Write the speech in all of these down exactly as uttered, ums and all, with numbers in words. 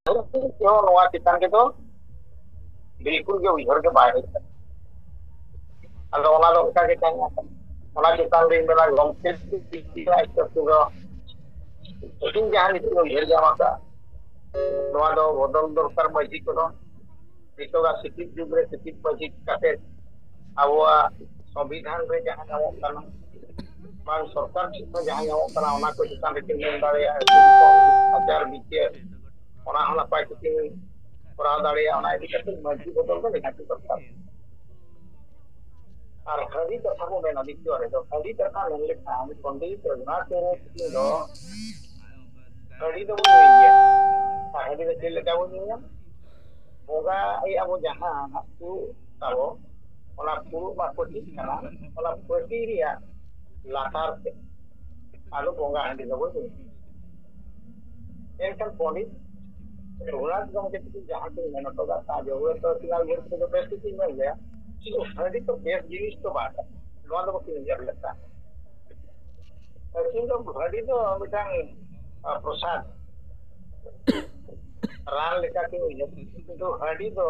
ᱡᱟᱹᱥᱛᱤ ᱦᱚᱸ ᱱᱚᱣᱟ ᱪᱮᱛᱟᱱ ᱨᱮᱫᱚ ᱵᱤᱞᱠᱩᱞ ᱜᱮ ᱩᱭᱦᱟᱹᱨ ᱜᱮ ᱵᱟᱭ ᱦᱩᱭᱩᱜ ᱠᱟᱱᱟ᱾ ᱟᱫᱚ ᱚᱱᱟ ᱫᱚ ᱚᱱᱠᱟ ᱜᱮ ᱛᱟᱦᱮᱸ ᱠᱟᱱᱟ᱾ ᱚᱱᱟ ᱪᱮᱛᱟᱱ ᱨᱮᱧ ᱢᱮᱱᱟ, ᱜᱚᱢᱠᱮ ᱛᱤᱠᱤᱱᱟᱜ ᱦᱤᱥᱟᱹᱵ ᱛᱮᱫᱚ ᱟᱹᱠᱤᱱ ᱡᱟᱦᱟᱸ ᱱᱤᱛᱚᱜ ᱩᱭᱦᱟᱹᱨ ᱧᱟᱢ ᱟᱠᱟᱫ, ᱱᱚᱣᱟ ᱫᱚ ᱵᱚᱫᱚᱞ ᱫᱚᱨᱠᱟᱨ ᱢᱟᱹᱡᱷᱤ ᱠᱚᱫᱚ᱾ ᱱᱤᱛᱚᱜᱟᱜ ᱥᱤᱠᱷᱤᱛ ᱡᱩᱜᱽ ᱨᱮ ᱥᱤᱠᱷᱤᱛ ᱢᱟᱹᱡᱷᱤ ᱠᱟᱛᱮ ᱟᱵᱚᱣᱟᱜ ᱥᱚᱝᱵᱤᱫᱷᱟᱱ ᱨᱮ ᱡᱟᱦᱟᱸ ᱧᱟᱢᱚᱜ ᱠᱟᱱᱟ, ᱵᱟᱝ ᱥᱚᱨᱠᱟᱨ ᱴᱷᱮᱱ ᱠᱷᱚᱱ ᱡᱟᱦᱟᱸ ᱧᱟᱢᱚᱜ ᱠᱟᱱᱟ, ᱚᱱᱟ ᱠᱚ ᱪᱮᱛᱟᱱ ᱨᱮᱠᱤᱱ ᱢᱮᱱ ᱫᱟᱲᱮᱭᱟᱜᱼᱟ᱾ ᱟᱪᱟᱨ ᱵᱤᱪᱟᱹᱨ, ᱚᱱᱟ ᱦᱚᱸ ᱱᱟᱯᱟᱭ ᱛᱮᱠᱤᱱ ᱠᱚᱨᱟᱣ ᱫᱟᱲᱮᱭᱟᱜᱼᱟ᱾ ᱚᱱᱟ ᱤᱫᱤ ᱠᱟᱛᱮ ᱢᱟᱹᱡᱷᱤ ᱵᱚᱫᱚᱞ ᱫᱚ ᱱᱤᱦᱟᱹᱛ ᱫᱚᱨᱠᱟᱨ᱾ ᱟᱨ ᱦᱟᱺᱰᱤ ᱠᱟᱛᱷᱟ ᱵᱚ ᱢᱮᱱᱟ, ᱫᱤᱛᱤᱭᱚ ᱨᱮᱫᱚ ᱦᱟᱺᱰᱤ ᱠᱟᱛᱷᱟ ᱢᱮᱱ ᱞᱮᱠᱷᱟᱱ ᱯᱚᱱᱰᱤᱛ ᱨᱚᱜᱷᱩᱱᱟᱛᱷ ᱢᱩᱨᱢᱩ ᱛᱤᱠᱤᱱ ᱫᱚ ᱦᱟᱺᱰᱤ ᱫᱚᱵᱚᱱ ᱧᱩᱭ ᱜᱮᱭᱟ᱾ ᱟᱨ ᱦᱟᱺᱰᱤ ᱫᱚ ᱪᱮᱫ ᱞᱮᱠᱟ ᱵᱚᱱ ᱧᱩᱭᱟ? ᱵᱚᱸᱜᱟ ᱟᱵᱚ ᱡᱟᱦᱟᱸ ᱦᱟᱸᱜ ᱯᱷᱩᱲᱩᱜ ᱛᱟᱵᱚ, ᱚᱱᱟ ᱯᱷᱩᱲᱩᱜ ᱢᱟ ᱯᱟᱹᱴᱤᱜ ᱠᱟᱱᱟ, ᱚᱱᱟ ᱯᱟᱹᱴᱤ ᱨᱮᱭᱟᱜ ᱞᱟᱛᱟᱨ ᱛᱮ ᱟᱫᱚ ᱵᱚᱸᱜᱟ ᱦᱟᱺᱰᱤ ᱫᱚᱵᱚᱱ ᱧᱩᱭᱟ᱾ ᱮᱱᱠᱷᱟᱱ ᱯᱚᱱᱰᱤᱛ ᱨᱚᱜᱷᱩᱱᱟᱛᱷ ᱜᱚᱢᱠᱮ ᱛᱟᱹᱠᱤᱱ ᱡᱟᱦᱟᱸ ᱠᱤᱱ ᱢᱮᱱ ᱦᱚᱴᱚ ᱠᱟᱜ ᱛᱟᱦᱮᱸ, ᱡᱟᱹᱨᱩᱲ ᱫᱚ ᱟᱹᱠᱤᱱᱟᱜ ᱩᱭᱦᱟᱹᱨ ᱛᱮᱫᱚ ᱵᱮᱥ ᱜᱮᱠᱤᱱ ᱢᱮᱱ ᱜᱮᱭᱟ, ᱠᱤᱱᱛᱩ ᱦᱟᱺᱰᱤ ᱫᱚ ᱵᱮᱥ ᱡᱤᱱᱤᱥ ᱫᱚ ᱵᱟᱝ ᱠᱟᱱᱟ, ᱱᱚᱣᱟ ᱫᱚ ᱵᱟᱹᱠᱤᱱ ᱩᱭᱦᱟᱹᱨ ᱞᱮᱫ ᱛᱟᱦᱮᱸᱫ᱾ ᱟᱹᱠᱤᱱ ᱫᱚ ᱦᱟᱺᱰᱤ ᱫᱚ ᱢᱤᱫᱴᱟᱝ, ᱟ, ᱯᱨᱚᱥᱟᱫ, ᱨᱟᱱ ᱞᱮᱠᱟ ᱠᱤᱱ ᱩᱭᱦᱟᱹᱨ, ᱠᱤᱱᱛᱩ ᱦᱟᱺᱰᱤ ᱫᱚ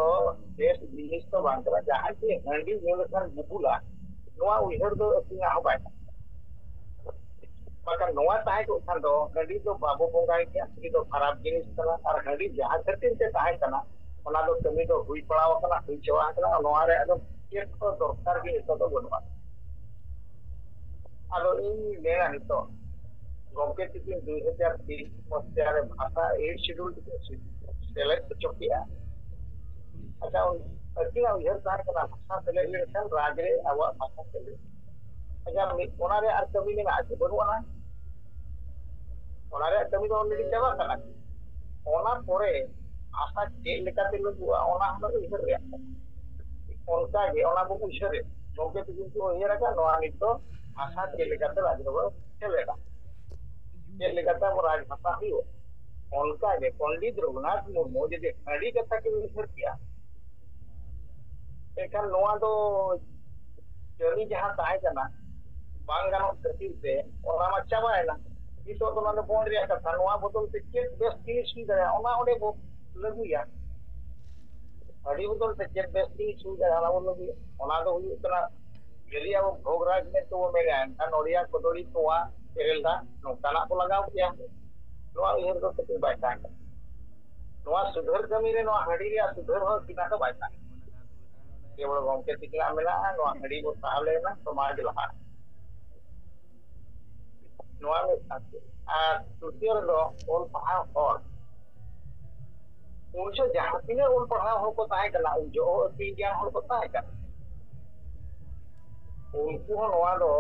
ᱵᱮᱥ ᱡᱤᱱᱤᱥ ᱫᱚ ᱵᱟᱝ ᱠᱟᱱᱟ᱾ ᱡᱟᱦᱟᱸᱭ ᱡᱮ ᱦᱟᱺᱰᱤ ᱧᱩ ᱞᱮᱠᱷᱟᱱ ᱵᱩᱵᱩᱞᱟ, ᱱᱚᱣᱟ ᱩᱭᱦᱟᱹᱨ ᱫᱚ ᱟᱹᱠᱤᱱᱟᱜ ᱦᱚᱸ ᱵᱟᱭ ᱛᱟᱦᱮᱸ᱾ ᱵᱟᱠᱷᱟᱱ ᱱᱚᱣᱟ ᱛᱟᱦᱮᱸ ᱠᱚᱜ ᱠᱷᱟᱱ ᱫᱚ ᱦᱟᱺᱰᱤ ᱫᱚ ᱵᱟᱵᱚ ᱵᱚᱸᱜᱟᱭ ᱜᱮᱭᱟ, ᱦᱟᱺᱰᱤ ᱫᱚ ᱠᱷᱟᱨᱟᱯ ᱡᱤᱱᱤᱥ ᱠᱟᱱᱟ᱾ ᱟᱨ ᱦᱟᱺᱰᱤ ᱡᱟᱦᱟᱸ ᱠᱷᱟᱹᱛᱤᱨ ᱛᱮ ᱛᱟᱦᱮᱸ ᱠᱟᱱᱟ, ᱚᱱᱟ ᱫᱚ ᱠᱟᱹᱢᱤ ᱫᱚ ᱦᱩᱭ ᱯᱟᱲᱟᱣ ᱟᱠᱟᱱᱟ, ᱦᱩᱭ ᱪᱟᱵᱟ ᱟᱠᱟᱱᱟ᱾ ᱱᱚᱣᱟ ᱨᱮ ᱟᱫᱚ ᱪᱮᱫ ᱦᱚᱸ ᱫᱚᱨᱠᱟᱨ ᱜᱮ ᱱᱤᱛᱚᱜ ᱫᱚ ᱵᱟᱹᱱᱩᱜᱼᱟ᱾ ᱟᱫᱚ ᱤᱧ ᱢᱮᱱᱟ, ᱱᱤᱛᱚᱜ ᱜᱚᱢᱠᱮ ᱛᱤᱠᱤᱱ ᱫᱩᱭ ᱦᱟᱡᱟᱨ ᱛᱮᱭᱤᱥ ᱢᱚᱥᱤᱦᱟ ᱨᱮ ᱵᱷᱟᱥᱟ ᱮᱭᱤᱴ ᱥᱤᱰᱩᱞ ᱛᱮᱠᱤᱱ ᱥᱮᱞᱮᱫ ᱦᱚᱪᱚ ᱠᱮᱜᱼᱟ᱾ ᱟᱪᱪᱷᱟ, ᱩᱱ-, ᱟᱹᱠᱤᱱᱟᱜ ᱩᱭᱦᱟᱹᱨ ᱛᱟᱦᱮᱸ ᱠᱟᱱᱟ ᱵᱷᱟᱥᱟ ᱥᱮᱞᱮᱫ ᱞᱮᱱᱠᱷᱟᱱ ᱨᱟᱡᱽ ᱨᱮ ᱟᱵᱚᱣᱟᱜ ᱵᱷᱟᱥᱟ ᱥᱮᱞᱮᱫ᱾ ᱟᱪᱪᱷᱟ, ᱢᱤᱫ, ᱚᱱᱟ ᱨᱮ ᱟᱨ ᱠᱟᱹᱢᱤ ᱢᱮᱱᱟᱜᱼᱟ ᱪᱮ? ᱵᱟᱹᱱᱩᱜ ᱟᱱᱟ᱾ ᱚᱱᱟ ᱨᱮᱭᱟᱜ ᱠᱟᱹᱢᱤ ᱫᱚ already ᱪᱟᱵᱟᱜ ᱠᱟᱱᱟ᱾ ᱚᱱᱟ ᱯᱚᱨᱮ ᱵᱷᱟᱥᱟ ᱪᱮᱫ ᱞᱮᱠᱟᱛᱮ ᱞᱟᱹᱜᱩᱜᱼᱟ, ᱚᱱᱟ ᱦᱚᱸ ᱩᱭᱦᱟᱹᱨ ᱨᱮᱭᱟᱜ ᱠᱟᱱᱟ᱾ ᱚᱱᱠᱟ ᱜᱮ ᱚᱱᱟ ᱵᱚ ᱩᱭᱦᱟᱹᱨᱮᱫ, ᱜᱚᱢᱠᱮ ᱛᱤᱠᱤᱱ ᱠᱚ ᱩᱭᱦᱟᱹᱨ ᱟᱠᱟᱫ, ᱱᱚᱣᱟ ᱱᱤᱛ ᱫᱚ ᱵᱷᱟᱥᱟ ᱪᱮᱫ ᱞᱮᱠᱟᱛᱮ ᱨᱟᱡᱽ ᱨᱮᱵᱚ ᱥᱮᱞᱮᱫᱟ, ᱪᱮᱫ ᱞᱮᱠᱟᱛᱮ ᱟᱵᱚ ᱨᱟᱡᱽ ᱵᱷᱟᱥᱟ ᱦᱩᱭᱩᱜᱼᱟ᱾ ᱚᱱᱠᱟ ᱜᱮ ᱯᱚᱱᱰᱤᱛ ᱨᱚᱜᱷᱩᱱᱟᱛᱷ ᱢᱩᱨᱢᱩ ᱡᱩᱫᱤ ᱦᱟᱺᱰᱤ ᱠᱟᱛᱷᱟ ᱠᱤᱱ ᱩᱭᱦᱟᱹᱨ ᱠᱮᱭᱟ, ᱮᱱᱠᱷᱟᱱ ᱱᱚᱣᱟ ᱫᱚ ᱠᱟᱹᱢᱤ ᱡᱟᱦᱟᱸ ᱛᱟᱦᱮᱸ ᱠᱟᱱᱟ ᱵᱟᱝ ᱜᱟᱱᱚᱜ ᱠᱷᱟᱹᱛᱤᱨ ᱛᱮ ᱚᱱᱟ ᱢᱟ ᱪᱟᱵᱟᱭᱮᱱᱟ᱾ ᱱᱤᱛᱚᱜ ᱫᱚ ᱱᱚᱣᱟ ᱫᱚ ᱵᱚᱱᱫ ᱨᱮᱭᱟᱜ ᱠᱟᱛᱷᱟ᱾ ᱱᱚᱣᱟ ᱵᱚᱫᱚᱞ ᱛᱮ ᱪᱮᱫ ᱵᱮᱥ ᱡᱤᱱᱤᱥ ᱦᱩᱭ ᱫᱟᱲᱮᱭᱟᱜᱼᱟ, ᱚᱱᱟ ᱚᱸᱰᱮ ᱵᱚ ᱞᱟᱹᱜᱩᱭᱟ᱾ ᱦᱟᱺᱰᱤ ᱵᱚᱫᱚᱞ ᱛᱮ ᱪᱮᱫ ᱵᱮᱥ ᱡᱤᱱᱤᱥ ᱦᱩᱭ ᱫᱟᱲᱮᱭᱟᱜᱼᱟ, ᱚᱱᱟ ᱵᱚ ᱞᱟᱹᱜᱩᱭᱟ᱾ ᱚᱱᱟ ᱫᱚ ᱦᱩᱭᱩᱜ ᱠᱟᱱᱟ, ᱡᱩᱫᱤ ᱟᱵᱚ ᱵᱷᱳᱜᱽ ᱨᱟᱡᱽ ᱢᱮᱱᱛᱮ ᱵᱚ ᱢᱮᱱᱟ, ᱮᱱᱠᱷᱟᱱ ᱱᱚᱰᱤᱭᱟ, ᱠᱚᱫᱚᱞᱤ, ᱛᱚᱣᱟ, ᱛᱮᱨᱮᱞ ᱫᱟᱜ, ᱱᱚᱝᱠᱟᱱᱟᱜ ᱵᱚ ᱞᱟᱜᱟᱣ ᱠᱮᱭᱟ᱾ ᱱᱚᱣᱟ ᱩᱭᱦᱟᱹᱨ ᱫᱚ ᱠᱟᱹᱴᱤᱡ ᱵᱟᱭ ᱛᱟᱦᱮᱸ ᱠᱟᱱᱟ᱾ ᱱᱚᱣᱟ ᱥᱩᱫᱷᱟᱹᱨ ᱠᱟᱹᱢᱤ ᱨᱮ ᱱᱚᱣᱟ ᱦᱟᱺᱰᱤ ᱨᱮᱭᱟᱜ ᱥᱩᱫᱷᱟᱹᱨ ᱦᱚᱸ ᱛᱤᱱᱟᱹᱜ ᱫᱚ ᱵᱟᱭ ᱛᱟᱦᱮᱸ ᱠᱟᱱᱟ᱾ ᱠᱮᱵᱚᱞ ᱜᱚᱢᱠᱮ ᱛᱤᱠᱤᱱᱟᱜ ᱢᱮᱱᱟᱜᱼᱟ, ᱱᱚᱣᱟ ᱦᱟᱺᱰᱤ ᱵᱚ ᱥᱟᱦᱟ ᱞᱮᱱᱟ, ᱥᱚᱢᱟᱡᱽ ᱞᱟᱦᱟ᱾ ᱱᱚᱣᱟ ᱢᱤᱫ ᱯᱟᱦᱴᱟ᱾ ᱟᱨ ᱛᱨᱤᱛᱤᱭᱚ ᱨᱮᱫᱚ ᱚᱞ ᱯᱟᱲᱦᱟᱣ ᱦᱚᱲ᱾ ᱩᱱ ᱡᱚᱦᱚᱜ ᱡᱟᱦᱟᱸ ᱛᱤᱱᱟᱹᱜ ᱚᱞ ᱯᱟᱲᱦᱟᱣ ᱦᱚᱲ ᱠᱚ ᱛᱟᱦᱮᱸ ᱠᱟᱱᱟ, ᱩᱱ ᱡᱚᱦᱚᱜ ᱟᱹᱠᱤᱞ ᱜᱮᱭᱟᱱ ᱦᱚᱲ ᱠᱚ ᱛᱟᱦᱮᱸ ᱠᱟᱱᱟ᱾ ᱩᱱᱠᱩ ᱦᱚᱸ ᱱᱚᱣᱟ ᱫᱚ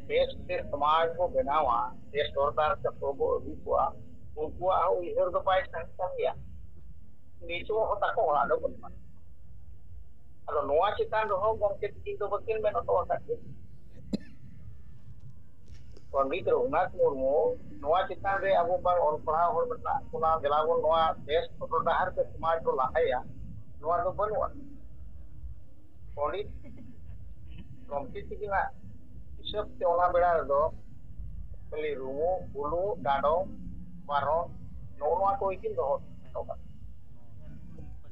ᱵᱮᱥ ᱛᱮ ᱥᱚᱢᱟᱡᱽ ᱵᱚ ᱵᱮᱱᱟᱣᱟ, ᱵᱮᱥ ᱦᱚᱨ ᱰᱟᱦᱟᱨ ᱛᱮ ᱦᱚᱲ ᱵᱚ ᱟᱹᱜᱩ ᱠᱚᱣᱟ, ᱩᱱᱠᱩᱣᱟᱜ ᱦᱚᱸ ᱩᱭᱦᱟᱹᱨ ᱫᱚ ᱵᱟᱭ ᱛᱟᱦᱮᱸ ᱠᱟᱱ ᱜᱮᱭᱟ᱾ ᱱᱤᱛᱚᱜ ᱦᱚᱸ ᱛᱟᱠᱚ ᱚᱲᱟᱜ ᱫᱚ ᱵᱟᱹᱱᱩᱜᱼᱟ᱾ ᱟᱫᱚ ᱱᱚᱣᱟ ᱪᱮᱛᱟᱱ ᱨᱮᱦᱚᱸ ᱜᱚᱢᱠᱮ ᱛᱤᱠᱤᱱ ᱫᱚ ᱵᱟᱹᱠᱤᱱ ᱢᱮᱱ ᱦᱚᱴᱚ ᱟᱠᱟᱫ ᱜᱮ᱾ ᱯᱚᱱᱰᱤᱛ ᱨᱚᱜᱷᱩᱱᱟᱛᱷ ᱢᱩᱨᱢᱩ ᱱᱚᱣᱟ ᱪᱮᱛᱟᱱ ᱨᱮ ᱟᱵᱚ ᱵᱟᱝ ᱚᱞ ᱯᱟᱲᱦᱟᱣ ᱦᱚᱲ ᱢᱮᱱᱟᱜ ᱵᱚᱱᱟ, ᱫᱮᱞᱟ ᱵᱚᱱ ᱱᱚᱣᱟ ᱵᱮᱥ ᱦᱚᱨ ᱰᱟᱦᱟᱨ ᱛᱮ ᱥᱚᱢᱟᱡᱽ ᱵᱚ ᱞᱟᱦᱟᱭᱟ, ᱱᱚᱣᱟ ᱫᱚ ᱵᱟᱹᱱᱩᱜᱼᱟ᱾ ᱯᱚᱱᱰᱤᱛ ᱜᱚᱢᱠᱮ ᱛᱤᱠᱤᱱᱟᱜ ᱦᱤᱥᱟᱹᱵ ᱛᱮ ᱚᱱᱟ ᱵᱮᱲᱟ ᱨᱮᱫᱚ ᱠᱷᱟᱹᱞᱤ ᱨᱩᱢᱩ, ᱵᱩᱞᱩ, ᱰᱟᱸᱰᱚᱢ, ᱯᱟᱨᱚᱢ, ᱱᱚᱜᱼᱚ ᱱᱚᱣᱟ ᱠᱚ ᱜᱮᱠᱤᱱ ᱫᱚᱦᱚ ᱦᱚᱴᱚ ᱠᱟᱜᱼᱟ᱾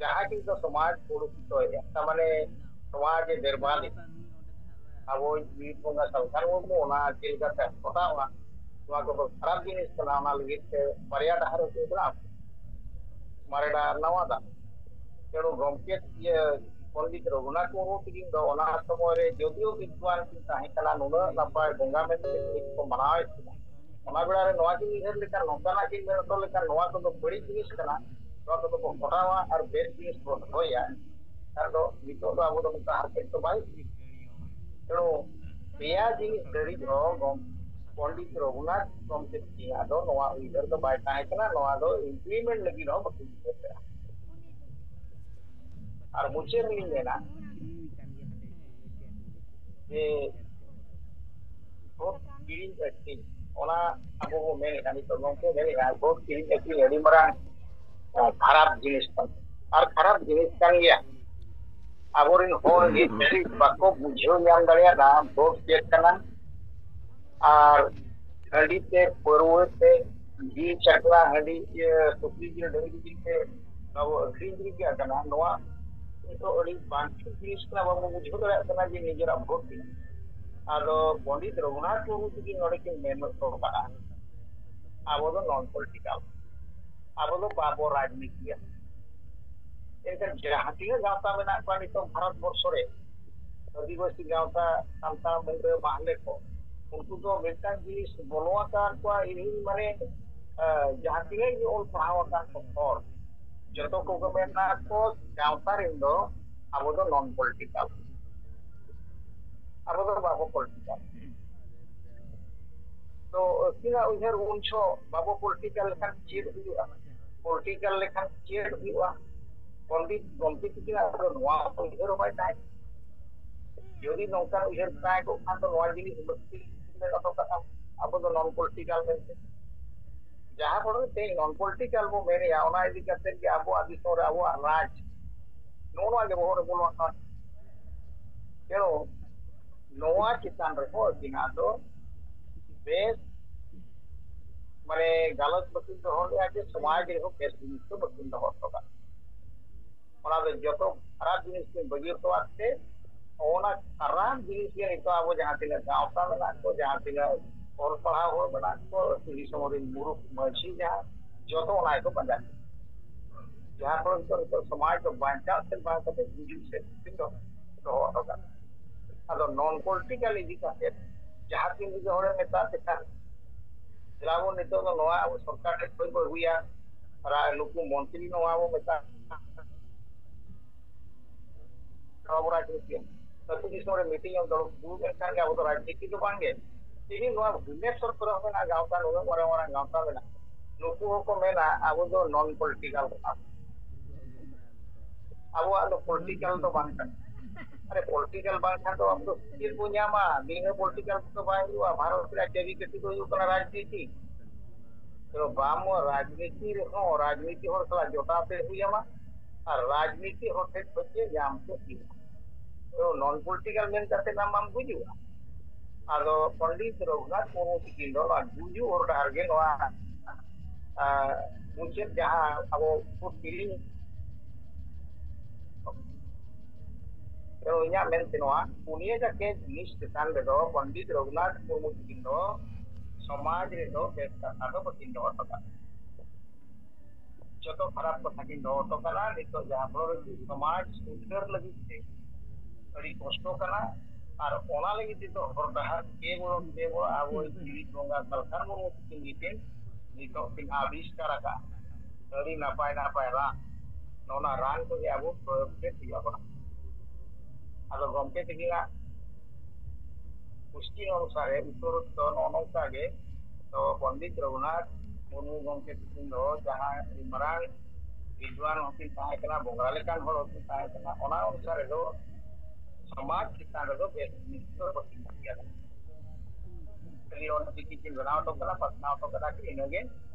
ᱡᱟᱦᱟᱸ ᱠᱤᱱ ᱫᱚ ᱥᱚᱢᱟᱡᱽ ᱯᱨᱚᱫᱩᱥᱤᱛᱚᱭᱮᱫᱼᱟ, ᱛᱟᱨ ᱢᱟᱱᱮ ᱥᱚᱢᱟᱡᱽ ᱮ ᱵᱮᱨᱵᱟᱫ ᱮᱫᱟ᱾ ᱟᱵᱚ ᱵᱤᱨ ᱵᱚᱸᱜᱟ ᱥᱟᱞᱠᱷᱟᱱ ᱢᱩᱨᱢᱩ ᱚᱱᱟ ᱪᱮᱫ ᱞᱮᱠᱟᱛᱮ ᱦᱟᱥᱯᱟᱛᱟᱞ ᱚᱲᱟᱜ, ᱱᱚᱣᱟ ᱠᱚᱫᱚ ᱠᱷᱟᱨᱟᱯ ᱡᱤᱱᱤᱥ ᱠᱟᱱᱟ᱾ ᱚᱱᱟ ᱞᱟᱹᱜᱤᱫ ᱛᱮ ᱵᱟᱨᱭᱟ ᱰᱟᱦᱟᱨ ᱦᱚᱸᱠᱤᱱ ᱵᱮᱱᱟᱣ ᱠᱮᱫᱟ, ᱢᱟᱨᱮ ᱰᱟᱦᱟᱨ, ᱱᱟᱣᱟ ᱰᱟᱦᱟᱨ᱾ ᱛᱮᱬᱩ ᱜᱚᱢᱠᱮ ᱤᱭᱟᱹ ᱯᱚᱱᱰᱤᱛ ᱨᱚᱜᱷᱩᱱᱟᱛᱷ ᱢᱩᱨᱢᱩ ᱛᱤᱠᱤᱱ ᱫᱚ ᱚᱱᱟ ᱥᱚᱢᱚᱭ ᱨᱮ ᱡᱚᱫᱤᱭᱳ ᱵᱤᱫᱽᱣᱟᱱ ᱠᱤᱱ ᱛᱟᱦᱮᱸ ᱠᱟᱱᱟ, ᱱᱩᱱᱟᱹᱜ ᱱᱟᱯᱟᱭ ᱵᱚᱸᱜᱟ ᱢᱮᱱᱛᱮ ᱠᱚ ᱢᱟᱱᱟᱣᱮᱫ ᱠᱤᱱᱟ᱾ ᱚᱱᱟ ᱵᱮᱲᱟ ᱨᱮ ᱱᱚᱣᱟ ᱠᱤᱱ ᱩᱭᱦᱟᱹᱨ ᱞᱮᱠᱷᱟᱱ, ᱱᱚᱝᱠᱟᱱᱟᱜ ᱠᱤᱱ ᱢᱮᱱ ᱦᱚᱴᱚ ᱞᱮᱠᱷᱟᱱ, ᱱᱚᱣᱟ ᱠᱚᱫᱚ ᱵᱟᱹᱲᱤᱡ ᱡᱤᱱᱤᱥ ᱠᱟᱱᱟ, ᱱᱚᱣᱟ ᱠᱚᱫᱚ ᱵᱚ ᱠᱚᱨᱟᱣᱟ ᱟᱨ ᱵᱮᱥ ᱡᱤᱱᱤᱥ ᱵᱚ ᱫᱚᱦᱚᱭᱟ᱾ ᱟᱫᱚ ᱱᱤᱛᱚᱜ ᱫᱚ ᱟᱵᱚ ᱫᱚ ᱱᱚᱝᱠᱟ ᱦᱟᱨᱠᱮᱛ ᱫᱚ ᱵᱟᱭ ᱦᱩᱭᱩᱜ᱾ ᱛᱮᱬᱩ ᱯᱮᱭᱟ ᱡᱤᱱᱤᱥ ᱫᱷᱟᱹᱨᱤᱡ ᱦᱚᱸ ᱜᱚᱢ-, ᱯᱚᱱᱰᱤᱛ ᱨᱚᱜᱷᱩᱱᱟᱛᱷ ᱜᱚᱢᱠᱮ ᱛᱤᱠᱤᱱᱟᱜ ᱫᱚ ᱱᱚᱣᱟ ᱩᱭᱦᱟᱹᱨ ᱫᱚ ᱵᱟᱭ ᱛᱟᱦᱮᱸ ᱠᱟᱱᱟ, ᱱᱚᱣᱟ ᱫᱚ implement ᱞᱟᱹᱜᱤᱫ ᱦᱚᱸ ᱵᱟᱠᱚ ᱩᱭᱦᱟᱹᱨ ᱞᱮᱫᱟ᱾ ᱟᱨ ᱢᱩᱪᱟᱹᱫ ᱨᱮᱞᱤᱧ ᱢᱮᱱᱟ ᱡᱮ ᱵᱷᱳᱴ ᱠᱤᱨᱤᱧ ᱟᱹᱠᱷᱨᱤᱧ, ᱚᱱᱟ ᱟᱵᱚ ᱵᱚ ᱢᱮᱱᱮᱫᱼᱟ, ᱱᱤᱛᱚᱜ ᱜᱚᱢᱠᱮ ᱢᱮᱱᱮᱫᱼᱟ, ᱵᱷᱳᱴ ᱠᱤᱨᱤᱧ ᱟᱹᱠᱷᱨᱤᱧ ᱟᱹᱰᱤ ᱢᱟᱨᱟᱝ, ᱮ, ᱠᱷᱟᱨᱟᱯ ᱡᱤᱱᱤᱥ ᱠᱟᱱᱟ᱾ ᱟᱨ ᱠᱷᱟᱨᱟᱯ ᱡᱤᱱᱤᱥ ᱠᱟᱱ ᱜᱮᱭᱟ᱾ ᱟᱵᱚᱨᱮᱱ ᱦᱚᱲ ᱱᱤᱛ ᱫᱷᱟᱹᱵᱤᱡ ᱵᱟᱠᱚ ᱵᱩᱡᱷᱟᱹᱣ ᱧᱟᱢ ᱫᱟᱲᱮᱭᱟᱫᱟ ᱵᱷᱳᱴ ᱪᱮᱫ ᱠᱟᱱᱟ᱾ ᱟᱨ ᱦᱟᱺᱰᱤ ᱛᱮ, ᱯᱟᱹᱨᱣᱟᱹ ᱛᱮ, ᱡᱤᱞ ᱪᱟᱠᱷᱱᱟ ᱦᱟᱺᱰᱤ, ᱤᱭᱟᱹ, ᱥᱩᱠᱨᱤ ᱡᱤᱞ, ᱰᱟᱹᱝᱨᱤ ᱡᱤᱞ ᱛᱮ ᱵᱟᱵᱚ ᱟᱹᱠᱷᱨᱤᱧ ᱜᱤᱰᱤ ᱠᱟᱜ ᱠᱟᱱᱟ᱾ ᱱᱚᱣᱟ ᱱᱤᱛᱚᱜ ᱟᱹᱰᱤ ᱵᱟᱝ ᱴᱷᱤᱠ ᱡᱤᱱᱤᱥ ᱠᱟᱱᱟ, ᱵᱟᱵᱚ ᱵᱩᱡᱷᱟᱹᱣ ᱫᱟᱲᱮᱭᱟᱜ ᱠᱟᱱᱟ ᱡᱮ ᱱᱤᱡᱮᱨᱟᱜ ᱵᱷᱳᱴ ᱠᱟᱱᱟ᱾ ᱟᱫᱚ ᱯᱚᱱᱰᱤᱛ ᱨᱚᱜᱷᱩᱱᱟᱛᱷ ᱢᱩᱨᱢᱩ ᱛᱟᱹᱠᱤᱱ ᱱᱚᱰᱮ ᱠᱤᱱ ᱢᱮᱱ ᱦᱚᱴᱚ ᱠᱟᱜᱼᱟ, ᱟᱵᱚ ᱫᱚ ᱱᱚᱱ ᱯᱚᱞᱤᱴᱤᱠᱟᱞ, ᱟᱵᱚ ᱫᱚ ᱵᱟᱵᱚ ᱨᱟᱡᱽᱱᱤᱛᱤᱭᱟ᱾ ᱮᱱᱠᱷᱟᱱ ᱡᱟᱦᱟᱸ ᱛᱤᱱᱟᱹᱜ ᱜᱟᱶᱛᱟ ᱢᱮᱱᱟᱜ ᱠᱚᱣᱟ ᱱᱤᱛᱚᱜ ᱵᱷᱟᱨᱚᱛ ᱵᱚᱨᱥᱚ ᱨᱮ, ᱟᱹᱫᱤᱵᱟᱹᱥᱤ ᱜᱟᱶᱛᱟ, ᱥᱟᱱᱛᱟᱲ, ᱢᱩᱱᱰᱟᱹ, ᱢᱟᱦᱞᱮ ᱠᱚ, ᱩᱱᱠᱩ ᱫᱚ ᱢᱤᱫᱴᱟᱝ ᱡᱤᱱᱤᱥ ᱵᱚᱞᱚ ᱟᱠᱟᱱ ᱠᱚᱣᱟ, ᱤᱧ ᱢᱟᱱᱮ, ᱟᱸ, ᱡᱟᱦᱟᱸ ᱛᱤᱱᱟᱹᱜ ᱜᱮ ᱚᱞ ᱯᱟᱲᱦᱟᱣ ᱟᱠᱟᱱ ᱠᱚ ᱦᱚᱲ, ᱡᱚᱛᱚ ᱠᱚᱜᱮ ᱢᱮᱱᱟ ᱠᱚ ᱜᱟᱶᱛᱟ ᱨᱮᱱ ᱫᱚ ᱟᱵᱚ ᱫᱚ ᱱᱚᱱ ᱯᱚᱞᱤᱴᱤᱠᱟᱞ, ᱟᱵᱚ ᱫᱚ ᱵᱟᱵᱚ ᱯᱚᱞᱤᱴᱤᱠᱟᱞ᱾ ᱛᱚ ᱟᱹᱠᱤᱱᱟᱜ ᱩᱭᱦᱟᱹᱨ ᱩᱱ ᱡᱚᱦᱚᱜ ᱵᱟᱵᱚ ᱯᱚᱞᱤᱴᱤᱠᱟᱞ ᱞᱮᱠᱷᱟᱱ ᱪᱮᱫ ᱦᱩᱭᱩᱜᱼᱟ, ᱯᱚᱞᱤᱴᱤᱠᱟᱞ ᱞᱮᱠᱷᱟᱱ ᱪᱮᱫ ᱦᱩᱭᱩᱜᱼᱟ, ᱯᱚᱱᱰᱤᱛ ᱜᱚᱢᱠᱮ ᱛᱤᱠᱤᱱᱟᱜ ᱫᱚ ᱱᱚᱣᱟ ᱩᱭᱦᱟᱹᱨ ᱦᱚᱸ ᱵᱟᱭ ᱛᱟᱦᱮᱸ ᱠᱟᱱᱟ᱾ ᱡᱩᱫᱤ ᱱᱚᱝᱠᱟᱱ ᱩᱭᱦᱟᱹᱨ ᱛᱟᱦᱮᱸ ᱠᱚᱜ ᱠᱷᱟᱱ ᱫᱚ ᱱᱚᱣᱟ ᱡᱤᱱᱤᱥ ᱵᱟᱹᱲᱛᱤ ᱢᱮᱱ ᱦᱚᱴᱚ ᱠᱟᱜᱼᱟ, ᱟᱵᱚ ᱫᱚ ᱱᱚᱱ ᱯᱚᱞᱤᱴᱤᱠᱟᱞ ᱢᱮᱱᱛᱮ᱾ ᱡᱟᱦᱟᱸ ᱯᱚᱨᱮ ᱛᱮ ᱱᱚᱱ ᱯᱚᱞᱤᱴᱤᱠᱟᱞ ᱵᱚ ᱢᱮᱱᱮᱜᱼᱟ, ᱚᱱᱟ ᱤᱫᱤ ᱠᱟᱛᱮ ᱜᱮ ᱟᱵᱚᱣᱟᱜ ᱫᱤᱥᱚᱢ ᱨᱮ ᱟᱵᱚᱣᱟᱜ ᱨᱟᱡᱽ ᱱᱚᱜᱼᱚ ᱱᱚᱣᱟ ᱜᱮ ᱵᱚᱦᱚᱜ ᱨᱮ ᱵᱚᱞᱚ ᱟᱠᱟᱱᱟ᱾ ᱛᱮᱱᱚ ᱱᱚᱣᱟ ᱪᱮᱛᱟᱱ ᱨᱮᱦᱚᱸ ᱟᱹᱠᱤᱱᱟᱜ ᱫᱚ ᱵᱮᱥ, ᱢᱟᱱᱮ, ᱜᱟᱞᱚᱪ ᱵᱟᱹᱠᱤᱱ ᱫᱚᱦᱚ ᱞᱮᱫᱼᱟ ᱡᱮ ᱥᱚᱢᱟᱡᱽ ᱨᱮᱦᱚᱸ ᱵᱮᱥ ᱡᱤᱱᱤᱥ ᱫᱚ ᱵᱟᱹᱠᱤᱱ ᱫᱚᱦᱚ ᱦᱚᱴᱚ ᱠᱟᱜᱼᱟ᱾ ᱚᱱᱟ ᱫᱚ ᱡᱚᱛᱚ ᱠᱷᱟᱨᱟᱯ ᱡᱤᱱᱤᱥ ᱠᱤᱱ ᱵᱟᱹᱜᱤ ᱦᱚᱴᱚᱣᱟᱫ ᱛᱮ, ᱚᱱᱟ ᱠᱷᱟᱨᱟᱯ ᱡᱤᱱᱤᱥ ᱜᱮ ᱱᱤᱛᱚᱜ ᱟᱵᱚ ᱡᱟᱦᱟᱸ ᱛᱤᱱᱟᱹᱜ ᱜᱟᱶᱛᱟ ᱢᱮᱱᱟᱜ ᱠᱚ, ᱡᱟᱦᱟᱸ ᱛᱤᱱᱟᱹᱜ ᱚᱞ ᱯᱟᱲᱦᱟᱣ ᱦᱚᱲ ᱢᱮᱱᱟᱜ ᱠᱚ, ᱟᱹᱛᱩ ᱫᱤᱥᱚᱢ ᱨᱮᱱ ᱢᱩᱨᱩᱠ ᱢᱟᱹᱡᱷᱤ ᱡᱟᱦᱟᱸ, ᱡᱚᱛᱚ ᱚᱱᱟ ᱜᱮᱠᱚ ᱯᱟᱸᱡᱟ ᱠᱮᱫᱟ᱾ ᱡᱟᱦᱟᱸ ᱯᱷᱚᱞᱚ ᱛᱮ ᱱᱤᱛᱚᱜ ᱥᱚᱢᱟᱡᱽ ᱫᱚ ᱵᱟᱧᱪᱟᱣ ᱥᱮ ᱵᱟᱝ ᱠᱟᱛᱮ ᱜᱩᱡᱩᱜ ᱥᱮᱫ ᱠᱤᱱ ᱫᱚ ᱫᱚᱦᱚ ᱦᱚᱴᱚ ᱠᱟᱜᱼᱟ᱾ ᱟᱫᱚ ᱱᱚᱱ ᱯᱚᱞᱤᱴᱤᱠᱟᱞ ᱤᱫᱤ ᱠᱟᱛᱮ ᱡᱟᱦᱟᱸ ᱛᱤᱱ ᱨᱮᱜᱮ ᱦᱚᱲᱮ ᱢᱮᱛᱟ ᱯᱮ ᱠᱷᱟᱱ, ᱫᱮᱞᱟ ᱵᱚᱱ ᱱᱤᱛᱚᱜ ᱫᱚ ᱱᱚᱣᱟ ᱟᱵᱚ ᱥᱚᱨᱠᱟᱨ ᱴᱷᱮᱱ ᱠᱷᱚᱱ ᱵᱚ ᱟᱹᱜᱩᱭᱟ, ᱟᱨ ᱱᱩᱠᱩ ᱢᱚᱱᱛᱨᱤ ᱱᱚᱣᱟ ᱵᱚ ᱢᱮᱛᱟ ᱠᱚᱣᱟ ᱵᱚ ᱨᱟᱡᱽᱱᱤᱛᱤ᱾ ᱟᱹᱛᱩ ᱫᱤᱥᱚᱢ ᱨᱮ ᱢᱤᱴᱤᱝ ᱮᱢ ᱫᱩᱲᱩᱵ ᱞᱮᱱᱠᱷᱟᱱ ᱜᱮ ᱟᱵᱚ ᱫᱚ ᱨᱟᱡᱽᱱᱤᱛᱤ ᱫᱚ ᱵᱟᱝ ᱜᱮ᱾ ᱛᱮᱦᱮᱧ ᱱᱚᱣᱟ ᱵᱷᱩᱵᱽᱱᱮᱥᱚᱨ ᱠᱚᱨᱮ ᱦᱚᱸ ᱢᱮᱱᱟᱜᱼᱟ, ᱜᱟᱶᱛᱟ, ᱱᱩᱱᱟᱹᱜ ᱢᱟᱨᱟᱝ ᱢᱟᱨᱟᱝ ᱜᱟᱶᱛᱟ ᱢᱮᱱᱟᱜᱼᱟ, ᱱᱩᱠᱩ ᱦᱚᱸᱠᱚ ᱢᱮᱱᱟ ᱟᱵᱚ ᱫᱚ ᱱᱚᱱ ᱯᱚᱞᱤᱴᱤᱠᱟᱞ ᱠᱟᱱᱟ ᱵᱚ᱾ ᱟᱵᱚᱣᱟᱜ ᱫᱚ ᱯᱚᱞᱤᱴᱤᱠᱟᱞ ᱫᱚ ᱵᱟᱝ ᱠᱟᱱᱟ᱾ ᱟᱨᱮ, ᱯᱚᱞᱤᱴᱤᱠᱟᱞ ᱵᱟᱝ ᱠᱷᱟᱱ ᱫᱚ ᱟᱵᱚ ᱫᱚ ᱪᱮᱫ ᱵᱚ ᱧᱟᱢᱟ? ᱵᱤᱱᱟᱹ ᱯᱚᱞᱤᱴᱤᱠᱟᱞ ᱛᱮᱫᱚ ᱵᱟᱭ ᱦᱩᱭᱩᱜᱼᱟ᱾ ᱵᱷᱟᱨᱚᱛ ᱨᱮᱭᱟᱜ ᱪᱟᱹᱵᱤ ᱠᱟᱹᱴᱷᱤ ᱫᱚ ᱦᱩᱭᱩᱜ ᱠᱟᱱᱟ ᱨᱟᱡᱽᱱᱤᱛᱤ᱾ ᱛᱚ ᱵᱟᱢ ᱨᱟᱡᱽᱱᱤᱛᱤ ᱨᱮᱦᱚᱸ ᱨᱟᱡᱽᱱᱤᱛᱤ ᱦᱚᱲ ᱥᱟᱞᱟᱜ ᱡᱚᱴᱟᱣ ᱛᱮ ᱦᱩᱭ ᱟᱢᱟ, ᱟᱨ ᱨᱟᱡᱽᱱᱤᱛᱤ ᱦᱚᱲ ᱴᱷᱮᱱ ᱠᱷᱚᱱ ᱜᱮ ᱧᱟᱢ ᱠᱚ ᱦᱩᱭᱩᱜᱼᱟ᱾ ᱛᱚ ᱱᱚᱱ ᱯᱚᱞᱤᱴᱤᱠᱟᱞ ᱢᱮᱱ ᱠᱟᱛᱮ ᱟᱢ ᱵᱟᱢ ᱜᱩᱡᱩᱜᱼᱟ᱾ ᱟᱫᱚ ᱯᱚᱱᱰᱤᱛ ᱨᱚᱜᱷᱩᱱᱟᱛᱷ ᱢᱩᱨᱢᱩ ᱛᱤᱠᱤᱱ ᱫᱚ ᱱᱚᱣᱟ ᱜᱩᱡᱩᱜ ᱦᱚᱨ ᱰᱟᱦᱟᱨ ᱜᱮ ᱱᱚᱣᱟ, ᱟᱸ, ᱢᱩᱪᱟᱹᱫ ᱡᱟᱦᱟᱸ ᱟᱵᱚ ᱠᱚ ᱛᱤᱨᱤᱧ ᱛᱚ ᱤᱧᱟᱹᱜ ᱢᱮᱱᱛᱮ ᱱᱚᱣᱟ ᱯᱩᱱᱭᱟᱹ ᱡᱟᱠᱮ ᱡᱤᱱᱤᱥ ᱪᱮᱛᱟᱱ ᱨᱮᱫᱚ ᱯᱚᱱᱰᱤᱛ ᱨᱚᱜᱷᱩᱱᱟᱛᱷ ᱢᱩᱨᱢᱩ ᱛᱤᱠᱤᱱ ᱫᱚ ᱥᱚᱢᱟᱡᱽ ᱨᱮᱫᱚ ᱵᱮᱥ ᱠᱟᱛᱷᱟ ᱫᱚ ᱵᱟᱹᱠᱤᱱ ᱫᱚᱦᱚ ᱦᱚᱴᱚ ᱠᱟᱜᱼᱟ᱾ ᱡᱚᱛᱚ ᱠᱷᱟᱨᱟᱯ ᱠᱟᱛᱷᱟ ᱠᱤᱱ ᱫᱚᱦᱚ ᱦᱚᱴᱚ ᱠᱟᱜᱼᱟ᱾ ᱱᱤᱛᱚᱜ ᱡᱟᱦᱟᱸ ᱯᱚᱨᱤᱥᱛᱷᱤᱛᱤ ᱥᱚᱢᱟᱡᱽ ᱩᱫᱽᱫᱷᱟᱹᱨ ᱞᱟᱹᱜᱤᱫ ᱛᱮ ᱟᱹᱰᱤ ᱠᱚᱥᱴᱚ ᱠᱟᱱᱟ, ᱟᱨ ᱚᱱᱟ ᱞᱟᱹᱜᱤᱫ ᱛᱮᱫᱚ ᱦᱚᱨ ᱰᱟᱦᱟᱨ ᱠᱮᱵᱚᱞ ᱠᱮᱵᱚᱞ ᱟᱵᱚ ᱡᱤᱣᱤ ᱵᱚᱸᱜᱟ ᱥᱟᱞᱠᱷᱟᱱ ᱢᱩᱨᱢᱩ ᱛᱤᱠᱤᱱ ᱜᱮᱠᱤᱱ ᱱᱤᱛᱚᱜ ᱠᱤᱱ ᱟᱵᱤᱥᱠᱟᱨ ᱟᱠᱟᱫᱼᱟ᱾ ᱟᱹᱰᱤ ᱱᱟᱯᱟᱭ ᱱᱟᱯᱟᱭ ᱨᱟᱱ, ᱱᱚᱣᱟ ᱨᱟᱱ ᱠᱚᱜᱮ ᱟᱵᱚ ᱯᱨᱚᱭᱳᱜ ᱛᱮ ᱦᱩᱭᱩᱜ ᱟᱵᱚᱱᱟ᱾ ᱟᱫᱚ ᱜᱚᱢᱠᱮ ᱛᱤᱠᱤᱱᱟᱜ ᱯᱩᱥᱴᱤ ᱚᱱᱩᱥᱟᱨᱮ ᱩᱛᱛᱚᱨ ᱫᱚ ᱱᱚᱜᱼᱚ ᱱᱚᱝᱠᱟ ᱜᱮ᱾ ᱛᱚ ᱯᱚᱱᱰᱤᱛ ᱨᱚᱜᱷᱩᱱᱟᱛᱷ ᱢᱩᱨᱢᱩ ᱜᱚᱢᱠᱮ ᱛᱤᱠᱤᱱ ᱫᱚ ᱡᱟᱦᱟᱸ ᱟᱹᱰᱤ ᱢᱟᱨᱟᱝ ᱵᱤᱫᱽᱣᱟᱱ ᱦᱚᱸᱠᱤᱱ ᱛᱟᱦᱮᱸ ᱠᱟᱱᱟ, ᱵᱚᱸᱜᱟ ᱞᱮᱠᱟᱱ ᱦᱚᱲ ᱦᱚᱸᱠᱤᱱ ᱛᱟᱦᱮᱸ ᱠᱟᱱᱟ, ᱚᱱᱟ ᱚᱱᱩᱥᱟᱨᱮ ᱫᱚ ᱥᱚᱢᱟᱡᱽ ᱪᱮᱛᱟᱱ ᱨᱮᱫᱚ ᱵᱮᱥ ᱡᱤᱱᱤᱥ ᱫᱚ ᱵᱟᱹᱠᱤᱱ ᱠᱩᱥᱤᱭᱟᱫᱟ᱾ ᱠᱷᱟᱹᱞᱤ ᱚᱞ ᱪᱤᱠᱤ ᱠᱤᱱ ᱵᱮᱱᱟᱣ ᱦᱚᱴᱚ ᱠᱟᱫᱟ, ᱯᱟᱥᱱᱟᱣ ᱦᱚᱴᱚ ᱠᱟᱫᱟ ᱠᱤᱱ, ᱤᱱᱟᱹᱜᱮ᱾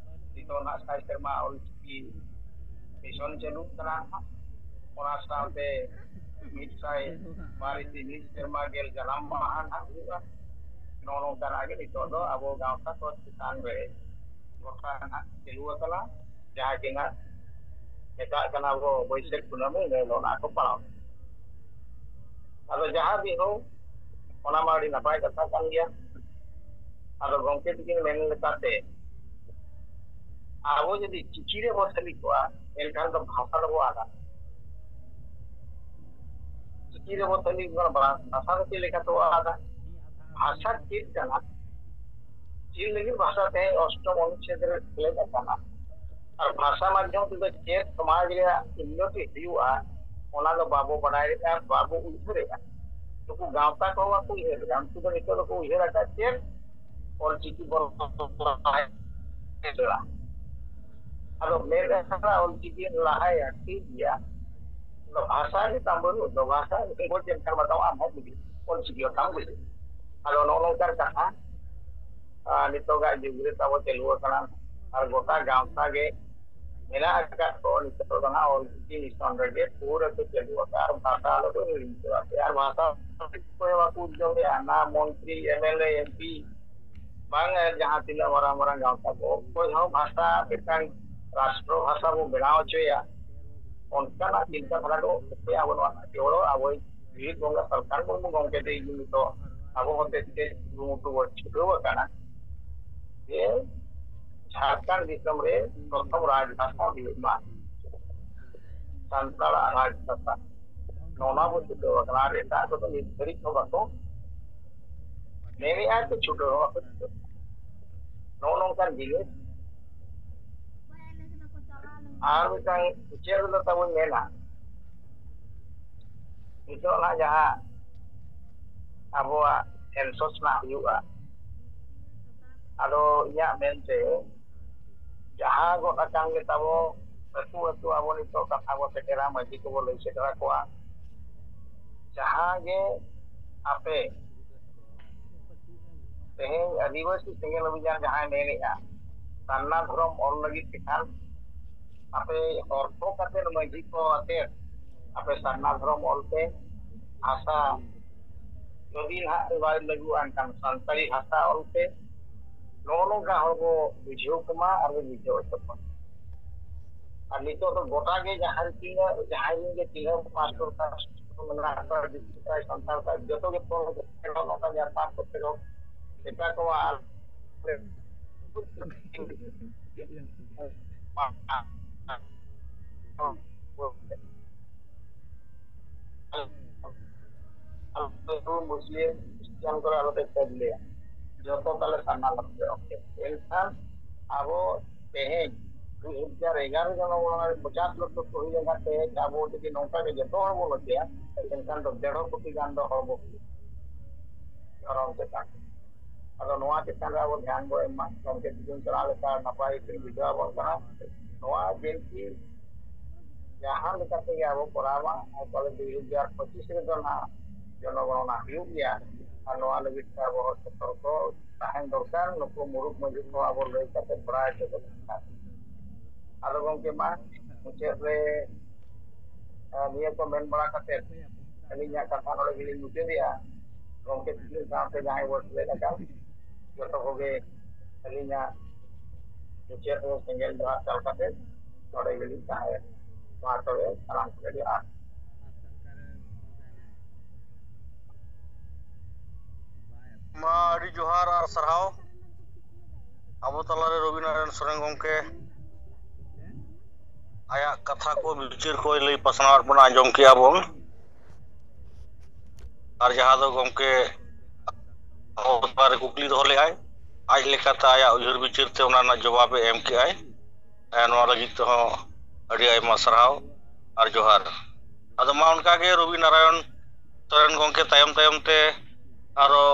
ᱱᱤᱛᱚᱜ ᱱᱟᱜ ᱥᱟᱭ ᱥᱮᱨᱢᱟ ᱚᱞ ᱪᱤᱠᱤ ᱢᱤᱥᱚᱱ ᱪᱟᱹᱞᱩᱜ ᱠᱟᱱᱟ᱾ ᱚᱱᱟ ᱥᱟᱶᱛᱮ ᱢᱤᱫ ᱥᱟᱭ ᱢᱟᱨᱮ ᱛᱤᱱᱤᱥ ᱥᱮᱨᱢᱟ ᱜᱮᱞ ᱡᱟᱱᱟᱢ ᱢᱟᱦᱟ ᱱᱟᱜ ᱦᱩᱭᱩᱜᱼᱟ᱾ ᱱᱚᱜᱼᱚ ᱱᱚᱝᱠᱟᱱᱟᱜ ᱜᱮ ᱱᱤᱛᱚᱜ ᱫᱚ ᱟᱵᱚ ᱜᱟᱶᱛᱟ ᱠᱚ ᱪᱮᱛᱟᱱ ᱨᱮ ᱜᱚᱴᱟ ᱱᱟᱜ ᱪᱟᱹᱞᱩ ᱟᱠᱟᱱᱟ, ᱡᱟᱦᱟᱸ ᱜᱮ ᱱᱟᱜ ᱢᱮᱛᱟᱜ ᱠᱟᱱᱟ ᱵᱚ ᱵᱟᱹᱭᱥᱟᱹᱠᱷ ᱠᱩᱱᱟᱹᱢᱤ, ᱤᱱᱟᱹ ᱦᱤᱞᱳᱜ ᱱᱟᱜ ᱠᱚ ᱯᱟᱲᱟᱣ᱾ ᱟᱫᱚ ᱡᱟᱦᱟᱸ ᱜᱮ ᱦᱳᱠ, ᱚᱱᱟ ᱢᱟ ᱟᱹᱰᱤ ᱱᱟᱯᱟᱭ ᱠᱟᱛᱷᱟ ᱠᱟᱱ ᱜᱮᱭᱟ᱾ ᱟᱫᱚ ᱜᱚᱢᱠᱮ ᱛᱤᱠᱤᱱ ᱢᱮᱱ ᱞᱮᱠᱟᱛᱮ, ᱟᱵᱚ ᱡᱩᱫᱤ ᱪᱤᱠᱤ ᱨᱮᱵᱚ ᱥᱟᱹᱞᱤ ᱠᱚᱜᱼᱟ, ᱮᱱᱠᱷᱟᱱ ᱫᱚ ᱵᱷᱟᱥᱟ ᱫᱚᱵᱚ ᱟᱫᱟ᱾ ᱪᱤᱠᱤ ᱨᱮᱵᱚ ᱥᱟᱹᱞᱤ ᱠᱚᱜᱼᱟ, ᱵᱷᱟᱥᱟ ᱫᱚ ᱪᱮᱫ ᱞᱮᱠᱟ ᱛᱮᱵᱚ ᱟᱫᱟ? ᱵᱷᱟᱥᱟ ᱪᱮᱫ ᱠᱟᱱᱟ? ᱪᱮᱫ ᱞᱟᱹᱜᱤᱫ ᱵᱷᱟᱥᱟ ᱛᱮᱦᱮᱧ ᱚᱥᱴᱚᱢ ᱚᱱᱩᱪᱪᱷᱮᱫ ᱨᱮ ᱥᱮᱞᱮᱫ ᱟᱠᱟᱱᱟ? ᱟᱨ ᱵᱷᱟᱥᱟ ᱢᱟᱫᱽᱫᱷᱚᱢ ᱛᱮᱫᱚ ᱪᱮᱫ ᱥᱚᱢᱟᱡᱽ ᱨᱮᱭᱟᱜ ᱩᱱᱱᱚᱛᱤ ᱦᱩᱭᱩᱜᱼᱟ, ᱚᱱᱟ ᱫᱚ ᱵᱟᱵᱚ ᱵᱟᱰᱟᱭᱮᱫᱼᱟ, ᱵᱟᱵᱚ ᱩᱭᱦᱟᱹᱨᱮᱫᱼᱟ᱾ ᱱᱩᱠᱩ ᱜᱟᱶᱛᱟ ᱠᱚᱦᱚᱸ ᱵᱟᱠᱚ ᱩᱭᱦᱟᱹᱨᱮᱫᱼᱟ, ᱩᱱᱠᱩ ᱫᱚ ᱱᱤᱛᱚᱜ ᱫᱚᱠᱚ ᱩᱭᱦᱟᱹᱨ ᱟᱠᱟᱫ ᱪᱮᱫ ᱚᱞᱪᱤᱠᱤ ᱵᱚᱱ ᱞᱟᱦᱟᱭᱟ᱾ ᱟᱫᱚ ᱢᱮᱱ ᱟᱠᱟᱫᱟ ᱚᱞᱪᱤᱠᱤ ᱞᱟᱦᱟᱭᱟ, ᱴᱷᱤᱠ ᱜᱮᱭᱟ, ᱟᱫᱚ ᱵᱷᱟᱥᱟ ᱜᱮ ᱛᱟᱢ ᱵᱟᱹᱱᱩᱜ ᱫᱚ, ᱵᱷᱟᱥᱟ ᱵᱚᱱ ᱪᱮᱫ ᱞᱮᱠᱟ ᱵᱟᱛᱟᱣᱟ ᱟᱢ ᱦᱚᱸ ᱵᱩᱡᱷᱟᱹᱣ, ᱚᱞᱪᱤᱠᱤ ᱦᱚᱸ ᱛᱟᱢ ᱵᱩᱡᱷᱟᱹᱣ᱾ ᱟᱫᱚ ᱱᱚᱜᱼᱚ ᱱᱚᱝᱠᱟᱱ ᱠᱟᱛᱷᱟ, ᱟᱨ ᱱᱤᱛᱚᱜᱟᱜ ᱡᱩᱜᱽ ᱨᱮ ᱛᱟᱵᱚ ᱪᱟᱹᱞᱩ ᱟᱠᱟᱱᱟ, ᱟᱨ ᱜᱚᱴᱟ ᱜᱟᱶᱛᱟ ᱜᱮ ᱢᱮᱱᱟᱜ ᱟᱠᱟᱫ ᱠᱚ ᱱᱤᱛᱚᱜ ᱫᱚ ᱦᱟᱸᱜ ᱚᱞᱪᱤᱠᱤ ᱢᱤᱥᱚᱱ ᱨᱮᱜᱮ ᱯᱩᱨᱟᱹ ᱠᱚ ᱪᱟᱹᱞᱩ ᱟᱠᱟᱫ ᱟᱨ ᱵᱷᱟᱥᱟ ᱫᱚᱠᱚ ᱦᱤᱲᱤᱧ ᱪᱟᱵᱟ ᱠᱮᱫᱟ᱾ ᱟᱨ ᱵᱷᱟᱥᱟ ᱚᱠᱚᱭ ᱵᱟᱠᱚ ᱩᱫᱽᱜᱟᱹᱣᱮᱫᱼᱟ, ᱱᱟ ᱢᱚᱱᱛᱨᱤ, M L A, M P, ᱵᱟᱝ ᱡᱟᱦᱟᱸ ᱛᱤᱱᱟᱹᱜ ᱢᱟᱨᱟᱝ ᱢᱟᱨᱟᱝ ᱜᱟᱶᱛᱟ ᱠᱚ, ᱚᱠᱚᱭ ᱦᱚᱸ ᱵᱷᱟᱥᱟ ᱢᱤᱫᱴᱟᱝ ᱨᱟᱥᱴᱨᱚ ᱵᱷᱟᱥᱟ ᱵᱚ ᱵᱮᱱᱟᱣ ᱦᱚᱪᱚᱭᱟ, ᱚᱱᱠᱟᱱᱟᱜ ᱪᱤᱱᱛᱟᱹ ᱫᱷᱟᱨᱟ ᱫᱚ ᱚᱠᱚᱭᱟᱜ ᱵᱟᱹᱱᱩᱜᱼᱟ᱾ ᱠᱮᱣᱚᱞ ᱟᱵᱚᱭᱤᱡ ᱵᱤᱨ ᱜᱚᱝᱜᱟ ᱥᱟᱞᱠᱷᱟᱱ ᱢᱩᱨᱢᱩ ᱜᱚᱢᱠᱮ ᱛᱮ ᱤᱧ ᱱᱤᱛᱚᱜ ᱟᱵᱚ ᱦᱚᱛᱮ ᱛᱮ ᱠᱩᱨᱩᱢᱩᱴᱩ ᱵᱚ ᱪᱷᱩᱴᱟᱹᱣ ᱟᱠᱟᱱᱟ ᱡᱮ ᱡᱷᱟᱲᱠᱷᱚᱸᱰ ᱫᱤᱥᱚᱢ ᱨᱮ ᱯᱨᱚᱛᱷᱚᱢ ᱨᱟᱡᱽ ᱵᱷᱟᱥᱟ ᱦᱩᱭᱩᱜ ᱢᱟ ᱥᱟᱱᱛᱟᱲᱟᱜ ᱨᱟᱡᱽ ᱵᱷᱟᱥᱟ᱾ ᱱᱚᱣᱟ ᱵᱚ ᱪᱷᱩᱴᱟᱹᱣ ᱟᱠᱟᱱᱟ᱾ ᱟᱨ ᱮᱴᱟᱜ ᱠᱚᱫᱚ ᱱᱤᱛ ᱫᱷᱟᱹᱨᱤᱡ ᱦᱚᱸ ᱵᱟᱠᱚ ᱢᱮᱱᱮᱫᱼᱟ ᱠᱚ, ᱪᱷᱩᱴᱟᱹᱣ ᱦᱚᱸ ᱵᱟᱠᱚ ᱪᱷᱩᱴᱟᱹᱣ᱾ ᱱᱚᱜᱼᱚ ᱱᱚᱝᱠᱟᱱ ᱡᱤᱱᱤᱥ᱾ ᱟᱨ ᱢᱤᱫᱴᱟᱝ ᱩᱪᱟᱹᱲ ᱨᱮᱫᱚ ᱛᱟᱵᱚᱱ ᱢᱮᱱᱟ, ᱱᱤᱛᱚᱜ ᱱᱟᱜ ᱡᱟᱦᱟᱸ ᱟᱵᱚᱣᱟᱜ ᱥᱮᱱᱥᱚᱥ ᱨᱮᱱᱟᱜ ᱦᱩᱭᱩᱜᱼᱟ, ᱟᱫᱚ ᱤᱧᱟᱹᱜ ᱢᱮᱱᱛᱮ ᱡᱟᱦᱟᱸ ᱜᱚᱫ ᱟᱠᱟᱱ ᱜᱮ ᱛᱟᱵᱚ, ᱟᱹᱛᱩ ᱟᱹᱛᱩ ᱟᱵᱚ ᱱᱤᱛᱚᱜ ᱠᱟᱛᱷᱟ ᱵᱚ ᱥᱮᱴᱮᱨᱟ, ᱢᱟᱹᱡᱷᱤ ᱠᱚᱵᱚ ᱞᱟᱹᱭ ᱥᱮᱴᱮᱨ ᱟᱠᱚᱣᱟ, ᱡᱟᱦᱟᱸ ᱜᱮ ᱟᱯᱮ ᱛᱮᱦᱮᱧ ᱟᱹᱫᱤᱵᱟᱹᱥᱤ ᱥᱮᱸᱜᱮᱞ ᱚᱵᱷᱤᱡᱟᱱ ᱡᱟᱦᱟᱸᱭ ᱢᱮᱱᱮᱫᱼᱟ, ᱥᱟᱨᱱᱟ ᱫᱷᱚᱨᱚᱢ ᱚᱞ ᱞᱟᱹᱜᱤᱫ ᱛᱮᱠᱷᱟᱱ ᱟᱯᱮ ᱦᱚᱨᱠᱚ ᱠᱟᱛᱮ ᱢᱟᱹᱡᱷᱤ ᱠᱚ ᱟᱛᱮ ᱟᱯᱮ ᱥᱟᱨᱱᱟ ᱫᱷᱚᱨᱚᱢ ᱚᱞ ᱯᱮ, ᱵᱷᱟᱥᱟ ᱡᱩᱫᱤ ᱱᱟᱦᱟᱜ ᱵᱟᱭ ᱞᱟᱹᱜᱩᱜᱼᱟ, ᱮᱱᱠᱷᱟᱱ ᱥᱟᱱᱛᱟᱲᱤ ᱵᱷᱟᱥᱟ ᱚᱞ ᱯᱮ᱾ ᱱᱚᱜᱼᱚ ᱱᱚᱝᱠᱟ ᱦᱚᱲ ᱵᱚ ᱵᱩᱡᱷᱟᱹᱣ ᱠᱚᱢᱟ ᱟᱨ ᱵᱚ ᱵᱩᱡᱷᱟᱹᱣ ᱦᱚᱪᱚ ᱠᱚᱣᱟ᱾ ᱟᱨ ᱱᱤᱛᱚᱜ ᱫᱚ ᱜᱚᱴᱟ ᱜᱮ ᱡᱟᱦᱟᱸ ᱨᱮ ᱛᱤᱱᱟᱹᱜ, ᱡᱟᱦᱟᱸᱭ ᱨᱮᱱ ᱜᱮ ᱛᱤᱱᱟᱹᱜ ᱯᱟᱥᱴᱚᱨ ᱯᱟᱥᱴᱚᱨ ᱢᱮᱱᱟᱜ ᱠᱚᱣᱟ, ᱡᱟᱹᱛᱤ ᱥᱟᱱᱛᱟᱲ ᱠᱚ ᱡᱚᱛᱚ ᱜᱮ ᱯᱚᱨᱚᱵᱽ ᱥᱮᱴᱮᱨᱚᱜ, ᱱᱚᱝᱠᱟ ᱧᱟᱯᱟᱢ ᱠᱚ ᱥᱮᱴᱮᱨᱚᱜ, ᱮᱴᱟᱜ ᱠᱚᱣᱟᱜ ᱟᱨ ᱟᱞᱮ ᱫᱚ ᱢᱩᱥᱞᱤᱢ ᱠᱷᱨᱤᱥᱴᱟᱱ ᱠᱚᱨᱮ ᱟᱞᱚᱯᱮ ᱠᱷᱚᱡᱽ ᱞᱮᱭᱟ, ᱡᱚᱛᱚ ᱛᱟᱞᱮ ᱥᱟᱨᱱᱟ ᱞᱟᱜᱟᱣ ᱯᱮ᱾ ᱮᱱᱠᱷᱟᱱ ᱟᱵᱚ ᱛᱮᱦᱮᱧ ᱫᱩ ᱦᱟᱡᱟᱨ ᱮᱜᱟᱨᱚ ᱡᱚᱱᱚᱜᱚᱬᱟ ᱨᱮ ᱯᱚᱪᱟᱥ ᱞᱚᱠᱷᱚ ᱠᱚ ᱦᱩᱭ ᱞᱮᱱᱠᱷᱟᱱ ᱛᱮᱦᱮᱧ ᱟᱵᱚ ᱡᱩᱫᱤ ᱱᱚᱝᱠᱟ ᱜᱮ ᱡᱚᱛᱚ ᱦᱚᱲ ᱵᱚᱱ ᱞᱟᱹᱠᱛᱤᱭᱟ, ᱮᱱᱠᱷᱟᱱ ᱫᱚ ᱰᱮᱲ ᱠᱳᱴᱤ ᱜᱟᱱ ᱫᱚ ᱦᱚᱲ ᱵᱚ ᱦᱩᱭᱩᱜᱼᱟ ᱫᱷᱚᱨᱚᱢ ᱪᱮᱛᱟᱱ᱾ ᱟᱫᱚ ᱱᱚᱣᱟ ᱪᱮᱛᱟᱱ ᱨᱮ ᱟᱵᱚ ᱫᱷᱮᱭᱟᱱ ᱵᱚ ᱮᱢ ᱢᱟ᱾ ᱜᱚᱢᱠᱮ ᱛᱤᱠᱤᱱ ᱪᱟᱞᱟᱣ ᱞᱮᱠᱟ ᱱᱟᱯᱟᱭ ᱠᱤᱱ ᱵᱩᱡᱷᱟᱹᱣ ᱟᱵᱚᱱ ᱠᱟᱱᱟ᱾ ᱱᱚᱣᱟ ᱵᱤᱱᱛᱤ ᱡᱟᱦᱟᱸ ᱞᱮᱠᱟ ᱛᱮᱜᱮ ᱟᱵᱚ ᱠᱚᱨᱟᱣ ᱢᱟ, ᱟᱨ ᱯᱟᱞᱮ ᱫᱩ ᱦᱟᱡᱟᱨ ᱯᱚᱸᱪᱤᱥ ᱨᱮᱫᱚ ᱱᱟᱦᱟᱜ ᱡᱚᱱᱚᱜᱚᱬᱚᱱᱟ ᱦᱩᱭᱩᱜ ᱜᱮᱭᱟ᱾ ᱟᱨ ᱱᱚᱣᱟ ᱞᱟᱹᱜᱤᱫ ᱛᱮ ᱟᱵᱚ ᱦᱚᱲ ᱥᱚᱛᱚᱨᱠᱚ ᱛᱟᱦᱮᱱ ᱫᱚᱨᱠᱟᱨ᱾ ᱱᱩᱠᱩ ᱢᱩᱨᱩᱠ ᱢᱟᱹᱡᱷᱤ ᱠᱚ ᱟᱵᱚ ᱞᱟᱹᱭ ᱠᱟᱛᱮ ᱵᱟᱲᱟᱭ ᱦᱚᱪᱚ ᱠᱚ ᱫᱚᱨᱠᱟᱨ᱾ ᱟᱫᱚ ᱜᱚᱢᱠᱮ ᱢᱟ ᱢᱩᱪᱟᱹᱫ ᱨᱮ, ᱟᱨ ᱱᱤᱭᱟᱹ ᱠᱚ ᱢᱮᱱ ᱵᱟᱲᱟ ᱠᱟᱛᱮ ᱟᱹᱞᱤᱧᱟᱜ ᱠᱟᱛᱷᱟ ᱱᱚᱰᱮ ᱜᱮᱞᱤᱧ ᱢᱩᱪᱟᱹᱫᱮᱜᱼᱟ᱾ ᱜᱚᱢᱠᱮ ᱛᱤᱠᱤᱱ ᱥᱟᱶᱛᱮ ᱡᱟᱦᱟᱸᱭ ᱵᱚᱱ ᱥᱮᱞᱮᱫ ᱟᱠᱟᱱ ᱡᱚᱛᱚ ᱠᱚᱜᱮ ᱟᱹᱞᱤᱧᱟᱜ ᱢᱩᱪᱟᱹᱫ ᱨᱮ ᱥᱮᱸᱜᱮᱞ ᱡᱚᱦᱟᱨ ᱪᱟᱞ ᱠᱟᱛᱮ ᱱᱚᱰᱮ ᱜᱮᱞᱤᱧ ᱛᱟᱦᱮᱸᱭᱟ᱾ ᱢᱟ ᱛᱚᱵᱮ ᱥᱟᱱᱟᱢ ᱠᱚᱜᱮ ᱡᱚᱦᱟᱨ᱾ ᱢᱟ ᱟᱹᱰᱤ ᱡᱚᱦᱟᱨ ᱟᱨ ᱥᱟᱨᱦᱟᱣ᱾ ᱟᱵᱚ ᱛᱟᱞᱟᱨᱮ ᱨᱚᱵᱤᱱᱟᱨᱟᱭᱚᱱ ᱥᱚᱨᱮᱱ ᱜᱚᱢᱠᱮ ᱟᱭᱟᱜ ᱠᱟᱛᱷᱟ ᱠᱚ, ᱵᱤᱪᱟᱹᱨ ᱠᱚᱭ ᱞᱟᱹᱭ ᱯᱟᱥᱱᱟᱣᱟᱫ ᱵᱚᱱᱟ, ᱟᱸᱡᱚᱢ ᱠᱮᱜᱼᱟ ᱵᱚᱱ᱾ ᱟᱨ ᱡᱟᱦᱟᱸ ᱫᱚ ᱜᱚᱢᱠᱮ ᱟᱵᱚ ᱛᱟᱞᱟᱨᱮ ᱠᱩᱠᱞᱤ ᱫᱚᱦᱚ ᱞᱮᱫᱟᱭ, ᱟᱡ ᱞᱮᱠᱟᱛᱮ ᱟᱭᱟᱜ ᱩᱭᱦᱟᱹᱨ ᱵᱤᱪᱟᱹᱨ ᱛᱮ ᱚᱱᱟ ᱨᱮᱱᱟᱜ ᱡᱚᱵᱟᱵᱮ ᱮᱢ ᱠᱮᱜᱼᱟᱭ᱾ ᱦᱮᱸ, ᱱᱚᱣᱟ ᱞᱟᱹᱜᱤᱫ ᱛᱮᱦᱚᱸ ᱟᱹᱰᱤ ᱟᱭᱢᱟ ᱥᱟᱨᱦᱟᱣ ᱟᱨ ᱡᱚᱦᱟᱨ᱾ ᱟᱫᱚ ᱢᱟ ᱚᱱᱠᱟᱜᱮ ᱨᱚᱵᱤ ᱱᱟᱨᱟᱭᱚᱱ ᱥᱚᱨᱮᱱ ᱜᱚᱢᱠᱮ ᱛᱟᱭᱚᱢ ᱛᱟᱭᱚᱢ ᱛᱮ ᱟᱨᱚ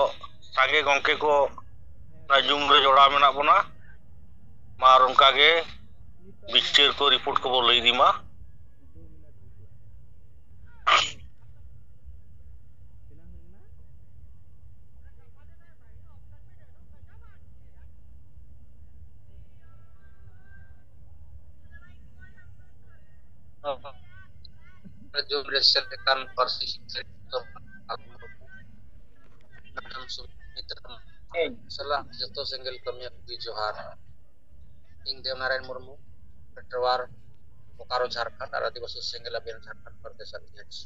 ᱥᱟᱸᱜᱮ ᱜᱚᱢᱠᱮ ᱠᱚ ᱚᱱᱟ ᱡᱩᱢ ᱨᱮ ᱡᱚᱲᱟᱣ ᱢᱮᱱᱟᱜ ᱵᱚᱱᱟ᱾ ᱢᱟ ᱟᱨ ᱚᱱᱠᱟᱜᱮ ᱵᱤᱪᱟᱹᱨ ᱠᱚ, ᱨᱤᱯᱳᱨᱴ ᱠᱚᱵᱚ ᱞᱟᱹᱭ ᱤᱫᱤ ᱢᱟ᱾ ᱡᱩᱢ ᱨᱮ ᱥᱮᱞᱮᱫ ᱟᱠᱟᱱ ᱯᱟᱹᱨᱥᱤ ᱥᱤᱠᱷᱱᱟᱹᱛ ᱥᱟᱞᱟᱜ ᱡᱚᱛᱚ ᱥᱮᱸᱜᱮᱞ ᱠᱟᱹᱢᱤᱭᱟᱹ ᱠᱚᱜᱮ ᱡᱚᱦᱟᱨ᱾ ᱤᱧ ᱫᱮᱵᱱᱟᱨᱟᱭᱚᱱ ᱢᱩᱨᱢᱩ, ᱯᱮᱴᱨᱣᱟᱨ, ᱵᱳᱠᱟᱨᱳ, ᱡᱷᱟᱲᱠᱷᱚᱸᱰ ᱟᱨ ᱟᱹᱫᱤᱵᱟᱹᱥᱤ ᱥᱮᱸᱜᱮᱞ ᱟᱵᱷᱤᱭᱟᱱ ᱡᱷᱟᱲᱠᱷᱚᱸᱰ ᱯᱨᱚᱫᱮᱥ ᱟᱫᱷᱭᱚᱠᱥ᱾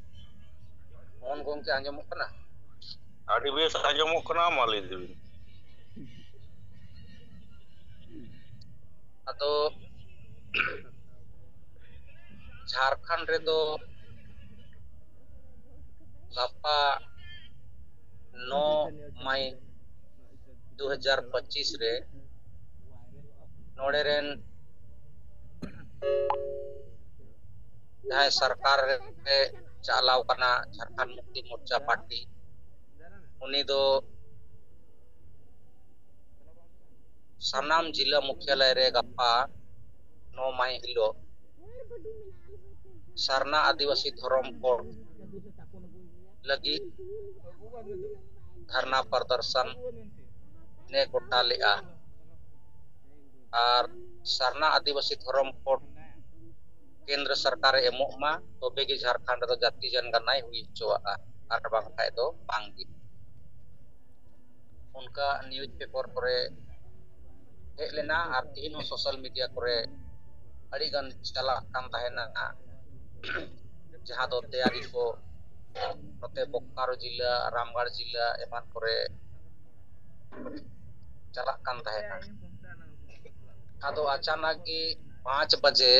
ᱢᱳᱦᱚᱱ ᱜᱚᱢᱠᱮ, ᱟᱸᱡᱚᱢᱚᱜ ᱠᱟᱱᱟ? ᱟᱹᱰᱤ ᱵᱮᱥ ᱟᱸᱡᱚᱢᱚᱜ ᱠᱟᱱᱟ, ᱢᱟ ᱞᱟᱹᱭ ᱤᱫᱤ ᱵᱤᱱ᱾ ᱟᱫᱚ ᱡᱷᱟᱲᱠᱷᱚᱸᱰ ᱨᱮᱫᱚ ᱜᱟᱯᱟ ᱱᱚ ᱢᱟᱭ ᱫᱩ ᱦᱟᱡᱟᱨ ᱯᱚᱸᱪᱤᱥ ᱨᱮ ᱱᱚᱰᱮ ᱨᱮᱱ ᱡᱟᱦᱟᱸᱭ ᱥᱚᱨᱠᱟᱨ ᱨᱮ ᱪᱟᱞᱟᱣ ᱠᱟᱱᱟ ᱡᱷᱟᱲᱠᱷᱚᱸᱰ ᱢᱩᱠᱛᱤ ᱢᱳᱨᱪᱟ ᱯᱟᱨᱴᱤ, ᱩᱱᱤ ᱫᱚ ᱥᱟᱱᱟᱢ ᱡᱤᱞᱟ ᱢᱩᱠᱷᱭᱟᱞᱚᱭ ᱨᱮ ᱜᱟᱯᱟ ᱱᱚ ᱢᱟᱭ ᱦᱤᱞᱳᱜ ᱥᱟᱨᱱᱟ ᱟᱹᱫᱤᱵᱟᱹᱥᱤ ᱫᱷᱚᱨᱚᱢ ᱠᱳᱰ ᱞᱟᱹᱜᱤᱫ ᱫᱷᱟᱨᱱᱟ ᱯᱨᱚᱫᱚᱨᱥᱚᱱ ᱮ ᱜᱚᱴᱟ ᱞᱮᱫᱼᱟ᱾ ᱟᱨ ᱥᱟᱨᱱᱟ ᱟᱹᱫᱤᱵᱟᱹᱥᱤ ᱫᱷᱚᱨᱚᱢ ᱠᱳᱰ ᱠᱮᱱᱫᱨᱚ ᱥᱚᱨᱠᱟᱨᱮ ᱮᱢᱚᱜ ᱢᱟ, ᱛᱚᱵᱮ ᱜᱮ ᱡᱷᱟᱲᱠᱷᱚᱸᱰ ᱨᱮᱫᱚ ᱡᱟᱹᱛᱤ ᱡᱚᱱᱜᱚᱱᱟᱭ ᱦᱩᱭ ᱦᱚᱪᱚᱣᱟᱜᱼᱟ, ᱟᱨ ᱵᱟᱝᱠᱷᱟᱡ ᱫᱚ ᱵᱟᱝ ᱜᱮ᱾ ᱚᱱᱠᱟ ᱱᱤᱭᱩᱡᱽ ᱯᱮᱯᱟᱨ ᱠᱚᱨᱮ ᱦᱮᱡ ᱞᱮᱱᱟ, ᱟᱨ ᱛᱤᱦᱤᱧ ᱦᱚᱸ ᱥᱳᱥᱟᱞ ᱢᱤᱰᱤᱭᱟ ᱠᱚᱨᱮ ᱟᱹᱰᱤ ᱜᱟᱱ ᱪᱟᱞᱟᱜ ᱠᱟᱱ ᱛᱟᱦᱮᱱᱟ, ᱡᱟᱦᱟᱸ ᱫᱚ ᱛᱮᱭᱟᱨᱤ ᱠᱚ ᱱᱚᱛᱮ ᱵᱳᱠᱟᱨᱳ ᱡᱤᱞᱟ, ᱨᱟᱢᱜᱟᱲ ᱡᱤᱞᱟ ᱮᱢᱟᱱ ᱠᱚᱨᱮ ᱪᱟᱞᱟᱜ ᱠᱟᱱ ᱛᱟᱦᱮᱱᱟ᱾ ᱟᱫᱚ ᱟᱪᱟᱱᱟᱠ ᱜᱮ ᱯᱟᱸᱪ ᱵᱟᱡᱮ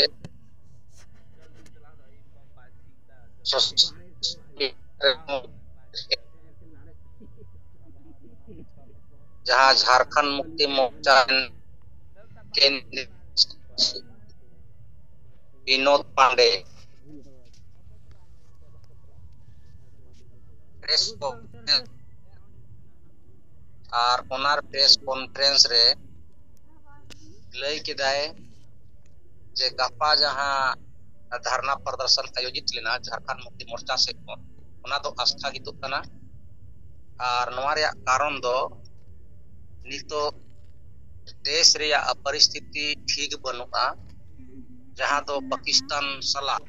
ᱥᱳᱥᱟᱞ ᱢᱤᱰᱤᱭᱟ ᱨᱮ ᱡᱟᱦᱟᱸ ᱡᱷᱟᱲᱠᱷᱚᱸᱰ ᱢᱩᱠᱛᱤ ᱢᱳᱨᱪᱟ ᱨᱮᱱ ᱠᱮᱱᱫᱨᱤᱭᱚ ᱵᱤᱱᱳᱫ ᱯᱟᱱᱰᱮ ᱯᱨᱮᱥ ᱠᱚᱱᱯᱷᱟᱨᱮᱱᱥ, ᱟᱨ ᱚᱱᱟ ᱯᱨᱮᱥ ᱠᱚᱱᱯᱷᱟᱨᱮᱱᱥ ᱨᱮ ᱞᱟᱹᱭ ᱠᱮᱫᱟᱭ ᱡᱮ ᱜᱟᱯᱟ ᱡᱟᱦᱟᱸ ᱫᱷᱟᱨᱱᱟ ᱯᱨᱚᱫᱚᱨᱥᱚᱱ ᱟᱭᱳᱡᱤᱛ ᱞᱮᱱᱟ ᱡᱷᱟᱲᱠᱷᱚᱸᱰ ᱢᱩᱠᱛᱤ ᱢᱳᱨᱪᱟ ᱥᱮᱫ ᱠᱷᱚᱱ, ᱚᱱᱟ ᱫᱚ ᱟᱥᱛᱷᱟᱜᱤᱛᱚᱜ ᱠᱟᱱᱟ᱾ ᱟᱨ ᱱᱚᱣᱟ ᱨᱮᱭᱟᱜ ᱠᱟᱨᱚᱱ ᱫᱚ ᱱᱤᱛᱚᱜ ᱫᱮᱥ ᱨᱮᱭᱟᱜ ᱯᱚᱨᱤᱥᱛᱷᱤᱛᱤ ᱴᱷᱤᱠ ᱵᱟᱹᱱᱩᱜᱼᱟ, ᱡᱟᱦᱟᱸ ᱫᱚ ᱯᱟᱠᱤᱥᱛᱟᱱ ᱥᱟᱞᱟᱜ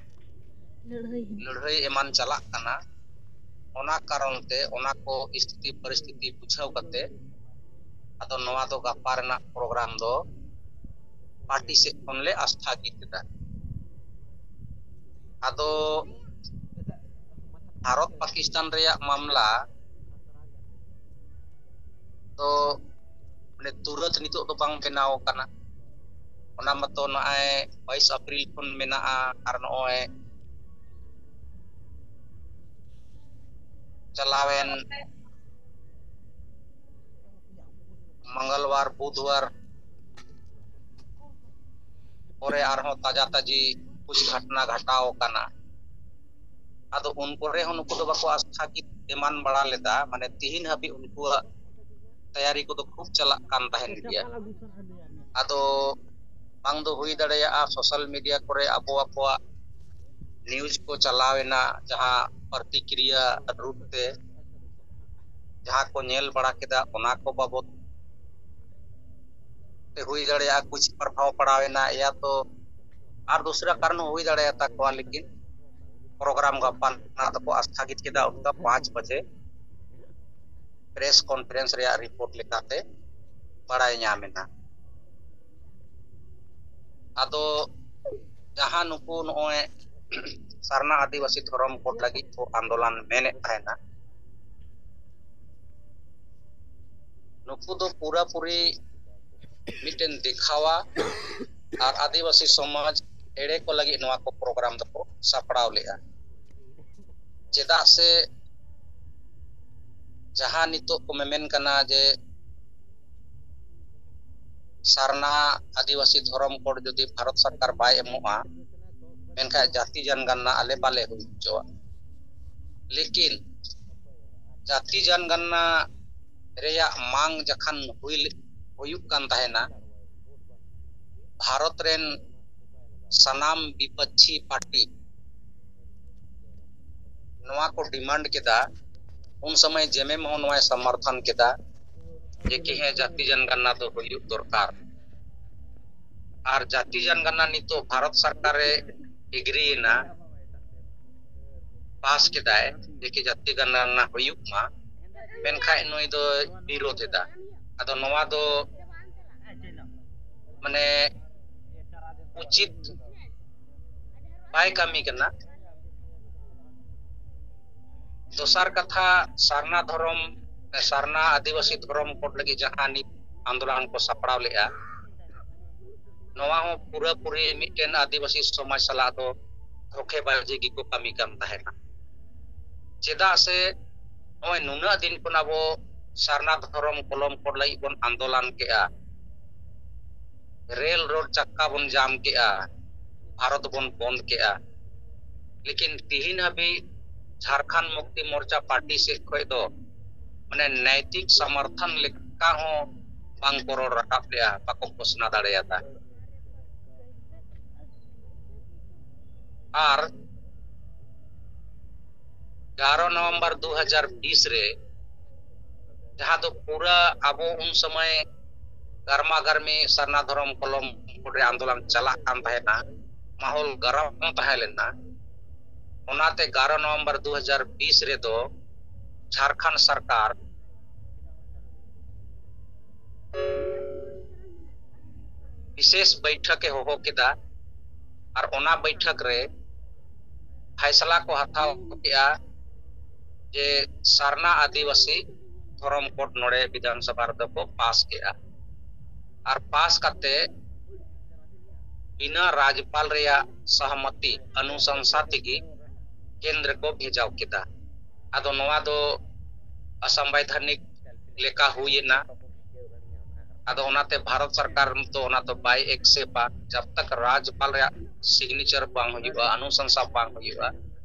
ᱞᱟᱹᱲᱦᱟᱹᱭ ᱮᱢᱟᱱ ᱪᱟᱞᱟᱜ ᱠᱟᱱᱟ᱾ ᱚᱱᱟ ᱠᱟᱨᱚᱱ ᱛᱮ ᱚᱱᱟ ᱠᱚ ᱥᱛᱷᱤᱛᱤ ᱯᱚᱨᱤᱥᱛᱷᱤᱛᱤ ᱵᱩᱡᱷᱟᱹᱣ ᱠᱟᱛᱮ ᱟᱫᱚ ᱱᱚᱣᱟ ᱫᱚ ᱜᱟᱯᱟ ᱨᱮᱱᱟᱜ ᱯᱨᱳᱜᱨᱟᱢ ᱫᱚ ᱯᱟᱨᱴᱤ ᱥᱮᱫ ᱠᱷᱚᱱ ᱞᱮ ᱟᱥᱛᱷᱟᱜᱤᱛ ᱮᱫᱟ᱾ ᱟᱫᱚ ᱵᱷᱟᱨᱚᱛ ᱯᱟᱠᱤᱥᱛᱟᱱ ᱨᱮᱭᱟᱜ ᱢᱟᱢᱞᱟ ᱫᱚ ᱢᱟᱱᱮ ᱛᱩᱨᱟᱹᱛ ᱱᱤᱛᱚᱜ ᱫᱚ ᱵᱟᱝ ᱵᱮᱱᱟᱣ ᱟᱠᱟᱱᱟ᱾ ᱚᱱᱟ ᱢᱟᱛᱚ ᱱᱚᱜᱼᱚᱭ ᱵᱟᱭᱤᱥ ᱟᱯᱨᱤᱞ ᱠᱷᱚᱱ ᱢᱮᱱᱟᱜᱼᱟ, ᱟᱨ ᱱᱚᱜᱼᱚᱭ ᱪᱟᱞᱟᱣᱮᱱ ᱢᱚᱝᱜᱚᱞᱵᱟᱨ, ᱵᱩᱫᱷᱵᱟᱨ ᱯᱚᱨᱮ ᱟᱨᱦᱚᱸ ᱛᱟᱡᱟ ᱛᱟᱡᱤ ᱠᱩᱪ ᱜᱷᱟᱴᱱᱟ ᱜᱷᱟᱴᱟᱣ ᱟᱠᱟᱱᱟ᱾ ᱟᱫᱚ ᱩᱱ ᱠᱚᱨᱮ ᱦᱚᱸ ᱱᱩᱠᱩ ᱫᱚ ᱵᱟᱠᱚ ᱟᱥᱛᱷᱟᱜᱤᱛ ᱮᱢᱟᱱ ᱵᱟᱲᱟ ᱞᱮᱫᱟ, ᱢᱟᱱᱮ ᱛᱤᱦᱤᱧ ᱦᱟᱹᱵᱤᱡ ᱩᱱᱠᱩᱣᱟᱜ ᱛᱮᱭᱟᱨᱤ ᱠᱚᱫᱚ ᱠᱷᱩᱵ ᱪᱟᱞᱟᱜ ᱠᱟᱱ ᱛᱟᱦᱮᱱ ᱜᱮᱭᱟ᱾ ᱟᱫᱚ ᱵᱟᱝ ᱫᱚ ᱦᱩᱭ ᱫᱟᱲᱮᱭᱟᱜᱼᱟ ᱥᱳᱥᱟᱞ ᱢᱤᱰᱤᱭᱟ ᱠᱚᱨᱮ ᱟᱵᱚ ᱟᱠᱚᱣᱟᱜ ᱱᱤᱭᱩᱡᱽ ᱠᱚ ᱪᱟᱞᱟᱣ ᱮᱱᱟ, ᱡᱟᱦᱟᱸ ᱯᱨᱚᱛᱤᱠᱨᱤᱭᱟ ᱨᱩᱯ ᱛᱮ ᱡᱟᱦᱟᱸ ᱠᱚ ᱧᱮᱞ ᱵᱟᱲᱟ ᱠᱮᱫᱟ ᱚᱱᱟ ᱠᱚ ᱵᱟᱵᱚᱛ ᱛᱮ ᱦᱩᱭ ᱫᱟᱲᱮᱭᱟᱜᱼᱟ ᱠᱩᱪ ᱯᱨᱚᱵᱷᱟᱣ ᱯᱟᱲᱟᱣ ᱮᱱᱟ, ᱭᱟ ᱛᱚ ᱟᱨ ᱫᱩᱥᱨᱟ ᱠᱟᱨᱚᱱ ᱦᱚᱸ ᱦᱩᱭ ᱫᱟᱲᱮᱭᱟᱛᱟ ᱠᱚᱣᱟ, ᱞᱮᱠᱤᱱ ᱯᱨᱳᱜᱨᱟᱢ ᱜᱟᱯᱟ ᱱᱟᱜ ᱫᱚᱠᱚ ᱟᱥᱛᱷᱟᱜᱤᱛ ᱠᱮᱫᱟ᱾ ᱚᱱᱠᱟ ᱯᱟᱸᱪ ᱵᱟᱡᱮ ᱯᱨᱮᱥ ᱠᱚᱱᱯᱷᱟᱨᱮᱱᱥ ᱨᱮᱭᱟᱜ ᱨᱤᱯᱳᱨᱴ ᱞᱮᱠᱟᱛᱮ ᱵᱟᱲᱟᱭ ᱧᱟᱢ ᱮᱱᱟ᱾ ᱟᱫᱚ ᱡᱟᱦᱟᱸ ᱱᱩᱠᱩ ᱱᱚᱜᱼᱚᱭ ᱥᱟᱨᱱᱟ ᱟᱹᱫᱤᱵᱟᱹᱥᱤ ᱫᱷᱚᱨᱚᱢ ᱠᱳᱰ ᱞᱟᱹᱜᱤᱫ ᱠᱚ ᱟᱱᱫᱳᱞᱚᱱ ᱢᱮᱱᱮᱫ ᱛᱟᱦᱮᱱᱟ, ᱱᱩᱠᱩ ᱫᱚ ᱯᱩᱨᱟᱹᱯᱩᱨᱤ ᱢᱤᱫᱴᱮᱱ ᱫᱮᱠᱷᱟᱣᱟ ᱟᱨ ᱟᱹᱫᱤᱵᱟᱹᱥᱤ ᱥᱚᱢᱟᱡᱽ ᱮᱲᱮ ᱠᱚ ᱞᱟᱹᱜᱤᱫ ᱱᱚᱣᱟ ᱠᱚ ᱯᱨᱳᱜᱨᱟᱢ ᱫᱚᱠᱚ ᱥᱟᱯᱲᱟᱣ ᱞᱮᱫᱼᱟ᱾ ᱪᱮᱫᱟᱜ ᱥᱮ ᱡᱟᱦᱟᱸ ᱱᱤᱛᱚᱜ ᱠᱚ ᱢᱮᱢᱮᱱ ᱠᱟᱱᱟ ᱡᱮ ᱥᱟᱨᱱᱟ ᱟᱹᱫᱤᱵᱟᱹᱥᱤ ᱫᱷᱚᱨᱚᱢ ᱠᱳᱰ ᱡᱩᱫᱤ ᱵᱷᱟᱨᱚᱛ ᱥᱚᱨᱠᱟᱨ ᱵᱟᱭ ᱮᱢᱚᱜᱼᱟ, ᱢᱮᱱᱠᱷᱟᱱ ᱡᱟᱹᱛᱤ ᱡᱟᱱᱜᱟᱱᱱᱟ ᱟᱞᱮ ᱵᱟᱞᱮ ᱦᱩᱭ ᱦᱚᱪᱚᱣᱟᱜᱼᱟ᱾ ᱞᱮᱠᱤᱱ ᱡᱟᱹᱛᱤ ᱡᱟᱱᱜᱟᱱᱱᱟ ᱨᱮᱭᱟᱜ ᱢᱟᱝ ᱡᱟᱠᱷᱟᱱ ᱦᱩᱭ ᱞᱮ-, ᱦᱩᱭᱩᱜ ᱠᱟᱱ ᱛᱟᱦᱮᱱᱟ, ᱵᱷᱟᱨᱚᱛ ᱨᱮᱱ ᱥᱟᱱᱟᱢ ᱵᱤᱯᱚᱠᱠᱷᱤ ᱯᱟᱨᱴᱤ ᱱᱚᱣᱟ ᱠᱚ ᱰᱤᱢᱟᱱᱰ ᱠᱮᱫᱟ, ᱩᱱ ᱥᱚᱢᱚᱭ ᱡᱮᱢᱮᱢ ᱦᱚᱸ ᱱᱚᱣᱟᱭ ᱥᱚᱢᱚᱨᱛᱷᱚᱱ ᱠᱮᱫᱟ ᱡᱮ ᱠᱤ ᱦᱮᱸ, ᱡᱟᱹᱛᱤ ᱡᱟᱱᱜᱟᱱᱱᱟ ᱫᱚ ᱦᱩᱭᱩᱜ ᱫᱚᱨᱠᱟᱨ᱾ ᱟᱨ ᱡᱟᱹᱛᱤ ᱡᱟᱱᱜᱟᱱᱱᱟ ᱱᱤᱛᱚᱜ ᱵᱷᱟᱨᱚᱛ ᱥᱚᱨᱠᱟᱨᱮ ᱮᱜᱽᱨᱤᱭᱮᱱᱟ, ᱯᱟᱥ ᱠᱮᱫᱟᱭ ᱡᱮ ᱠᱤ ᱡᱟᱹᱛᱤ ᱡᱟᱱᱜᱟᱱᱱᱟ ᱦᱩᱭᱩᱜ ᱢᱟ, ᱢᱮᱱᱠᱷᱟᱱ ᱱᱩᱭ ᱫᱚᱭ ᱵᱤᱨᱳᱫᱷ ᱮᱫᱟ᱾ ᱟᱫᱚ ᱱᱚᱣᱟ ᱫᱚ ᱢᱟᱱᱮ ᱩᱪᱤᱛ ᱵᱟᱭ ᱠᱟᱹᱢᱤ ᱠᱟᱱᱟ᱾ ᱫᱚᱥᱟᱨ ᱠᱟᱛᱷᱟ, ᱥᱟᱨᱱᱟ ᱫᱷᱚᱨᱚᱢ, ᱥᱟᱨᱱᱟ ᱟᱹᱫᱤᱵᱟᱹᱥᱤ ᱫᱷᱚᱨᱚᱢ ᱠᱳᱰ ᱞᱟᱹᱜᱤᱫ ᱡᱟᱦᱟᱸ ᱱᱤᱛ ᱟᱱᱫᱳᱞᱚᱱ ᱠᱚ ᱥᱟᱯᱲᱟᱣ ᱞᱮᱫᱼᱟ, ᱱᱚᱣᱟ ᱦᱚᱸ ᱯᱩᱨᱟᱹᱯᱩᱨᱤ ᱢᱤᱫᱴᱮᱱ ᱟᱹᱫᱤᱵᱟᱹᱥᱤ ᱥᱚᱢᱟᱡᱽ ᱥᱟᱞᱟᱜ ᱫᱚ ᱫᱷᱳᱠᱮᱵᱟᱡᱤ ᱜᱮᱠᱚ ᱠᱟᱹᱢᱤ ᱠᱟᱱ ᱛᱟᱦᱮᱱᱟ᱾ ᱪᱮᱫᱟᱜ ᱥᱮ ᱱᱚᱜᱼᱚᱭ ᱱᱩᱱᱟᱹᱜ ᱫᱤᱱ ᱠᱷᱚᱱ ᱟᱵᱚ ᱥᱟᱨᱱᱟ ᱫᱷᱚᱨᱚᱢ ᱠᱚᱞᱚᱢ ᱠᱳᱰ ᱞᱟᱹᱜᱤᱫ ᱵᱚᱱ ᱟᱱᱫᱳᱞᱚᱱ ᱠᱮᱜᱼᱟ, ᱨᱮᱞ ᱨᱳᱰ ᱪᱟᱠᱟ ᱵᱚᱱ ᱡᱟᱢ ᱠᱮᱜᱼᱟ, ᱵᱷᱟᱨᱚᱛ ᱵᱚᱱ ᱵᱚᱱᱫ ᱠᱮᱜᱼᱟ, ᱞᱮᱠᱤᱱ ᱛᱤᱦᱤᱧ ᱦᱟᱹᱵᱤᱡ ᱡᱷᱟᱨᱠᱷᱚᱸᱰ ᱢᱩᱠᱛᱤ ᱢᱳᱨᱪᱟ ᱯᱟᱨᱴᱤ ᱥᱮᱫ ᱠᱷᱚᱱ ᱫᱚ ᱢᱟᱱᱮ ᱱᱮᱭᱛᱤᱠ ᱥᱚᱢᱚᱨᱛᱷᱚᱱ ᱞᱮᱠᱟ ᱦᱚᱸ ᱵᱟᱝ ᱠᱚ ᱨᱚᱲ ᱨᱟᱠᱟᱵ ᱞᱮᱜᱼᱟ, ᱵᱟᱠᱚ ᱜᱷᱳᱥᱱᱟ ᱫᱟᱲᱮᱭᱟᱫᱟ᱾ ᱟᱨ ᱮᱜᱟᱨᱚ ᱱᱚᱵᱷᱮᱢᱵᱚᱨ ᱫᱩ ᱦᱟᱡᱟᱨ ᱵᱤᱥ ᱨᱮ, ᱡᱟᱦᱟᱸ ᱫᱚ ᱯᱩᱨᱟᱹ ᱟᱵᱚ ᱩᱱ ᱥᱚᱢᱚᱭ ᱜᱟᱨᱢᱟ ᱜᱟᱨᱢᱤ ᱥᱟᱨᱱᱟ ᱫᱷᱚᱨᱚᱢ ᱠᱚᱞᱚᱢ ᱠᱳᱰ ᱨᱮ ᱟᱱᱫᱳᱞᱚᱱ ᱪᱟᱞᱟᱜ ᱠᱟᱱ ᱛᱟᱦᱮᱱᱟ, ᱢᱟᱦᱚᱞ ᱜᱚᱨᱚᱢ ᱛᱟᱦᱮᱸ ᱞᱮᱱᱟ᱾ ᱚᱱᱟᱛᱮ ᱮᱜᱟᱨᱚ ᱱᱚᱵᱷᱮᱢᱵᱚᱨ ᱫᱩ ᱦᱟᱡᱟᱨ ᱵᱤᱥ ᱨᱮᱫᱚ ᱡᱷᱟᱲᱠᱷᱚᱸᱰ ᱥᱚᱨᱠᱟᱨ ᱵᱤᱥᱮᱥ ᱵᱟᱹᱭᱴᱷᱟᱹᱠ ᱮ ᱦᱚᱦᱚ ᱠᱮᱫᱟ᱾ ᱟᱨ ᱚᱱᱟ ᱵᱟᱹᱭᱴᱷᱟᱹᱠ ᱨᱮ ᱯᱷᱟᱭᱥᱟᱞᱟ ᱠᱚ ᱦᱟᱛᱟᱣ ᱠᱮᱫᱼᱟ ᱡᱮ ᱥᱟᱨᱱᱟ ᱟᱹᱫᱤᱵᱟᱹᱥᱤ ᱫᱷᱚᱨᱚᱢ ᱠᱳᱰ ᱱᱚᱰᱮ ᱵᱤᱫᱷᱟᱱ ᱥᱚᱵᱷᱟ ᱨᱮᱫᱚ ᱠᱚ ᱯᱟᱥ ᱠᱮᱫᱼᱟ᱾ ᱟᱨ ᱯᱟᱥ ᱠᱟᱛᱮ ᱵᱤᱱᱟᱹ ᱨᱟᱡᱽᱯᱟᱞ ᱨᱮᱭᱟᱜ ᱥᱚᱦᱚᱢᱚᱛᱤ ᱚᱱᱩᱥᱚᱝᱥᱟ ᱛᱮᱜᱮ ᱠᱮᱱᱫᱨᱚ ᱠᱚ ᱵᱷᱮᱡᱟᱣ ᱠᱮᱫᱟ᱾ ᱟᱫᱚ ᱱᱚᱣᱟ ᱫᱚ ᱚᱥᱟᱝᱵᱤᱫᱷᱟᱱᱤᱠ ᱞᱮᱠᱟ ᱦᱩᱭᱮᱱᱟ᱾ ᱟᱫᱚ ᱚᱱᱟᱛᱮ ᱵᱷᱟᱨᱚᱛ ᱥᱚᱨᱠᱟᱨ ᱫᱚ ᱚᱱᱟ ᱫᱚ ᱵᱟᱭ ᱮᱠᱥᱮᱯᱟ, ᱡᱟᱵ ᱛᱟᱠ ᱨᱟᱡᱽᱯᱟᱞ ᱨᱮᱭᱟᱜ ᱥᱤᱜᱽᱱᱮᱪᱟᱨ ᱵᱟᱝ ᱦᱩᱭᱩᱜᱼᱟ, ᱚᱱᱩᱥᱚᱝᱥᱟ ᱵᱟᱝ ᱦᱩᱭᱩᱜᱼᱟ,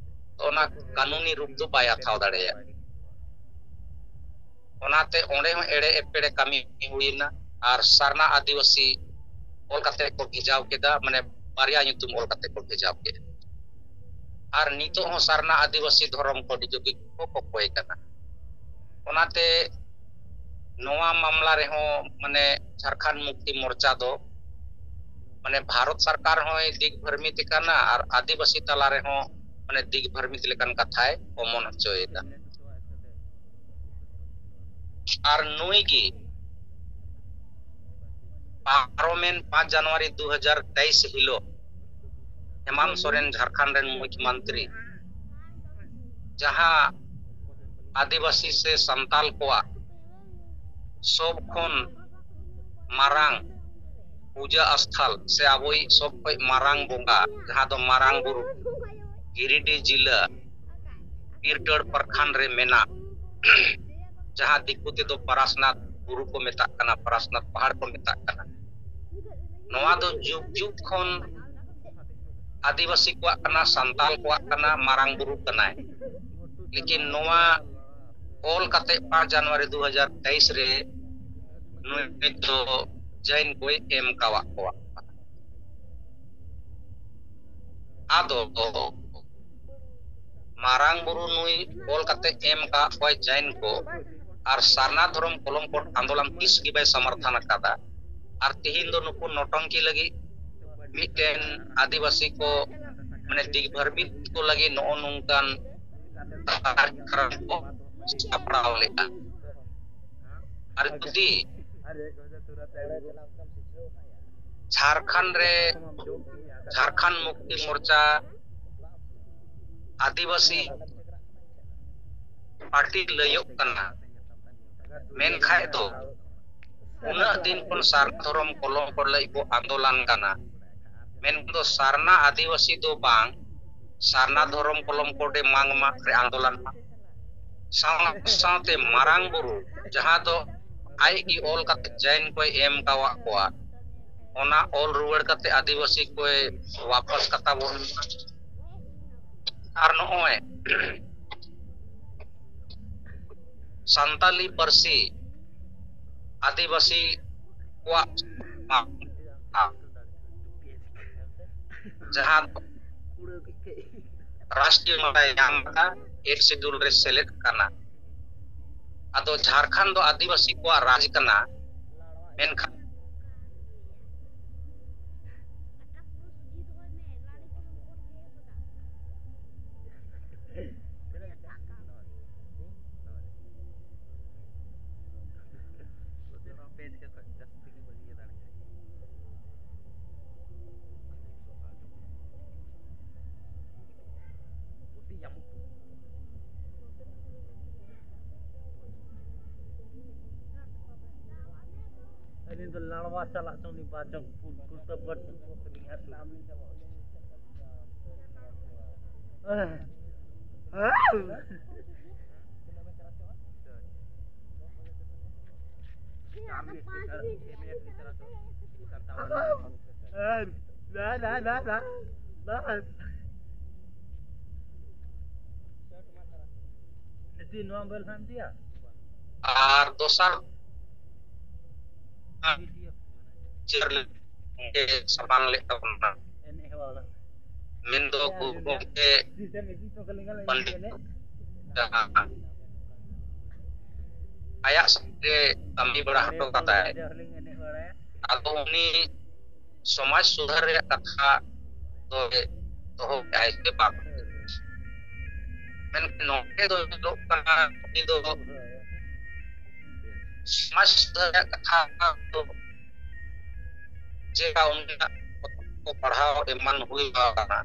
ᱛᱚ ᱚᱱᱟ ᱠᱟᱹᱱᱩᱱᱤ ᱨᱩᱯ ᱫᱚ ᱵᱟᱭ ᱦᱟᱛᱟᱣ ᱫᱟᱲᱮᱭᱟᱜᱼᱟ᱾ ᱚᱱᱟᱛᱮ ᱚᱸᱰᱮ ᱦᱚᱸ ᱮᱲᱮ ᱮᱯᱮᱲᱮ ᱠᱟᱹᱢᱤ ᱦᱩᱭᱮᱱᱟ᱾ ᱟᱨ ᱥᱟᱨᱱᱟ ᱟᱹᱫᱤᱵᱟᱹᱥᱤ ᱚᱞ ᱠᱟᱛᱮ ᱠᱚ ᱵᱷᱮᱡᱟᱣ ᱠᱮᱫᱟ, ᱢᱟᱱᱮ ᱵᱟᱨᱭᱟ ᱧᱩᱛᱩᱢ ᱚᱞ ᱠᱟᱛᱮ ᱠᱚ ᱵᱷᱮᱡᱟᱣ ᱠᱮᱫᱟ᱾ ᱟᱨ ᱱᱤᱛᱚᱜ ᱦᱚᱸ ᱥᱟᱨᱱᱟ ᱟᱹᱫᱤᱵᱟᱹᱥᱤ ᱫᱷᱚᱨᱚᱢ ᱠᱳᱰ ᱡᱩᱜᱤ ᱠᱚ ᱠᱚᱠᱚᱭ ᱠᱟᱱᱟ᱾ ᱚᱱᱟᱛᱮ ᱱᱚᱣᱟ ᱢᱟᱢᱞᱟ ᱨᱮᱦᱚᱸ ᱢᱟᱱᱮ ᱡᱷᱟᱲᱠᱷᱚᱸᱰ ᱢᱩᱠᱛᱤ ᱢᱳᱨᱪᱟ ᱫᱚ ᱢᱟᱱᱮ ᱵᱷᱟᱨᱚᱛ ᱥᱚᱨᱠᱟᱨ ᱦᱚᱸᱭ ᱫᱤᱜᱽ ᱵᱷᱨᱚᱢᱤᱛ ᱠᱟᱱᱟ ᱟᱨ ᱟᱹᱫᱤᱵᱟᱹᱥᱤ ᱛᱟᱞᱟ ᱨᱮᱦᱚᱸ ᱢᱟᱱᱮ ᱫᱤᱜᱽ ᱵᱷᱨᱚᱢᱤᱛ ᱞᱮᱠᱟᱱ ᱠᱟᱛᱷᱟᱭ ᱚᱢᱚᱱ ᱦᱚᱪᱚᱭᱮᱫᱟ᱾ ᱟᱨ ᱱᱩᱭ ᱜᱮ ᱯᱟᱨᱚᱢᱮᱱ ᱯᱟᱸᱪ ᱡᱟᱱᱩᱣᱟᱨᱤ ᱫᱩ ᱦᱟᱡᱟᱨ ᱛᱮᱭᱤᱥ ᱦᱤᱞᱳᱜ ᱦᱮᱢᱟᱱᱛ ᱥᱚᱨᱮᱱ, ᱡᱷᱟᱲᱠᱷᱚᱸᱰ ᱨᱮᱱ ᱢᱩᱠᱷᱭᱚᱢᱚᱱᱛᱨᱤ, ᱡᱟᱦᱟᱸ ᱟᱹᱫᱤᱵᱟᱹᱥᱤ ᱥᱮ ᱥᱟᱱᱛᱟᱞ ᱠᱚᱣᱟᱜ ᱥᱚᱵ ᱠᱷᱚᱱ ᱢᱟᱨᱟᱝ ᱯᱩᱡᱟᱹ ᱟᱥᱛᱷᱟᱞ ᱥᱮ ᱟᱵᱚᱭᱤᱡ ᱥᱚᱵ ᱠᱷᱚᱱ ᱢᱟᱨᱟᱝ ᱵᱚᱸᱜᱟ, ᱡᱟᱦᱟᱸ ᱫᱚ ᱢᱟᱨᱟᱝ ᱵᱩᱨᱩ, ᱜᱤᱨᱤᱰᱤ ᱡᱤᱞᱟᱹ ᱵᱤᱨᱴᱟᱹᱲ ᱯᱨᱚᱠᱷᱚᱸᱰ ᱨᱮ ᱢᱮᱱᱟᱜ, ᱡᱟᱦᱟᱸ ᱫᱤᱠᱩ ᱛᱮᱫᱚ ᱯᱟᱨᱟᱥᱱᱟᱛᱷ ᱵᱩᱨᱩ ᱠᱚ ᱢᱮᱛᱟᱜ ᱠᱟᱱᱟ, ᱯᱟᱨᱟᱥᱱᱟᱛᱷ ᱯᱟᱦᱟᱲ ᱠᱚ ᱢᱮᱛᱟᱜ ᱠᱟᱱᱟ, ᱱᱚᱣᱟ ᱫᱚ ᱡᱩᱜᱽ ᱡᱩᱜᱽ ᱠᱷᱚᱱ ᱟᱹᱫᱤᱵᱟᱹᱥᱤ ᱠᱚᱣᱟᱜ ᱠᱟᱱᱟ, ᱥᱟᱱᱛᱟᱞ ᱠᱚᱣᱟᱜ ᱠᱟᱱᱟ, ᱢᱟᱨᱟᱝ ᱵᱩᱨᱩ ᱠᱟᱱᱟᱭ᱾ ᱞᱮᱠᱤᱱ ᱱᱚᱣᱟ ᱚᱞ ᱠᱟᱛᱮ ᱯᱟᱸᱪ ᱡᱟᱱᱩᱣᱟᱨᱤ ᱫᱩ ᱦᱟᱡᱟᱨ ᱛᱮᱭᱤᱥ ᱨᱮ ᱱᱩᱭ ᱫᱚ ᱡᱟᱭᱤᱱ ᱠᱚᱭ ᱮᱢ ᱠᱟᱣᱟᱫ ᱠᱚᱣᱟ᱾ ᱟᱫᱚ ᱢᱟᱨᱟᱝ ᱵᱩᱨᱩ ᱱᱩᱭ ᱚᱞ ᱠᱟᱛᱮ ᱮᱢ ᱠᱟᱜ ᱠᱚᱣᱟᱭ ᱡᱟᱭᱤᱱ ᱠᱚ, ᱟᱨ ᱥᱟᱨᱱᱟ ᱫᱷᱚᱨᱚᱢ ᱠᱚᱞᱚᱢ ᱠᱳᱰ ᱟᱱᱫᱳᱞᱚᱱ ᱛᱤᱥ ᱜᱮ ᱵᱟᱭ ᱥᱚᱢᱚᱨᱛᱷᱚᱱ ᱟᱠᱟᱫᱟ᱾ ᱟᱨ ᱛᱤᱦᱤᱧ ᱫᱚ ᱱᱩᱠᱩ ᱱᱚᱴᱚᱝᱠᱤ ᱞᱟᱹᱜᱤᱫ ᱢᱤᱫᱴᱮᱱ ᱟᱹᱫᱤᱵᱟᱹᱥᱤ ᱠᱚ, ᱢᱟᱱᱮ, ᱫᱤᱜᱽᱵᱷᱨᱢᱤᱛ ᱠᱚ ᱞᱟᱹᱜᱤᱫ ᱱᱚᱜᱼᱚ ᱱᱚᱝᱠᱟᱱ ᱠᱟᱨᱡᱚᱠᱨᱚᱢ ᱠᱚ ᱥᱟᱯᱲᱟᱣ ᱞᱮᱫᱼᱟ᱾ ᱟᱨ ᱡᱩᱫᱤ ᱡᱷᱟᱲᱠᱷᱚᱸᱰ ᱨᱮ ᱡᱷᱟᱲᱠᱷᱚᱸᱰ ᱢᱩᱠᱛᱤ ᱢᱳᱨᱪᱟ ᱟᱹᱰᱤ ᱞᱟᱹᱭᱚᱜ ᱠᱟᱱᱟ᱾ ᱢᱮᱱᱠᱷᱟᱡ ᱫᱚ ᱩᱱᱟᱹᱜ ᱫᱤᱱ ᱠᱷᱚᱱ ᱥᱟᱨᱱᱟ ᱫᱷᱚᱨᱚᱢ ᱠᱚᱞᱚᱢ ᱠᱚ ᱞᱟᱹᱜᱤᱫ ᱵᱚ ᱟᱱᱫᱳᱞᱚᱱ ᱠᱟᱱᱟ᱾ ᱢᱮᱱ ᱫᱚ ᱥᱟᱨᱱᱟ ᱟᱹᱫᱤᱵᱟᱹᱥᱤ ᱫᱚ ᱵᱟᱝ, ᱥᱟᱨᱱᱟ ᱫᱷᱚᱨᱚᱢ ᱠᱚᱞᱚᱢ ᱠᱚᱰᱮ ᱢᱟᱝ ᱢᱟ ᱨᱮ ᱟᱱᱫᱳᱞᱚᱱ ᱢᱟ᱾ ᱥᱟᱶ-, ᱥᱟᱶᱛᱮ ᱢᱟᱨᱟᱝ ᱵᱩᱨᱩ, ᱡᱟᱦᱟᱸ ᱫᱚ ᱟᱡ ᱜᱮ ᱚᱞ ᱠᱟᱛᱮ ᱡᱟᱭᱱ ᱠᱚᱭ ᱮᱢ ᱠᱟᱣᱟᱫ ᱠᱚᱣᱟ, ᱚᱱᱟ ᱚᱞ ᱨᱩᱣᱟᱹᱲ ᱠᱟᱛᱮ ᱟᱹᱫᱤᱵᱟᱹᱥᱤ ᱠᱚᱭ ᱣᱟᱯᱟᱥ ᱠᱟᱛᱟ ᱵᱚᱱ ᱢᱟ᱾ ᱟᱨ ᱱᱚᱜᱼᱚᱭ ᱥᱟᱱᱛᱟᱞᱤ ᱯᱟᱹᱨᱥᱤ ᱟᱹᱫᱤᱵᱟᱹᱥᱤ ᱠᱚᱣᱟᱜ ᱡᱟᱦᱟᱸ ᱨᱟᱥᱴᱨᱤᱭᱚ ᱢᱟᱱᱟᱭ ᱧᱟᱢ ᱟᱠᱟᱫ, ᱮᱭᱤᱴ ᱥᱤᱰᱩᱞ ᱨᱮ ᱥᱮᱞᱮᱫ ᱠᱟᱱᱟ᱾ ᱟᱫᱚ ᱡᱷᱟᱲᱠᱷᱚᱸᱰ ᱫᱚ ᱟᱹᱫᱤᱵᱟᱹᱥᱤ ᱠᱚᱣᱟᱜ ᱨᱟᱡᱽ ᱠᱟᱱᱟ, ᱢᱮᱱᱠᱷᱟᱱ ᱟᱹᱞᱤᱧ ᱫᱚ ᱞᱟᱲᱣᱟ ᱪᱟᱞᱟᱜ ᱪᱚᱝ ᱞᱤᱧ ᱵᱟᱪᱚᱝ ᱯᱩᱨ ᱯᱩᱨ ᱛᱮ ᱵᱟᱹᱴᱩ ᱠᱚ ᱛᱮᱞᱤᱧ ᱦᱟᱹᱥᱩ᱾ ᱟᱨ ᱫᱚᱥᱟᱨ ᱪᱮᱭᱟᱨ ᱜᱚᱢᱠᱮ ᱥᱟᱢᱟᱝ ᱞᱮᱫ ᱛᱟᱵᱚᱱᱟ, ᱢᱮᱱᱫᱚ ᱜᱩᱨᱩ ᱜᱚᱢᱠᱮ ᱯᱚᱱᱰᱤᱛ ᱡᱟᱦᱟᱸ ᱟᱭᱟᱜ ᱥᱟᱶᱛᱮ ᱠᱟᱹᱢᱤ ᱵᱟᱲᱟ ᱦᱚᱴᱚ ᱠᱟᱫᱟᱭ᱾ ᱟᱫᱚ ᱩᱱᱤ ᱥᱚᱢᱟᱡᱽ ᱥᱩᱫᱷᱟᱹᱨ ᱨᱮᱭᱟᱜ ᱠᱟᱛᱷᱟ ᱫᱚ ᱫᱚᱦᱚ ᱠᱮᱫᱟᱭ ᱥᱮ ᱵᱟᱝ? ᱢᱮᱱᱠᱷᱟᱱ ᱱᱚᱰᱮ ᱫᱚ ᱧᱮᱞᱚᱜ ᱠᱟᱱᱟ, ᱩᱱᱤ ᱫᱚ ᱥᱚᱢᱟᱡᱽ ᱥᱩᱫᱷᱟᱹᱨ ᱨᱮᱭᱟᱜ ᱠᱟᱛᱷᱟ ᱫᱚ ᱡᱮ ᱩᱱᱤᱭᱟᱜ ᱯᱚᱛᱚᱵ ᱠᱚ ᱯᱟᱲᱦᱟᱣ ᱮᱢᱟᱱ ᱦᱩᱭ ᱟᱠᱟᱱᱟ,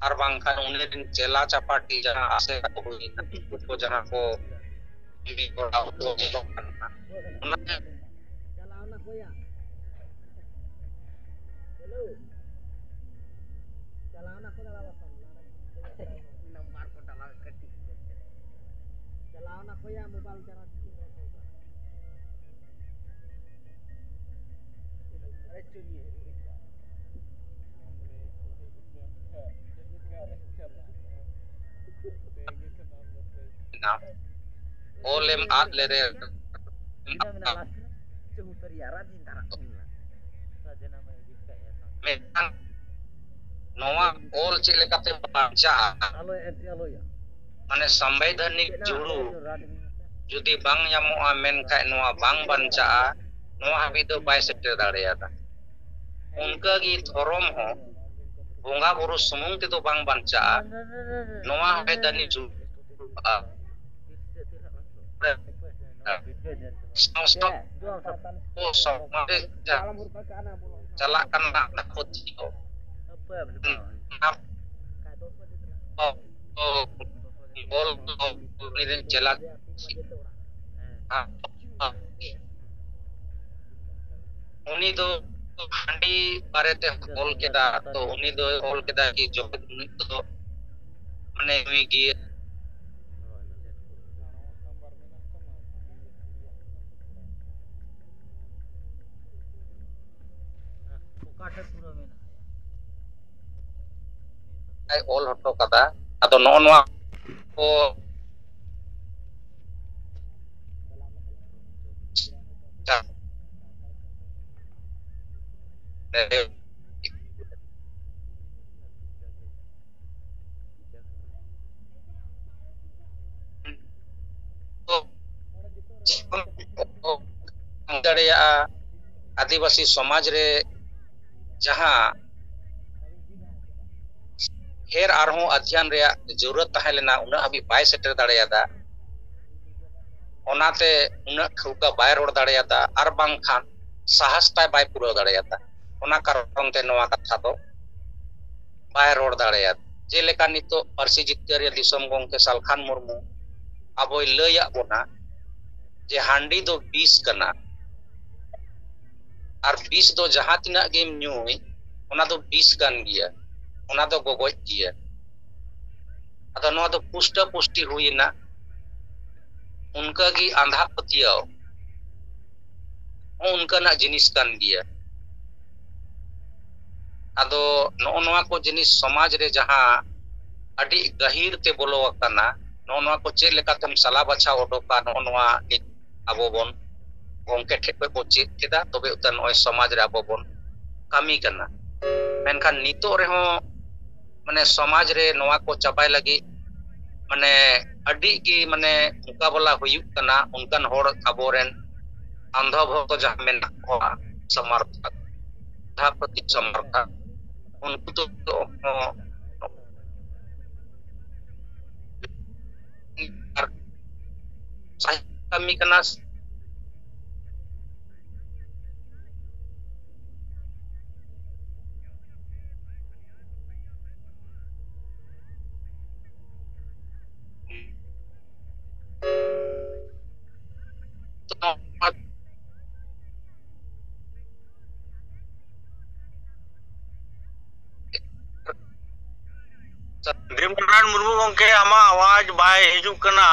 ᱟᱨ ᱵᱟᱝᱠᱷᱟᱱ ᱩᱱᱤ ᱨᱮᱱ ᱪᱮᱞᱟ ᱪᱟᱯᱟᱴᱤ ᱡᱟᱦᱟᱸ ᱟᱥᱮᱠᱟ ᱠᱚ ᱦᱩᱭ ᱟᱠᱟᱱᱟ, ᱩᱱᱠᱩ ᱠᱚ ᱡᱟᱦᱟᱸ ᱠᱚ ᱠᱟᱹᱢᱤ ᱦᱚᱨᱟ ᱠᱚ ᱧᱮᱞᱚᱜ ᱠᱟᱱᱟ, ᱚᱱᱟ ᱱᱟᱢᱵᱟᱨ ᱠᱚ ᱰᱟᱞᱟᱣ ᱠᱟᱹᱴᱤᱡ᱾ ᱪᱟᱞᱟᱣ ᱱᱟ ᱠᱚᱭᱟ ᱢᱳᱵᱟᱭᱤᱞ ᱪᱟᱨᱟᱡᱽ ᱠᱤᱱ ᱨᱚᱲ ᱠᱟᱱᱟ᱾ ᱟᱨᱮ ᱪᱩᱱᱤ᱾ ᱚᱞᱮᱢ ᱟᱫ ᱞᱮᱨᱮ ᱤᱱᱟᱹ ᱢᱮᱱᱟ ᱞᱟᱥ ᱨᱮ ᱪᱮᱫ ᱩᱛᱟᱹᱨ ᱭᱟᱨᱟ ᱫᱤᱱ ᱫᱟᱨᱟ ᱠᱷᱚᱱ ᱞᱟ᱾ ᱢᱤᱫᱴᱟᱝ ᱱᱚᱣᱟ ᱚᱞ ᱪᱮᱫ ᱞᱮᱠᱟᱛᱮ ᱵᱟᱧᱪᱟᱜᱼᱟ? ᱟᱞᱚᱭ ᱮᱱᱛᱮ ᱟᱞᱚᱭᱟ᱾ ᱢᱟᱱᱮ ᱥᱟᱢᱵᱤᱫᱷᱟᱱᱤᱠ ᱪᱮᱫ ᱱᱟ ᱡᱩᱲᱩ ᱟᱞᱚᱭᱟ ᱨᱟᱰ ᱢᱮ᱾ ᱡᱩᱫᱤ ᱵᱟᱝ ᱧᱟᱢᱚᱜᱼᱟ, ᱢᱮᱱᱠᱷᱟᱱ ᱱᱚᱣᱟ ᱵᱟᱝ ᱵᱟᱧᱪᱟᱜᱼᱟ, ᱱᱚᱣᱟ ᱦᱟᱹᱵᱤᱡ ᱫᱚ ᱵᱟᱭ ᱥᱮᱴᱮᱨ ᱫᱟᱲᱮᱭᱟᱫᱟ᱾ ᱚᱱᱠᱟᱜᱮ ᱫᱷᱚᱨᱚᱢ ᱦᱚᱸ ᱵᱚᱸᱜᱟ ᱵᱩᱨᱩ ᱥᱩᱢᱩᱝ ᱛᱮᱫᱚ ᱵᱟᱝ ᱵᱟᱧᱪᱟᱜᱼᱟ, ᱱᱚᱣᱟ ᱥᱟᱢᱵᱤᱫᱷᱟᱱᱤᱠ ᱡᱩᱲᱩ ᱥᱟᱶ ᱥᱟᱶ ᱠᱚ ᱥᱚᱢᱟᱡᱽ ᱨᱮ ᱪᱟ-, ᱪᱟᱞᱟᱜ ᱠᱟᱱᱟ ᱚᱱᱟ ᱠᱚ ᱪᱮᱫ ᱠᱚ᱾ ᱚᱱᱟ ᱠᱚ ᱚᱞ ᱫᱚ ᱩᱱᱤ ᱨᱮᱱ ᱪᱮᱞᱟ ᱩᱱᱤ ᱫᱚ ᱦᱟᱺᱰᱤ ᱵᱟᱨᱮᱛᱮ ᱚᱞ ᱠᱮᱫᱟ, ᱛᱚ ᱩᱱᱤ ᱫᱚᱭ ᱚᱞ ᱠᱮᱫᱟ ᱠᱤ ᱡᱚᱜᱚᱛ ᱱᱩᱭ ᱫᱚ ᱢᱟᱱᱮ ᱱᱩᱭ ᱜᱮ ᱚᱠᱟ ᱴᱷᱮᱱ ᱯᱩᱨᱟᱹ ᱢᱮᱱᱟᱜᱼᱟ? ᱚᱞ ᱦᱚᱴᱚ ᱠᱟᱫᱟ᱾ ᱟᱫᱚ ᱱᱚᱜᱼᱚ ᱱᱚᱣᱟ ᱠᱚ ᱫᱟᱲᱮᱭᱟᱜᱼᱟ, ᱟᱹᱫᱤᱵᱟᱹᱥᱤ ᱥᱚᱢᱟᱡᱽ ᱨᱮ ᱡᱟᱦᱟᱸ ᱰᱷᱮᱨ ᱟᱨᱦᱚᱸ ᱚᱫᱷᱭᱚᱱ ᱨᱮᱭᱟᱜ ᱡᱚᱨᱩᱨᱟᱛ ᱛᱟᱦᱮᱸ ᱞᱮᱱᱟ, ᱩᱱᱟᱹᱜ ᱦᱟᱹᱵᱤᱡ ᱵᱟᱭ ᱥᱮᱴᱮᱨ ᱫᱟᱲᱮᱭᱟᱫᱟ᱾ ᱚᱱᱟᱛᱮ ᱩᱱᱟᱹᱜ ᱴᱷᱟᱹᱣᱠᱟᱹ ᱵᱟᱭ ᱨᱚᱲ ᱫᱟᱲᱮᱭᱟᱫᱟ, ᱟᱨ ᱵᱟᱝᱠᱷᱟᱱ ᱥᱟᱦᱚᱥ ᱛᱟᱭ ᱵᱟᱭ ᱯᱩᱨᱟᱹᱣ ᱫᱟᱲᱮᱭᱟᱫᱟ᱾ ᱚᱱᱟ ᱠᱟᱨᱚᱱ ᱛᱮ ᱱᱚᱣᱟ ᱠᱟᱛᱷᱟ ᱫᱚ ᱵᱟᱭ ᱨᱚᱲ ᱫᱟᱲᱮᱭᱟᱫᱟ᱾ ᱡᱮᱞᱮᱠᱟ ᱱᱤᱛᱚᱜ ᱯᱟᱹᱨᱥᱤ ᱡᱤᱛᱠᱟᱹᱨᱤᱭᱟᱹ ᱫᱤᱥᱚᱢ ᱜᱚᱢᱠᱮ ᱥᱟᱞᱠᱷᱟᱱ ᱢᱩᱨᱢᱩ ᱟᱵᱚᱭ ᱞᱟᱹᱭᱟᱫ ᱵᱚᱱᱟ ᱡᱮ ᱦᱟᱺᱰᱤ ᱫᱚ ᱵᱤᱥ ᱠᱟᱱᱟ, ᱟᱨ ᱵᱤᱥ ᱫᱚ ᱡᱟᱦᱟᱸ ᱛᱤᱱᱟᱹᱜ ᱜᱮᱢ ᱧᱩᱭ, ᱚᱱᱟ ᱫᱚ ᱵᱤᱥ ᱠᱟᱱ ᱜᱮᱭᱟ, ᱚᱱᱟ ᱫᱚ ᱜᱚᱜᱚᱡ ᱜᱮᱭᱟ᱾ ᱟᱫᱚ ᱱᱚᱣᱟ ᱫᱚ ᱯᱩᱥᱴᱟᱹ ᱯᱩᱥᱴᱤ ᱦᱩᱭᱮᱱᱟ᱾ ᱚᱱᱠᱟᱜᱮ ᱟᱸᱫᱷᱟ ᱯᱟᱹᱛᱭᱟᱹᱣ ᱦᱚᱸ ᱚᱱᱠᱟᱱᱟᱜ ᱡᱤᱱᱤᱥ ᱠᱟᱱ ᱜᱮᱭᱟ᱾ ᱟᱫᱚ ᱱᱚᱜᱼᱚ ᱱᱚᱣᱟ ᱠᱚ ᱡᱤᱱᱤᱥ ᱥᱚᱢᱟᱡᱽ ᱨᱮ ᱡᱟᱦᱟᱸ ᱟᱹᱰᱤ ᱜᱟᱹᱦᱤᱨ ᱛᱮ ᱵᱚᱞᱚ ᱟᱠᱟᱱᱟ, ᱱᱚᱜᱼᱚ ᱱᱚᱣᱟ ᱠᱚ ᱪᱮᱫ ᱞᱮᱠᱟᱛᱮᱢ ᱥᱟᱞᱟ ᱵᱟᱪᱷᱟᱣ ᱚᱰᱚᱠᱟ, ᱱᱚᱜᱼᱚ ᱱᱚᱣᱟ ᱱᱤᱛ ᱟᱵᱚ ᱵᱚᱱ ᱜᱚᱢᱠᱮ ᱴᱷᱮᱱ ᱠᱷᱚᱱ ᱵᱚᱱ ᱪᱮᱫ ᱠᱮᱫᱟ, ᱛᱚᱵᱮ ᱩᱛᱟᱹᱨ ᱱᱚᱜᱼᱚᱭ ᱥᱚᱢᱟᱡᱽ ᱨᱮ ᱟᱵᱚ ᱵᱚᱱ ᱠᱟᱹᱢᱤ ᱠᱟᱱᱟ᱾ ᱢᱮᱱᱠᱷᱟᱱ ᱱᱤᱛᱚᱜ ᱨᱮᱦᱚᱸ ᱢᱟᱱᱮ ᱥᱚᱢᱟᱡᱽ ᱨᱮ ᱱᱚᱣᱟ ᱠᱚ ᱪᱟᱵᱟᱭ ᱞᱟᱹᱜᱤᱫ ᱢᱟᱱᱮ ᱟᱹᱰᱤ ᱜᱮ ᱢᱟᱱᱮ ᱢᱚᱠᱟᱵᱚᱞᱟ ᱦᱩᱭᱩᱜ ᱠᱟᱱᱟ᱾ ᱚᱱᱠᱟᱱ ᱦᱚᱲ ᱟᱵᱚᱨᱮᱱ ᱟᱱᱫᱷᱚ ᱵᱷᱚᱠᱛᱚ ᱡᱟᱦᱟᱸ ᱢᱮᱱᱟᱜ ᱠᱚᱣᱟ, ᱥᱚᱢᱚᱨᱛᱷᱚᱠ, ᱡᱟᱦᱟᱸ ᱯᱨᱚᱛᱤ ᱥᱚᱢᱚᱨᱛᱷᱚᱠ, ᱩᱱᱠᱩ ᱫᱚ ᱟᱨ ᱥᱟᱦᱤ ᱠᱟᱹᱢᱤ ᱠᱟᱱᱟ᱾ ᱫᱮᱵᱽᱱᱟᱨᱟᱭᱚᱱ ᱢᱩᱨᱢᱩ ᱜᱚᱢᱠᱮ, ᱟᱢᱟᱜ ᱟᱣᱟᱡᱽ ᱵᱟᱭ ᱦᱤᱡᱩᱜ ᱠᱟᱱᱟ᱾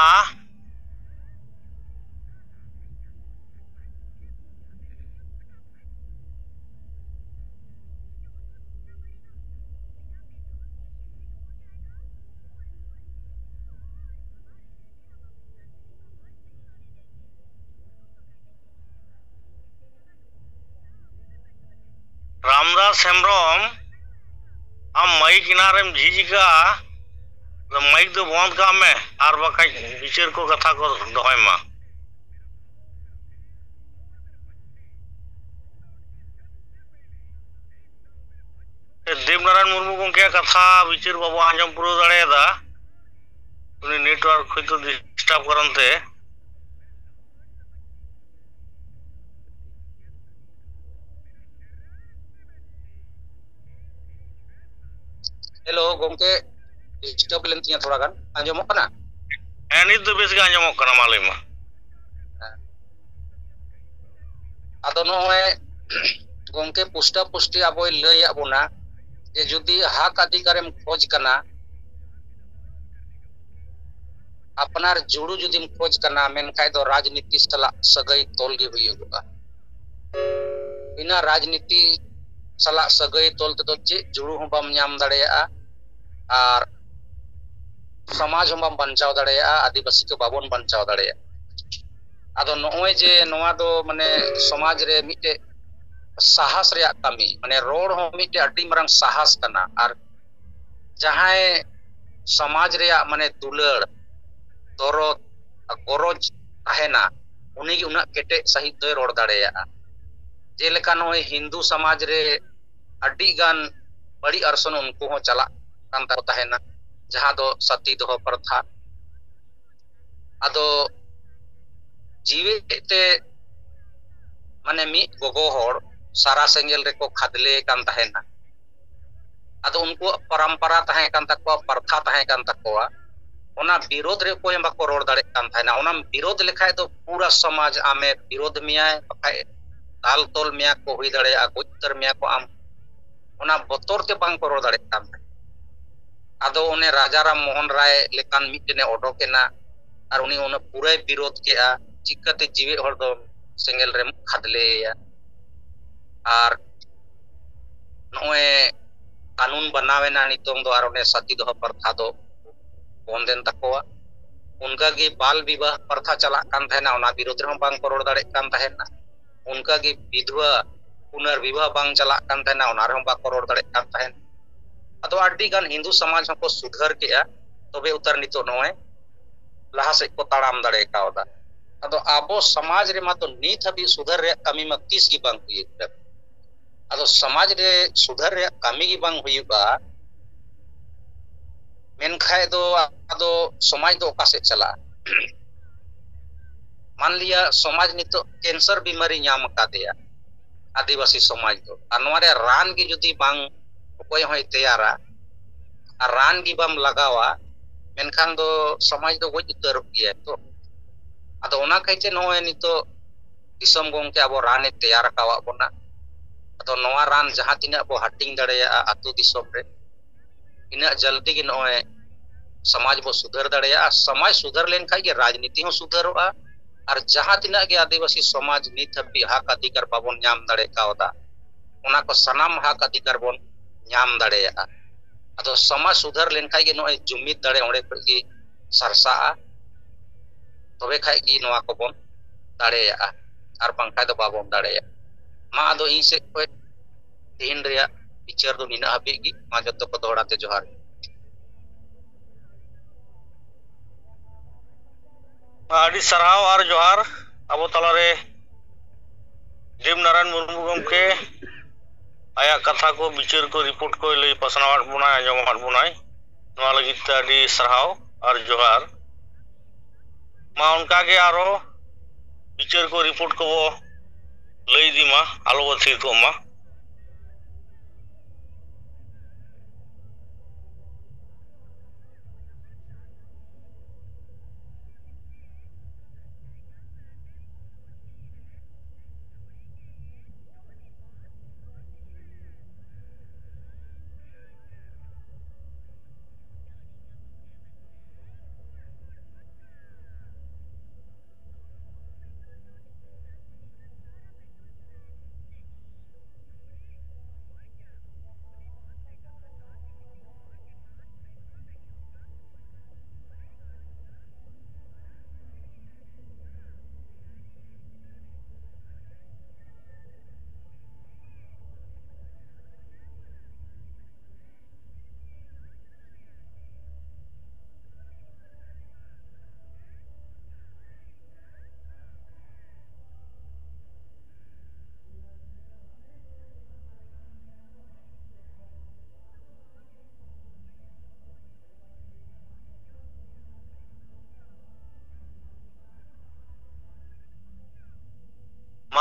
ᱨᱟᱢᱫᱟᱥ ᱦᱮᱢᱵᱨᱚᱢ, ᱟᱢ ᱢᱟᱭᱤᱠ ᱮᱱᱟᱱ ᱨᱮᱢ ᱡᱷᱤᱡ ᱟᱠᱟᱫᱼᱟ, ᱟᱫᱚ ᱢᱟᱭᱤᱠ ᱫᱚ ᱵᱚᱱᱫ ᱠᱟᱜ ᱢᱮ, ᱟᱨ ᱵᱟᱠᱷᱟᱡ ᱵᱤᱪᱟᱹᱨ ᱠᱚ ᱠᱟᱛᱷᱟ ᱠᱚ ᱫᱚᱦᱚᱭ ᱢᱟ᱾ ᱫᱮᱵᱽᱱᱟᱨᱟᱭᱚᱱ ᱢᱩᱨᱢᱩ ᱜᱚᱢᱠᱮᱭᱟᱜ ᱠᱟᱛᱷᱟ ᱵᱤᱪᱟᱹᱨ ᱵᱟᱵᱚ ᱟᱸᱡᱚᱢ ᱯᱩᱨᱟᱹᱣ ᱫᱟᱲᱮᱭᱟᱫᱟ, ᱩᱱᱤ network ᱦᱚᱭᱛᱳ disturb ᱠᱟᱨᱚᱱ ᱛᱮ᱾ ᱦᱮᱞᱳ ᱜᱚᱢᱠᱮ, disturb ᱞᱮᱱ ᱛᱤᱧᱟ ᱛᱷᱚᱲᱟ ᱜᱟᱱ, ᱟᱸᱡᱚᱢᱚᱜ ᱠᱟᱱᱟ? ᱦᱮᱸ, ᱱᱤᱛ ᱫᱚ ᱵᱮᱥ ᱜᱮ ᱟᱸᱡᱚᱢᱚᱜ ᱠᱟᱱᱟ, ᱢᱟ ᱞᱟᱹᱭ ᱢᱮ᱾ ᱟᱫᱚ ᱱᱚᱜᱼᱚᱭ ᱜᱚᱢᱠᱮ ᱯᱩᱥᱴᱟᱹ ᱯᱩᱥᱴᱤ ᱟᱵᱚᱭ ᱞᱟᱹᱭᱟᱫ ᱵᱚᱱᱟ ᱡᱮ ᱡᱩᱫᱤ ᱦᱟᱠ ᱚᱫᱷᱤᱠᱟᱨᱮᱢ ᱠᱷᱚᱡᱽ ᱠᱟᱱᱟ, ᱟᱯᱱᱟᱨ ᱡᱩᱲᱩ ᱡᱩᱫᱤᱢ ᱠᱷᱚᱡᱽ ᱠᱟᱱᱟ, ᱢᱮᱱᱠᱷᱟᱡ ᱫᱚ ᱨᱟᱡᱽᱱᱤᱛᱤ ᱥᱟᱞᱟᱜ ᱥᱟᱹᱜᱟᱹᱭ ᱛᱚᱞ ᱜᱮ ᱦᱩᱭᱩᱜᱚᱜᱼᱟ᱾ ᱵᱤᱱᱟ ᱨᱟᱡᱽᱱᱤᱛᱤ ᱥᱟᱞᱟᱜ ᱥᱟᱹᱜᱟᱹᱭ ᱛᱚᱞ ᱛᱮᱫᱚ ᱪᱮᱫ ᱡᱩᱲᱩ ᱦᱚᱸ ᱵᱟᱢ ᱧᱟᱢ ᱫᱟᱲᱮᱭᱟᱜᱼᱟ ᱟᱨ ᱥᱚᱢᱟᱡᱽ ᱦᱚᱸ ᱵᱟᱢ ᱵᱟᱧᱪᱟᱣ ᱫᱟᱲᱮᱭᱟᱜᱼᱟ, ᱟᱹᱫᱤᱵᱟᱹᱥᱤ ᱠᱚ ᱵᱟᱵᱚᱱ ᱵᱟᱧᱪᱟᱣ ᱫᱟᱲᱮᱭᱟᱜᱼᱟ᱾ ᱟᱫᱚ ᱱᱚᱜᱼᱚᱭ ᱡᱮ ᱱᱚᱣᱟ ᱫᱚ ᱢᱟᱱᱮ ᱥᱚᱢᱟᱡᱽ ᱨᱮ ᱢᱤᱫᱴᱮᱡ ᱥᱟᱦᱟᱥ ᱨᱮᱭᱟᱜ ᱠᱟᱹᱢᱤ, ᱢᱟᱱᱮ ᱨᱚᱲ ᱦᱚᱸ ᱢᱤᱫᱴᱮᱡ ᱟᱹᱰᱤ ᱢᱟᱨᱟᱝ ᱥᱟᱦᱟᱥ ᱠᱟᱱᱟ᱾ ᱟᱨ ᱡᱟᱦᱟᱸᱭ ᱥᱚᱢᱟᱡᱽ ᱨᱮᱭᱟᱜ ᱢᱟᱱᱮ ᱫᱩᱞᱟᱹᱲ, ᱫᱚᱨᱚᱫ, ᱜᱚᱨᱚᱡᱽ ᱛᱟᱦᱮᱱᱟ, ᱩᱱᱤᱜᱮ ᱩᱱᱟᱹᱜ ᱠᱮᱴᱮᱡ ᱥᱟᱺᱦᱤᱡ ᱫᱚᱭ ᱨᱚᱲ ᱫᱟᱲᱮᱭᱟᱜᱼᱟ᱾ ᱡᱮᱞᱮᱠᱟ ᱱᱚᱜᱼᱚᱭ ᱦᱤᱱᱫᱩ ᱥᱚᱢᱟᱡᱽ ᱨᱮ ᱟᱹᱰᱤ ᱜᱟᱱ ᱵᱟᱹᱲᱤᱡ ᱚᱨᱥᱚᱝ ᱩᱱᱠᱩ ᱦᱚᱸ ᱪᱟᱞᱟᱜ ᱠᱟᱱ ᱛᱟᱠᱚ ᱛᱟᱦᱮᱱᱟ, ᱡᱟᱦᱟᱸ ᱫᱚ ᱥᱟᱛᱤ ᱫᱚᱦᱚ ᱯᱨᱚᱛᱷᱟ᱾ ᱟᱫᱚ ᱡᱤᱣᱮᱫ ᱛᱮ ᱢᱟᱱᱮ ᱢᱤᱫ ᱜᱚᱜᱚ ᱦᱚᱲ ᱥᱟᱨᱟ ᱥᱮᱸᱜᱮᱞ ᱨᱮᱠᱚ ᱠᱷᱟᱫᱽᱞᱮ ᱠᱟᱱ ᱛᱟᱦᱮᱱᱟ᱾ ᱟᱫᱚ ᱩᱱᱠᱩᱣᱟᱜ ᱯᱚᱨᱚᱢᱯᱚᱨᱟ ᱛᱟᱦᱮᱸ ᱠᱟᱱ ᱛᱟᱠᱚᱣᱟ, ᱯᱨᱚᱛᱷᱟ ᱛᱟᱦᱮᱸ ᱠᱟᱱ ᱛᱟᱠᱚᱣᱟ, ᱚᱱᱟ ᱵᱤᱨᱳᱫᱷ ᱨᱮ ᱚᱠᱚᱭ ᱦᱚᱸ ᱵᱟᱠᱚ ᱨᱚᱲ ᱫᱟᱲᱮᱭᱟᱜ ᱠᱟᱱ ᱛᱟᱦᱮᱱᱟ᱾ ᱚᱱᱟᱢ ᱵᱤᱨᱳᱫᱷ ᱞᱮᱠᱷᱟᱡ ᱫᱚ ᱯᱩᱨᱟᱹ ᱥᱚᱢᱟᱡᱽ ᱟᱢᱮ ᱵᱤᱨᱳᱫᱷ ᱢᱮᱭᱟᱭ, ᱵᱟᱠᱷᱟᱡ ᱫᱟᱞ ᱛᱚᱞ ᱢᱮᱭᱟ ᱠᱚ, ᱦᱩᱭ ᱫᱟᱲᱮᱭᱟᱜᱼᱟ ᱜᱚᱡ ᱩᱛᱟᱹᱨ ᱢᱮᱭᱟ ᱠᱚ ᱟᱢ᱾ ᱚᱱᱟ ᱵᱚᱛᱚᱨ ᱛᱮ ᱵᱟᱝ ᱠᱚ ᱨᱚᱲ ᱫᱟᱲᱮᱭᱟᱜ ᱠᱟᱱ ᱛᱟᱦᱮᱸᱫ᱾ ᱟᱫᱚ ᱚᱱᱮ ᱨᱟᱡᱟ ᱨᱟᱢ ᱢᱳᱦᱚᱱ ᱨᱟᱭ ᱞᱮᱠᱟᱱ ᱢᱤᱫᱴᱮᱱᱮ ᱚᱰᱚᱠ ᱮᱱᱟ, ᱟᱨ ᱩᱱᱤ ᱚᱱᱟ ᱯᱩᱨᱟᱹᱭ ᱵᱤᱨᱳᱫᱷ ᱠᱮᱜᱼᱟ᱾ ᱪᱤᱠᱟᱹᱛᱮ ᱡᱤᱣᱮᱫ ᱦᱚᱲ ᱫᱚ ᱥᱮᱸᱜᱮᱞ ᱨᱮᱢ ᱠᱷᱟᱫᱽᱞᱮᱭᱟ? ᱟᱨ ᱱᱚᱜᱼᱚᱭ ᱠᱟᱹᱱᱩᱱ ᱵᱮᱱᱟᱣ ᱮᱱᱟ ᱱᱤᱛᱚᱝ ᱫᱚ, ᱟᱨ ᱚᱱᱮ ᱥᱟᱛᱤ ᱫᱚᱦᱚ ᱯᱨᱚᱛᱷᱟ ᱫᱚ ᱵᱚᱱᱫ ᱮᱱ ᱛᱟᱠᱚᱣᱟ᱾ ᱚᱱᱠᱟᱜᱮ ᱵᱟᱞ ᱵᱤᱵᱟᱦ ᱯᱨᱚᱛᱷᱟ ᱪᱟᱞᱟᱜ ᱠᱟᱱ ᱛᱟᱦᱮᱱᱟ, ᱚᱱᱟ ᱵᱤᱨᱳᱫᱷ ᱨᱮᱦᱚᱸ ᱵᱟᱝ ᱠᱚ ᱨᱚᱲ ᱫᱟᱲᱮᱭᱟᱜ ᱠᱟᱱ ᱛᱟᱦᱮᱱᱟ᱾ ᱚᱱᱠᱟᱜᱮ ᱵᱤᱫᱷᱣᱟ ᱯᱩᱱᱟᱨᱵᱤᱵᱟᱦ ᱵᱟᱝ ᱪᱟᱞᱟᱜ ᱠᱟᱱ ᱛᱟᱦᱮᱱᱟ, ᱚᱱᱟ ᱨᱮᱦᱚᱸ ᱵᱟᱠᱚ ᱨᱚᱲ ᱫᱟᱲᱮᱭᱟᱜ ᱠᱟᱱ ᱛᱟᱦᱮᱱ᱾ ᱟᱫᱚ ᱟᱹᱰᱤ ᱜᱟᱱ ᱦᱤᱱᱫᱩ ᱥᱚᱢᱟᱡᱽ ᱦᱚᱸᱠᱚ ᱥᱩᱫᱷᱟᱹᱨ ᱠᱮᱜᱼᱟ, ᱛᱚᱵᱮ ᱩᱛᱟᱹᱨ ᱱᱤᱛᱚᱜ ᱱᱚᱜᱼᱚᱭ ᱞᱟᱦᱟ ᱥᱮᱫ ᱠᱚ ᱛᱟᱲᱟᱢ ᱫᱟᱲᱮ ᱠᱟᱣᱫᱟ᱾ ᱟᱫᱚ ᱟᱵᱚ ᱥᱚᱢᱟᱡᱽ ᱨᱮᱢᱟ ᱛᱚ ᱱᱤᱛ ᱦᱟᱹᱵᱤᱡ ᱥᱩᱫᱷᱟᱹᱨ ᱨᱮᱭᱟᱜ ᱠᱟᱹᱢᱤ ᱢᱟ ᱛᱤᱥ ᱜᱮ ᱵᱟᱝ ᱦᱩᱭ ᱟᱠᱟᱱ᱾ ᱟᱫᱚ ᱥᱚᱢᱟᱡᱽ ᱨᱮ ᱥᱩᱫᱷᱟᱹᱨ ᱨᱮᱭᱟᱜ ᱠᱟᱹᱢᱤ ᱜᱮ ᱵᱟᱝ ᱦᱩᱭᱩᱜᱼᱟ, ᱢᱮᱱᱠᱷᱟᱡ ᱫᱚ ᱟᱫᱚ ᱥᱚᱢᱟᱡᱽ ᱫᱚ ᱚᱠᱟ ᱥᱮᱫ ᱪᱟᱞᱟᱜᱼᱟ? ᱢᱟᱱᱞᱤᱭᱟ ᱥᱚᱢᱟᱡᱽ ᱱᱤᱛᱚᱜ ᱠᱮᱱᱥᱟᱨ ᱵᱤᱢᱟᱨᱤ ᱧᱟᱢ ᱟᱠᱟᱫᱮᱭᱟ ᱟᱹᱫᱤᱵᱟᱹᱥᱤ ᱥᱚᱢᱟᱡᱽ ᱫᱚ, ᱟᱨ ᱱᱚᱣᱟ ᱨᱮᱭᱟᱜ ᱨᱟᱱ ᱜᱮ ᱡᱩᱫᱤ ᱵᱟᱝ ᱚᱠᱚᱭ ᱦᱚᱸᱭ ᱛᱮᱭᱟᱨᱟ, ᱟᱨ ᱨᱟᱱ ᱜᱮ ᱵᱟᱢ ᱞᱟᱜᱟᱣᱟ, ᱢᱮᱱᱠᱷᱟᱱ ᱫᱚ ᱥᱚᱢᱟᱡᱽ ᱫᱚ ᱜᱚᱡ ᱩᱛᱟᱹᱨᱚᱜ ᱜᱮᱭᱟ ᱛᱚ᱾ ᱟᱫᱚ ᱚᱱᱟ ᱠᱟᱭᱛᱮ ᱱᱚᱜᱼᱚᱭ ᱱᱤᱛᱚᱜ ᱫᱤᱥᱚᱢ ᱜᱚᱢᱠᱮ ᱟᱵᱚ ᱨᱟᱱᱮ ᱛᱮᱭᱟᱨ ᱟᱠᱟᱣᱟᱫ ᱵᱚᱱᱟ᱾ ᱟᱫᱚ ᱱᱚᱣᱟ ᱨᱟᱱ ᱡᱟᱦᱟᱸ ᱛᱤᱱᱟᱹᱜ ᱵᱚ ᱦᱟᱹᱴᱤᱧ ᱫᱟᱲᱮᱭᱟᱜᱼᱟ ᱟᱹᱛᱩ ᱫᱤᱥᱚᱢ ᱨᱮ, ᱤᱱᱟᱹᱜ ᱡᱚᱞᱫᱤ ᱜᱮ ᱱᱚᱜᱼᱚᱭ ᱥᱚᱢᱟᱡᱽ ᱵᱚ ᱥᱩᱫᱷᱟᱹᱨ ᱫᱟᱲᱮᱭᱟᱜᱼᱟ᱾ ᱥᱚᱢᱟᱡᱽ ᱥᱩᱫᱷᱟᱹᱨ ᱞᱮᱱᱠᱷᱟᱡ ᱜᱮ ᱨᱟᱡᱽᱱᱤᱛᱤ ᱦᱚᱸ ᱥᱩᱫᱷᱟᱹᱨᱚᱜᱼᱟ, ᱟᱨ ᱡᱟᱦᱟᱸ ᱛᱤᱱᱟᱹᱜ ᱜᱮ ᱟᱹᱫᱤᱵᱟᱹᱥᱤ ᱥᱚᱢᱟᱡᱽ ᱱᱤᱛ ᱦᱟᱹᱵᱤᱡ ᱦᱟᱠ ᱚᱫᱷᱤᱠᱟᱨ ᱵᱟᱵᱚᱱ ᱧᱟᱢ ᱫᱟᱲᱮ ᱠᱟᱣᱫᱟ, ᱚᱱᱟ ᱠᱚ ᱥᱟᱱᱟᱢ ᱦᱟᱠ ᱚᱫᱷᱤᱠᱟᱨ ᱵᱚᱱ ᱧᱟᱢ ᱫᱟᱲᱮᱭᱟᱜᱼᱟ᱾ ᱟᱫᱚ ᱥᱚᱢᱟᱡᱽ ᱥᱩᱫᱷᱟᱹᱨ ᱞᱮᱱᱠᱷᱟᱡ ᱜᱮ ᱱᱚᱜᱼᱚᱭ ᱡᱩᱢᱤᱫ ᱫᱟᱲᱮ ᱚᱸᱰᱮ ᱠᱷᱚᱡ ᱜᱮ ᱥᱟᱨᱥᱟᱜᱼᱟ, ᱛᱚᱵᱮ ᱠᱷᱟᱡ ᱜᱮ ᱱᱚᱣᱟ ᱠᱚᱵᱚᱱ ᱫᱟᱲᱮᱭᱟᱜᱼᱟ, ᱟᱨ ᱵᱟᱝᱠᱷᱟᱡ ᱫᱚ ᱵᱟᱵᱚᱱ ᱫᱟᱲᱮᱭᱟᱜᱼᱟ᱾ ᱢᱟ ᱟᱫᱚ ᱤᱧ ᱥᱮᱫ ᱠᱷᱚᱡ ᱛᱮᱦᱮᱧ ᱨᱮᱭᱟᱜ ᱵᱤᱪᱟᱹᱨ ᱫᱚ ᱱᱤᱱᱟᱹᱜ ᱦᱟᱹᱵᱤᱡ ᱜᱮ᱾ ᱢᱟ ᱡᱚᱛᱚ ᱠᱚ ᱫᱚᱦᱲᱟ ᱛᱮ ᱡᱚᱦᱟᱨ᱾ ᱟᱹᱰᱤ ᱥᱟᱨᱦᱟᱣ ᱟᱨ ᱡᱚᱦᱟᱨ᱾ ᱟᱵᱚ ᱛᱟᱞᱟᱨᱮ ᱫᱮᱵᱽ ᱱᱟᱨᱟᱭᱚᱱ ᱢᱩᱨᱢᱩ ᱜᱚᱢᱠᱮ ᱟᱭᱟᱜ ᱠᱟᱛᱷᱟ ᱠᱚ, ᱵᱤᱪᱟᱹᱨ ᱠᱚ, ᱨᱤᱯᱳᱨᱴ ᱠᱚᱭ ᱞᱟᱹᱭ ᱯᱟᱥᱱᱟᱣᱟᱫ ᱵᱚᱱᱟᱭ, ᱟᱸᱡᱚᱢᱟᱫ ᱵᱚᱱᱟᱭ᱾ ᱱᱚᱣᱟ ᱞᱟᱹᱜᱤᱫ ᱛᱮ ᱟᱹᱰᱤ ᱥᱟᱨᱦᱟᱣ ᱟᱨ ᱡᱚᱦᱟᱨ᱾ ᱢᱟ ᱚᱱᱠᱟ ᱜᱮ ᱟᱨᱚ ᱵᱤᱪᱟᱹᱨ ᱠᱚ, ᱨᱤᱯᱳᱨᱴ ᱠᱚᱵᱚ ᱞᱟᱹᱭ ᱤᱫᱤ ᱢᱟ, ᱟᱞᱚ ᱵᱚ ᱛᱷᱤᱨ ᱠᱚᱜ ᱢᱟ᱾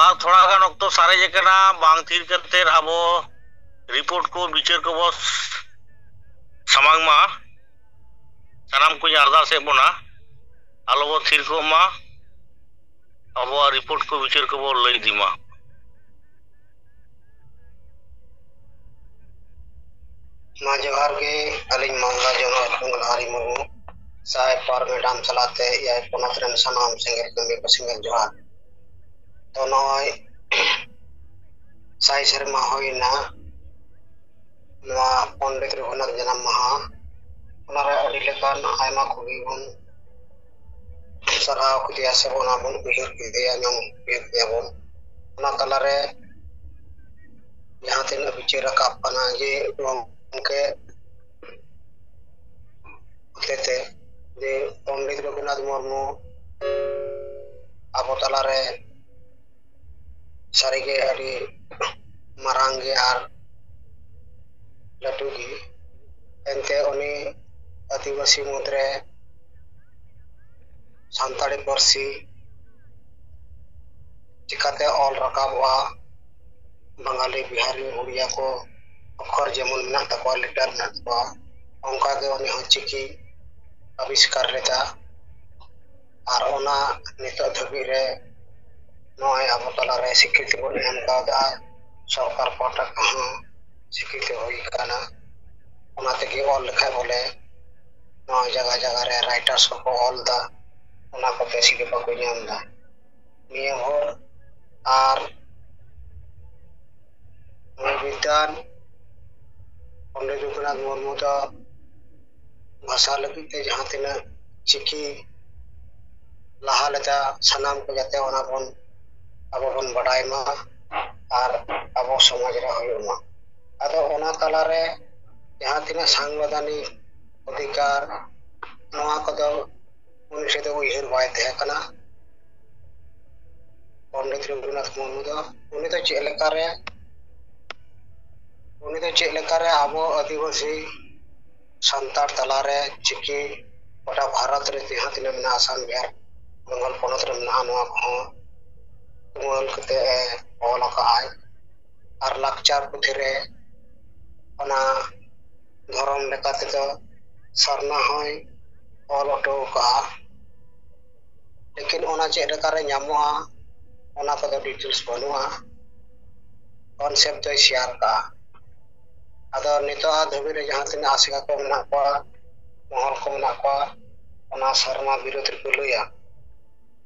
ᱟᱨ ᱛᱷᱚᱲᱟ ᱜᱟᱱ ᱚᱠᱛᱚ ᱥᱟᱨᱮᱡ ᱟᱠᱟᱱᱟ, ᱵᱟᱝ ᱛᱷᱤᱨ ᱠᱟᱛᱮ ᱟᱵᱚ ᱨᱤᱯᱳᱨᱴ ᱠᱚ, ᱵᱤᱪᱟᱹᱨ ᱠᱚᱵᱚ ᱥᱟᱢᱟᱝ ᱢᱟ᱾ ᱥᱟᱱᱟᱢ ᱠᱚᱧ ᱟᱨᱫᱟᱥ ᱮᱫ ᱵᱚᱱᱟ, ᱟᱞᱚ ᱵᱚ ᱛᱷᱤᱨ ᱠᱚᱜ ᱢᱟ, ᱟᱵᱚᱣᱟᱜ ᱨᱤᱯᱳᱨᱴ ᱠᱚ, ᱵᱤᱪᱟᱹᱨ ᱠᱚᱵᱚ ᱞᱟᱹᱭ ᱤᱫᱤ ᱢᱟ᱾ ᱢᱟ ᱡᱚᱦᱟᱨ ᱜᱮ, ᱟᱹᱞᱤᱧ ᱢᱟᱞᱫᱟ ᱡᱚᱱᱚᱜ ᱮᱯᱮᱢ ᱟᱨᱤ ᱢᱩᱨᱢᱩ, ᱥᱟᱭ ᱯᱟᱨ ᱢᱮᱰᱟᱢ ᱥᱟᱞᱟᱜ ᱛᱮ ᱮᱭᱟᱭ ᱯᱚᱱᱚᱛ ᱨᱮᱱ ᱥᱟᱱᱟᱢ ᱥᱮᱸᱜᱮᱞ ᱠᱟᱹᱢᱤ ᱠᱚ ᱥᱮᱸᱜᱮᱞ ᱡᱚᱦᱟᱨ᱾ ᱛᱚ ᱱᱚᱜᱼᱚᱭ ᱥᱟᱭ ᱥᱮᱨᱢᱟ ᱦᱩᱭᱱᱟ ᱱᱚᱣᱟ ᱯᱚᱱᱰᱤᱛ ᱨᱚᱜᱷᱩᱱᱟᱛᱷ ᱡᱟᱱᱟᱢ ᱢᱟᱦᱟ, ᱚᱱᱟᱨᱮ ᱟᱹᱰᱤ ᱞᱮᱠᱟᱱ ᱟᱭᱢᱟ ᱠᱚᱜᱮ ᱵᱚᱱ ᱥᱟᱨᱦᱟᱣ ᱠᱮᱫᱮᱭᱟ ᱥᱮ ᱚᱱᱟ ᱵᱚᱱ ᱩᱭᱦᱟᱹᱨ ᱠᱮᱫᱮᱭᱟ, ᱧᱩᱢ ᱩᱭᱦᱟᱹᱨ ᱠᱮᱫᱮᱭᱟ ᱵᱚᱱ᱾ ᱚᱱᱟ ᱛᱟᱞᱟᱨᱮ ᱡᱟᱦᱟᱸ ᱛᱤᱱᱟᱹᱜ ᱵᱤᱪᱟᱹᱨ ᱨᱟᱠᱟᱵ ᱠᱟᱱᱟ ᱡᱮ ᱜᱚᱢᱠᱮ ᱦᱚᱛᱮᱛᱮ ᱡᱮ ᱯᱚᱱᱰᱤᱛ ᱨᱚᱜᱷᱩᱱᱟᱛᱷ ᱢᱩᱨᱢᱩ ᱟᱵᱚ ᱛᱟᱞᱟᱨᱮ ᱥᱟᱹᱨᱤᱜᱮ ᱟᱹᱰᱤ ᱢᱟᱨᱟᱝ ᱜᱮ ᱟᱨ ᱞᱟᱹᱴᱩ ᱜᱮ᱾ ᱮᱱᱛᱮ ᱩᱱᱤ ᱟᱹᱫᱤᱵᱟᱹᱥᱤ ᱢᱩᱫᱽᱨᱮ ᱥᱟᱱᱛᱟᱲᱤ ᱯᱟᱹᱨᱥᱤ ᱪᱤᱠᱟᱛᱮ ᱚᱞ ᱨᱟᱠᱟᱵᱚᱜᱼᱟ, ᱵᱟᱝᱟᱞᱤ, ᱵᱤᱦᱟᱨᱤ, ᱩᱲᱤᱭᱟ ᱠᱚ ᱚᱠᱷᱚᱨ ᱡᱮᱢᱚᱱ ᱢᱮᱱᱟᱜ ᱛᱟᱠᱚᱣᱟ, ᱞᱮᱴᱟᱨ ᱢᱮᱱᱟᱜ ᱛᱟᱠᱚᱣᱟ, ᱚᱱᱠᱟᱜᱮ ᱩᱱᱤ ᱦᱚᱸ ᱪᱤᱠᱤ ᱟᱵᱤᱥᱠᱟᱨ ᱞᱮᱫᱟ᱾ ᱟᱨ ᱚᱱᱟ ᱱᱤᱛᱚᱜ ᱫᱷᱟᱹᱵᱤᱡ ᱨᱮ ᱱᱚᱜᱼᱚᱭ ᱟᱵᱚ ᱛᱟᱞᱟᱨᱮ ᱥᱤᱠᱨᱤᱛᱤ ᱵᱚᱱ ᱮᱢ ᱠᱟᱣᱫᱟ, ᱥᱚᱨᱠᱟᱨ ᱯᱟᱦᱴᱟ ᱠᱷᱚᱱ ᱦᱚᱸ ᱥᱤᱠᱨᱤᱛᱤ ᱦᱩᱭ ᱟᱠᱟᱱᱟ᱾ ᱚᱱᱟ ᱛᱮᱜᱮ ᱚᱞ ᱞᱮᱠᱷᱟᱡ ᱵᱚᱞᱮ ᱱᱚᱣᱟ ᱡᱟᱭᱜᱟ ᱡᱟᱭᱜᱟ ᱨᱮ ᱨᱟᱭᱴᱟᱨᱥ ᱠᱚᱠᱚ ᱚᱞ ᱮᱫᱟ, ᱚᱱᱟ ᱠᱚᱛᱮ ᱥᱤᱨᱯᱟᱹ ᱠᱚ ᱧᱟᱢ ᱮᱫᱟ᱾ ᱱᱤᱭᱟᱹ ᱦᱚᱲ ᱟᱨ ᱱᱩᱭ ᱵᱤᱫᱽᱫᱟᱱ ᱯᱚᱱᱰᱤᱛ ᱨᱚᱜᱷᱩᱱᱟᱛᱷ ᱢᱩᱨᱢᱩ ᱫᱚ ᱵᱷᱟᱥᱟ ᱞᱟᱹᱜᱤᱫ ᱛᱮ ᱡᱟᱦᱟᱸ ᱛᱤᱱᱟᱹᱜ ᱪᱤᱠᱤ ᱞᱟᱦᱟ ᱞᱮᱫᱟ, ᱥᱟᱱᱟᱢ ᱠᱚ ᱡᱟᱛᱮ ᱚᱱᱟ ᱵᱚᱱ, ᱟᱵᱚ ᱵᱚᱱ ᱵᱟᱰᱟᱭ ᱢᱟ ᱟᱨ ᱟᱵᱚ ᱥᱚᱢᱟᱡᱽ ᱨᱮ ᱦᱩᱭᱩᱜ ᱢᱟ᱾ ᱟᱫᱚ ᱚᱱᱟ ᱛᱟᱞᱟᱨᱮ ᱡᱟᱦᱟᱸ ᱛᱤᱱᱟᱹᱜ ᱥᱟᱝᱵᱤᱫᱷᱟᱱᱤᱠ ᱚᱫᱷᱤᱠᱟᱨ, ᱱᱚᱣᱟ ᱠᱚᱫᱚ ᱩᱱᱤ ᱴᱷᱮᱱ ᱫᱚ ᱩᱭᱦᱟᱹᱨ ᱵᱟᱭ ᱛᱟᱦᱮᱸ ᱠᱟᱱᱟ᱾ ᱯᱚᱱᱰᱤᱛ ᱨᱚᱜᱷᱩᱱᱟᱛᱷ ᱢᱩᱨᱢᱩ ᱫᱚ, ᱩᱱᱤ ᱫᱚ ᱪᱮᱫ ᱞᱮᱠᱟᱨᱮ, ᱩᱱᱤ ᱫᱚ ᱪᱮᱫ ᱞᱮᱠᱟᱨᱮ ᱟᱵᱚ ᱟᱹᱫᱤᱵᱟᱹᱥᱤ ᱥᱟᱱᱛᱟᱲ ᱛᱟᱞᱟᱨᱮ ᱪᱤᱠᱤ ᱜᱚᱴᱟ ᱵᱷᱟᱨᱚᱛ ᱨᱮ ᱡᱟᱦᱟᱸ ᱛᱤᱱᱟᱹᱜ ᱢᱮᱱᱟᱜᱼᱟ, ᱟᱥᱟᱢ, ᱵᱤᱦᱟᱨ, ᱵᱮᱝᱜᱚᱞ ᱯᱚᱱᱚᱛ ᱨᱮ ᱢᱮᱱᱟᱜᱼᱟ, ᱱᱚᱣᱟ ᱠᱚᱦᱚᱸ ᱛᱩᱢᱟᱹᱞ ᱠᱟᱛᱮ ᱮ ᱚᱞ ᱟᱠᱟᱫᱼᱟᱭ᱾ ᱟᱨ ᱞᱟᱠᱪᱟᱨ ᱯᱩᱛᱷᱤ ᱨᱮ ᱚᱱᱟ ᱫᱷᱚᱨᱚᱢ ᱞᱮᱠᱟ ᱛᱮᱫᱚ ᱥᱟᱨᱱᱟ ᱦᱚᱸᱭ ᱚᱞ ᱦᱚᱴᱚ ᱟᱠᱟᱫᱼᱟ᱾ ᱞᱮᱠᱤᱱ ᱚᱱᱟ ᱪᱮᱫ ᱞᱮᱠᱟᱨᱮ ᱧᱟᱢᱚᱜᱼᱟ, ᱚᱱᱟ ᱠᱚᱫᱚ ᱰᱤᱴᱮᱞᱥ ᱵᱟᱹᱱᱩᱜᱼᱟ᱾ ᱠᱚᱱᱥᱮᱯᱴ ᱫᱚᱭ ᱥᱮᱭᱟᱨ ᱟᱠᱟᱫᱼᱟ᱾ ᱟᱫᱚ ᱱᱤᱛᱚᱜ ᱫᱷᱟᱹᱵᱤᱡ ᱨᱮ ᱡᱟᱦᱟᱸ ᱛᱤᱱᱟᱹᱜ ᱟᱥᱮᱠᱟ ᱠᱚ ᱢᱮᱱᱟᱜ ᱠᱚᱣᱟ, ᱢᱚᱦᱚᱞ ᱠᱚ ᱢᱮᱱᱟᱜ ᱠᱚᱣᱟ, ᱚᱱᱟ ᱥᱟᱨᱱᱟ ᱵᱤᱨᱩᱫᱽ ᱨᱮᱠᱚ ᱞᱟᱹᱭᱟ᱾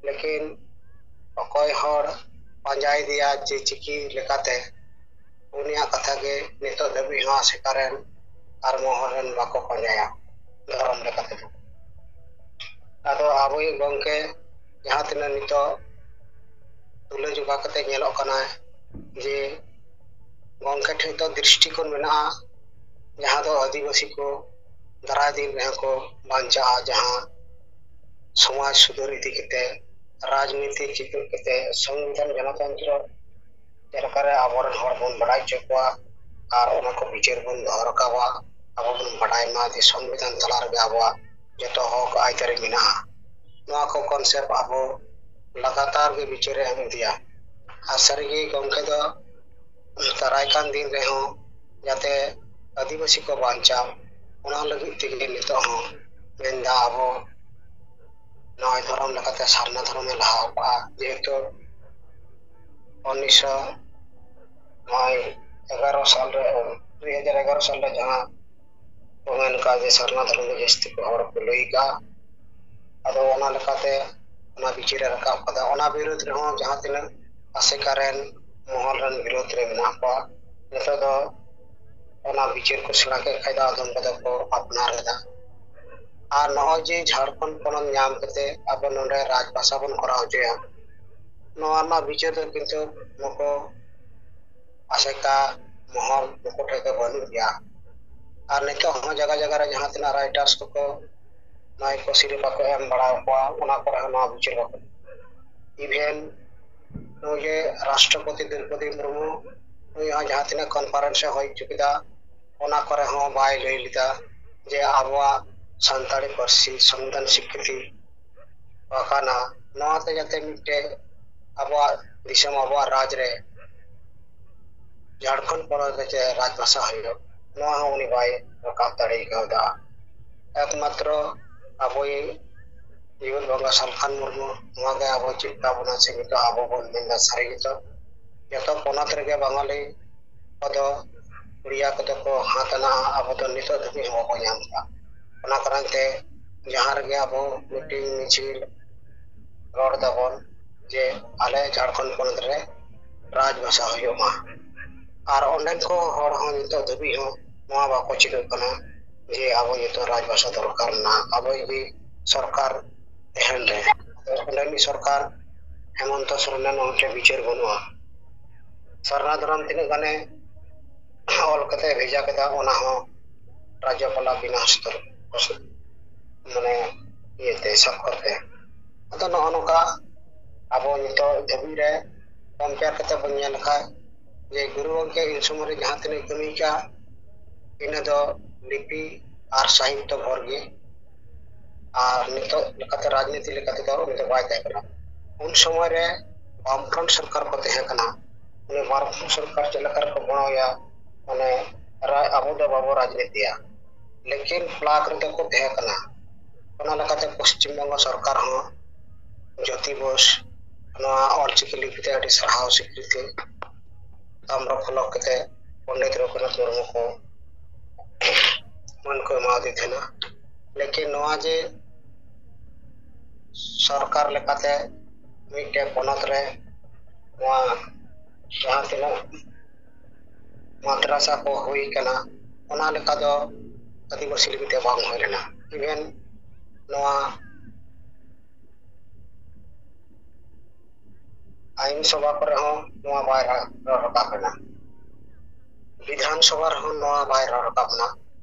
ᱞᱮᱠᱤᱱ ᱚᱠᱚᱭ ᱦᱚᱲ ᱯᱟᱸᱡᱟ ᱤᱫᱤᱭᱟ ᱡᱮ ᱪᱤᱠᱤ ᱞᱮᱠᱟᱛᱮ, ᱩᱱᱤᱭᱟᱜ ᱠᱟᱛᱷᱟ ᱜᱮ ᱱᱤᱛᱚᱜ ᱫᱷᱟᱹᱵᱤᱡ ᱦᱚᱸ ᱟᱥᱮᱠᱟ ᱨᱮᱱ ᱟᱨ ᱢᱚᱦᱚᱞ ᱨᱮᱱ ᱵᱟᱠᱚ ᱯᱟᱸᱡᱟᱭᱟ ᱫᱷᱚᱨᱚᱢ ᱞᱮᱠᱟ ᱛᱮᱫᱚ᱾ ᱟᱫᱚ ᱟᱵᱚᱭᱤᱡ ᱜᱚᱢᱠᱮ ᱡᱟᱦᱟᱸ ᱛᱤᱱᱟᱹᱜ ᱱᱤᱛᱚᱜ ᱛᱩᱞᱟᱹᱡᱚᱠᱷᱟ ᱠᱟᱛᱮ ᱧᱮᱞᱚᱜ ᱠᱟᱱᱟ ᱡᱮ ᱜᱚᱢᱠᱮ ᱴᱷᱮᱱ ᱫᱚ ᱫᱨᱤᱥᱴᱤᱠᱳᱱ ᱢᱮᱱᱟᱜᱼᱟ, ᱡᱟᱦᱟᱸ ᱫᱚ ᱟᱹᱫᱤᱵᱟᱹᱥᱤ ᱠᱚ ᱫᱟᱨᱟᱭ ᱫᱤᱱ ᱨᱮᱦᱚᱸ ᱠᱚ ᱵᱟᱧᱪᱟᱜᱼᱟ, ᱡᱟᱦᱟᱸ ᱥᱚᱢᱟᱡᱽ ᱥᱩᱫᱷᱟᱹᱨ ᱤᱫᱤ ᱠᱟᱛᱮ, ᱨᱟᱡᱽᱱᱤᱛᱤ ᱪᱤᱠᱟᱹ ᱠᱟᱛᱮ, ᱥᱚᱝᱵᱤᱫᱷᱟᱱ ᱜᱚᱱᱚᱛᱚᱱᱛᱨᱚ ᱪᱮᱫ ᱞᱮᱠᱟᱨᱮ ᱟᱵᱚᱨᱮᱱ ᱦᱚᱲ ᱵᱚᱱ ᱵᱟᱲᱟᱭ ᱦᱚᱪᱚ ᱠᱚᱣᱟ ᱟᱨ ᱚᱱᱟ ᱠᱚ ᱵᱤᱪᱟᱹᱨ ᱵᱚᱱ ᱫᱚᱦᱚ ᱨᱟᱠᱟᱵᱟ, ᱟᱵᱚ ᱵᱚᱱ ᱵᱟᱰᱟᱭ ᱢᱟ ᱡᱮ ᱥᱚᱝᱵᱤᱫᱷᱟᱱ ᱛᱟᱞᱟ ᱨᱮᱜᱮ ᱟᱵᱚᱣᱟᱜ ᱡᱚᱛᱚ ᱦᱚᱠ ᱟᱹᱭᱫᱟᱹᱨᱤ ᱢᱮᱱᱟᱜᱼᱟ᱾ ᱱᱚᱣᱟ ᱠᱚ ᱠᱚᱱᱥᱮᱯᱴ ᱟᱵᱚ ᱞᱟᱜᱟᱛᱟᱨ ᱜᱮ ᱵᱤᱪᱟᱹᱨ ᱮ ᱮᱢ ᱤᱫᱤᱭᱟ᱾ ᱟᱨ ᱥᱟᱹᱨᱤᱜᱮ ᱜᱚᱢᱠᱮ ᱫᱚ ᱫᱟᱨᱟᱭ ᱠᱟᱱ ᱫᱤᱱ ᱨᱮᱦᱚᱸ ᱡᱟᱛᱮ ᱟᱹᱫᱤᱵᱟᱹᱥᱤ ᱠᱚ ᱵᱟᱧᱪᱟᱣ, ᱚᱱᱟ ᱞᱟᱹᱜᱤᱫ ᱛᱮᱜᱮ ᱱᱤᱛᱚᱜ ᱦᱚᱸ ᱢᱮᱱᱫᱟ ᱟᱵᱚ ᱱᱚᱜᱼᱚᱭ ᱫᱷᱚᱨᱚᱢ ᱞᱮᱠᱟᱛᱮ ᱥᱟᱨᱱᱟ ᱫᱷᱚᱨᱚᱢᱮ ᱞᱟᱦᱟ ᱟᱠᱟᱫᱼᱟ᱾ ᱡᱮᱦᱮᱛᱩ ᱩᱱᱤᱥᱥᱚ ᱱᱚᱜᱼᱚᱭ ᱮᱜᱟᱨᱚ ᱥᱟᱞ ᱨᱮ, ᱫᱩᱭ ᱦᱟᱡᱟᱨ ᱮᱜᱟᱨᱚ ᱥᱟᱞ ᱨᱮ ᱡᱟᱦᱟᱸ ᱠᱚ ᱢᱮᱱ ᱠᱟᱜ ᱡᱮ ᱥᱟᱨᱱᱟ ᱫᱷᱚᱨᱚᱢ ᱫᱚ ᱡᱟᱹᱥᱛᱤ ᱠᱚ ᱦᱚᱲ ᱠᱚ ᱞᱟᱹᱭ ᱠᱟᱜᱼᱟ᱾ ᱟᱫᱚ ᱚᱱᱟ ᱞᱮᱠᱟᱛᱮ ᱚᱱᱟ ᱵᱤᱪᱟᱹᱨ ᱮ ᱨᱟᱠᱟᱵ ᱠᱟᱫᱟ᱾ ᱚᱱᱟ ᱵᱤᱨᱩᱫᱽ ᱨᱮᱦᱚᱸ ᱡᱟᱦᱟᱸ ᱛᱤᱱᱟᱹᱜ ᱟᱥᱮᱠᱟ ᱨᱮᱱ ᱢᱚᱦᱚᱞ ᱨᱮᱱ ᱵᱤᱨᱳᱫᱽ ᱨᱮ ᱢᱮᱱᱟᱜ ᱠᱚᱣᱟ, ᱱᱤᱛᱚᱜ ᱫᱚ ᱚᱱᱟ ᱵᱤᱪᱟᱹᱨ ᱠᱚ ᱥᱮᱬᱟ ᱠᱮᱫ ᱠᱷᱟᱡ ᱫᱚ ᱟᱫᱚᱢ ᱠᱚᱫᱚ ᱠᱚ ᱟᱯᱱᱟᱨ ᱮᱫᱟ᱾ ᱟᱨ ᱱᱚᱜᱼᱚᱭ ᱡᱮ ᱡᱷᱟᱲᱠᱷᱚᱸᱰ ᱯᱚᱱᱚᱛ ᱧᱟᱢ ᱠᱟᱛᱮ ᱟᱵᱚ ᱱᱚᱰᱮ ᱨᱟᱡᱽ ᱵᱷᱟᱥᱟ ᱵᱚᱱ ᱠᱚᱨᱟᱣ ᱦᱚᱪᱚᱭᱟ, ᱱᱚᱣᱟ ᱨᱮᱱᱟᱜ ᱵᱤᱪᱟᱹᱨ ᱫᱚ ᱠᱤᱱᱛᱩ ᱱᱩᱠᱩ ᱟᱥᱮᱠᱟ ᱢᱚᱦᱚᱞ ᱱᱩᱠᱩ ᱴᱷᱮᱱ ᱫᱚ ᱵᱟᱹᱱᱩᱜ ᱜᱮᱭᱟ᱾ ᱟᱨ ᱱᱤᱛᱚᱜ ᱦᱚᱸ ᱡᱟᱭᱜᱟ ᱡᱟᱭᱜᱟ ᱨᱮ ᱡᱟᱦᱟᱸ ᱛᱤᱱᱟᱹᱜ ᱨᱟᱭᱴᱟᱨᱥ ᱠᱚᱠᱚ ᱱᱚᱣᱟ ᱠᱚ ᱥᱤᱨᱯᱟᱹ ᱠᱚ ᱮᱢ ᱵᱟᱲᱟ ᱟᱠᱚᱣᱟ, ᱚᱱᱟ ᱠᱚᱨᱮ ᱦᱚᱸ ᱱᱚᱣᱟ ᱵᱤᱪᱟᱹᱨ ᱵᱟᱠᱚ, even ᱱᱩᱭ ᱡᱮ ᱨᱟᱥᱴᱨᱚᱯᱚᱛᱤ ᱫᱨᱳᱯᱚᱫᱤ ᱢᱩᱨᱢᱩ, ᱱᱩᱭ ᱦᱚᱸ ᱡᱟᱦᱟᱸ ᱛᱤᱱᱟᱹᱜ ᱠᱚᱱᱯᱷᱟᱨᱮᱱᱥ ᱮ ᱦᱩᱭ ᱦᱚᱪᱚ ᱠᱮᱫᱟ, ᱚᱱᱟ ᱠᱚᱨᱮ ᱦᱚᱸ ᱵᱟᱭ ᱞᱟᱹᱭ ᱞᱮᱫᱟ ᱡᱮ ᱟᱵᱚᱣᱟᱜ ᱥᱟᱱᱛᱟᱲᱤ ᱯᱟᱹᱨᱥᱤ ᱥᱚᱝᱵᱤᱫᱷᱟᱱ ᱥᱤᱠᱨᱤᱛᱤ ᱟᱠᱟᱱᱟ, ᱱᱚᱣᱟᱛᱮ ᱡᱟᱛᱮ ᱢᱤᱫᱴᱮᱡ ᱟᱵᱚᱣᱟᱜ ᱫᱤᱥᱚᱢ ᱟᱵᱚᱣᱟᱜ ᱨᱟᱡᱽ ᱨᱮ ᱡᱷᱟᱲᱠᱷᱚᱸᱰ ᱯᱚᱱᱚᱛ ᱨᱮ ᱪᱮᱫ ᱨᱟᱡᱽ ᱵᱷᱟᱥᱟ ᱦᱩᱭᱩᱜ, ᱱᱚᱣᱟ ᱦᱚᱸ ᱩᱱᱤ ᱵᱟᱭ ᱨᱟᱠᱟᱵ ᱫᱟᱲᱮ ᱠᱟᱣᱫᱟ᱾ ᱮᱠᱢᱟᱛᱨᱚ ᱟᱵᱚᱭᱤᱡ ᱡᱤᱵᱚᱱ ᱵᱚᱸᱜᱟ ᱥᱟᱞᱠᱷᱟᱱ ᱢᱩᱨᱢᱩ, ᱱᱚᱣᱟ ᱜᱮ ᱟᱵᱚ ᱪᱮᱫ ᱛᱟᱵᱚᱱᱟ ᱥᱮ ᱱᱤᱛᱚᱜ ᱟᱵᱚ ᱵᱚᱱ ᱢᱮᱱᱫᱟ ᱥᱟᱹᱨᱤ ᱜᱮᱛᱚ ᱡᱚᱛᱚ ᱯᱚᱱᱚᱛ ᱨᱮᱜᱮ ᱵᱟᱝᱟᱞᱤ ᱠᱚᱫᱚ, ᱩᱲᱤᱭᱟ ᱠᱚᱫᱚ ᱠᱚ ᱦᱟᱛ ᱮᱱᱟ, ᱟᱵᱚ ᱫᱚ ᱱᱤᱛᱚᱜ ᱫᱷᱟᱹᱵᱤᱡ ᱦᱚᱸ ᱵᱟᱵᱚ ᱧᱟᱢ ᱮᱫᱟ᱾ ᱚᱱᱟ ᱠᱟᱨᱚᱱ ᱛᱮ ᱡᱟᱦᱟᱸ ᱨᱮᱜᱮ ᱟᱵᱚ meeting ᱢᱤᱪᱷᱤᱞ ᱨᱚᱲ ᱫᱟᱵᱚᱱ ᱡᱮ ᱟᱞᱮ ᱡᱷᱟᱲᱠᱷᱚᱸᱰ ᱯᱚᱱᱚᱛ ᱨᱮ ᱨᱟᱡᱽ ᱵᱷᱟᱥᱟ ᱦᱩᱭᱩᱜ ᱢᱟ, ᱟᱨ ᱚᱸᱰᱮᱱ ᱠᱚ ᱦᱚᱲ ᱦᱚᱸ ᱱᱤᱛᱚᱜ ᱫᱷᱟᱹᱵᱤᱡ ᱦᱚᱸ ᱱᱚᱣᱟ ᱵᱟᱠᱚ ᱪᱮᱫᱚᱜ ᱠᱟᱱᱟ ᱡᱮ ᱟᱵᱚ ᱱᱤᱛᱚᱜ ᱨᱟᱡᱽ ᱵᱷᱟᱥᱟ ᱫᱚᱨᱠᱟᱨ ᱢᱮᱱᱟᱜᱼᱟ᱾ ᱟᱵᱚ ᱡᱩᱫᱤ ᱥᱚᱨᱠᱟᱨ ᱛᱟᱦᱮᱱ ᱨᱮ, ᱚᱸᱰᱮᱱᱤᱡ ᱥᱚᱨᱠᱟᱨ ᱦᱮᱢᱚᱱᱛᱚ ᱥᱚᱨᱮᱱ ᱢᱤᱫᱴᱮᱱ ᱵᱤᱪᱟᱹᱨ ᱵᱟᱹᱱᱩᱜᱼᱟ᱾ ᱥᱟᱨᱱᱟ ᱫᱷᱚᱨᱚᱢ ᱛᱤᱱᱟᱹᱜ ᱜᱟᱱᱮ ᱚᱞ ᱠᱟᱛᱮ ᱵᱷᱮᱡᱟ ᱠᱮᱫᱟ, ᱚᱱᱟ ᱦᱚᱸ ᱨᱟᱡᱽᱡᱚᱯᱟᱞᱟᱜ ᱵᱤᱱᱟ ᱦᱚᱥᱛᱚ, ᱢᱟᱱᱮ ᱤᱭᱟᱹᱛᱮ, ᱥᱟᱠᱠᱷᱚᱨ ᱛᱮ᱾ ᱟᱫᱚ ᱱᱚᱜᱼᱚ ᱱᱚᱝᱠᱟ ᱟᱵᱚ ᱱᱤᱛᱚᱜ ᱫᱷᱟᱹᱵᱤᱡ ᱨᱮ compare ᱠᱟᱛᱮ ᱵᱚᱱ ᱧᱮᱞ ᱞᱮᱠᱷᱟᱡ ᱡᱮ ᱜᱩᱨᱩ ᱜᱚᱢᱠᱮ ᱤᱱ ᱥᱚᱢᱚᱭ ᱨᱮ ᱡᱟᱦᱟᱸ ᱛᱤᱱᱟᱹᱜ ᱠᱟᱹᱢᱤ ᱠᱟᱜᱼᱟ, ᱤᱱᱟᱹ ᱫᱚ ᱞᱤᱯᱤ ᱟᱨ ᱥᱟᱦᱤᱛᱛᱚ ᱵᱷᱚᱨ ᱜᱮ᱾ ᱟᱨ ᱱᱤᱛᱚᱜ ᱞᱮᱠᱟᱛᱮ ᱨᱟᱡᱽᱱᱤᱛᱤ ᱞᱮᱠᱟᱛᱮ ᱫᱚ ᱩᱱᱤ ᱫᱚ ᱵᱟᱭ ᱛᱟᱦᱮᱸ ᱠᱟᱱᱟ᱾ ᱩᱱ ᱥᱚᱢᱚᱭ ᱨᱮ ᱵᱟᱢᱯᱷᱨᱚᱱᱴ ᱥᱚᱨᱠᱟᱨ ᱠᱚ ᱛᱟᱦᱮᱸ ᱠᱟᱱᱟ᱾ ᱩᱱᱤ ᱵᱟᱢᱯᱷᱨᱚᱱᱴ ᱥᱚᱨᱠᱟᱨ ᱪᱮᱫ ᱞᱮᱠᱟ ᱨᱮᱠᱚ ᱜᱚᱲᱚᱣᱟᱭᱟ, ᱢᱟᱱᱮ ᱨᱟ-, ᱟᱵᱚ ᱫᱚ ᱵᱟᱵᱚ ᱨᱟᱡᱽᱱᱤᱛᱤᱭᱟ, ᱞᱮᱠᱤᱱ ᱯᱞᱟᱠ ᱨᱮᱫᱚ ᱠᱚ ᱛᱟᱦᱮᱸ ᱠᱟᱱᱟ᱾ ᱚᱱᱟ ᱞᱮᱠᱟᱛᱮ ᱯᱚᱥᱪᱤᱢ ᱵᱚᱝᱜᱚ ᱥᱚᱨᱠᱟᱨ ᱦᱚᱸ ᱡᱳᱛᱤ ᱵᱳᱥ ᱱᱚᱣᱟ ᱚᱞᱪᱤᱠᱤ ᱞᱤᱯᱤ ᱛᱮ ᱟᱹᱰᱤ ᱥᱟᱨᱦᱟᱣ ᱥᱤᱠᱨᱤᱛᱤ ᱛᱟᱢᱨᱚ ᱯᱷᱚᱞᱚᱠ ᱠᱟᱛᱮ ᱯᱚᱱᱰᱤᱛ ᱨᱚᱜᱷᱩᱱᱟᱛᱷ ᱢᱩᱨᱢᱩ ᱠᱚ ᱢᱟᱹᱱ ᱠᱚ ᱮᱢᱟᱣᱟᱫᱮ ᱛᱟᱦᱮᱱᱟ᱾ ᱞᱮᱠᱤᱱ ᱱᱚᱣᱟ ᱡᱮ ᱥᱚᱨᱠᱟᱨ ᱞᱮᱠᱟᱛᱮ ᱢᱤᱫᱴᱮᱱ ᱯᱚᱱᱚᱛ ᱨᱮ ᱱᱚᱣᱟ ᱡᱟᱦᱟᱸ ᱛᱤᱱᱟᱹᱜ ᱢᱟᱫᱽᱨᱟᱥᱟ ᱠᱚ ᱦᱩᱭ ᱠᱟᱱᱟ, ᱚᱱᱟ ᱞᱮᱠᱟ ᱫᱚ ᱟᱹᱫᱤᱵᱟᱹᱥᱤ ᱞᱟᱹᱜᱤᱫ ᱛᱮ ᱵᱟᱝ ᱦᱩᱭ ᱞᱮᱱᱟ᱾ Even ᱱᱚᱣᱟ ᱟᱭᱤᱱ ᱥᱚᱵᱷᱟ ᱠᱚᱨᱮ ᱦᱚᱸ ᱱᱚᱣᱟ ᱵᱟᱭ ᱨᱟ-, ᱨᱚᱲ ᱨᱟᱠᱟᱵ ᱞᱮᱱᱟ᱾ ᱵᱤᱫᱷᱟᱱ ᱥᱚᱵᱷᱟ ᱨᱮᱦᱚᱸ ᱱᱚᱣᱟ ᱵᱟᱭ ᱨᱚᱲ ᱨᱟᱠᱟᱵ ᱞᱮᱱᱟ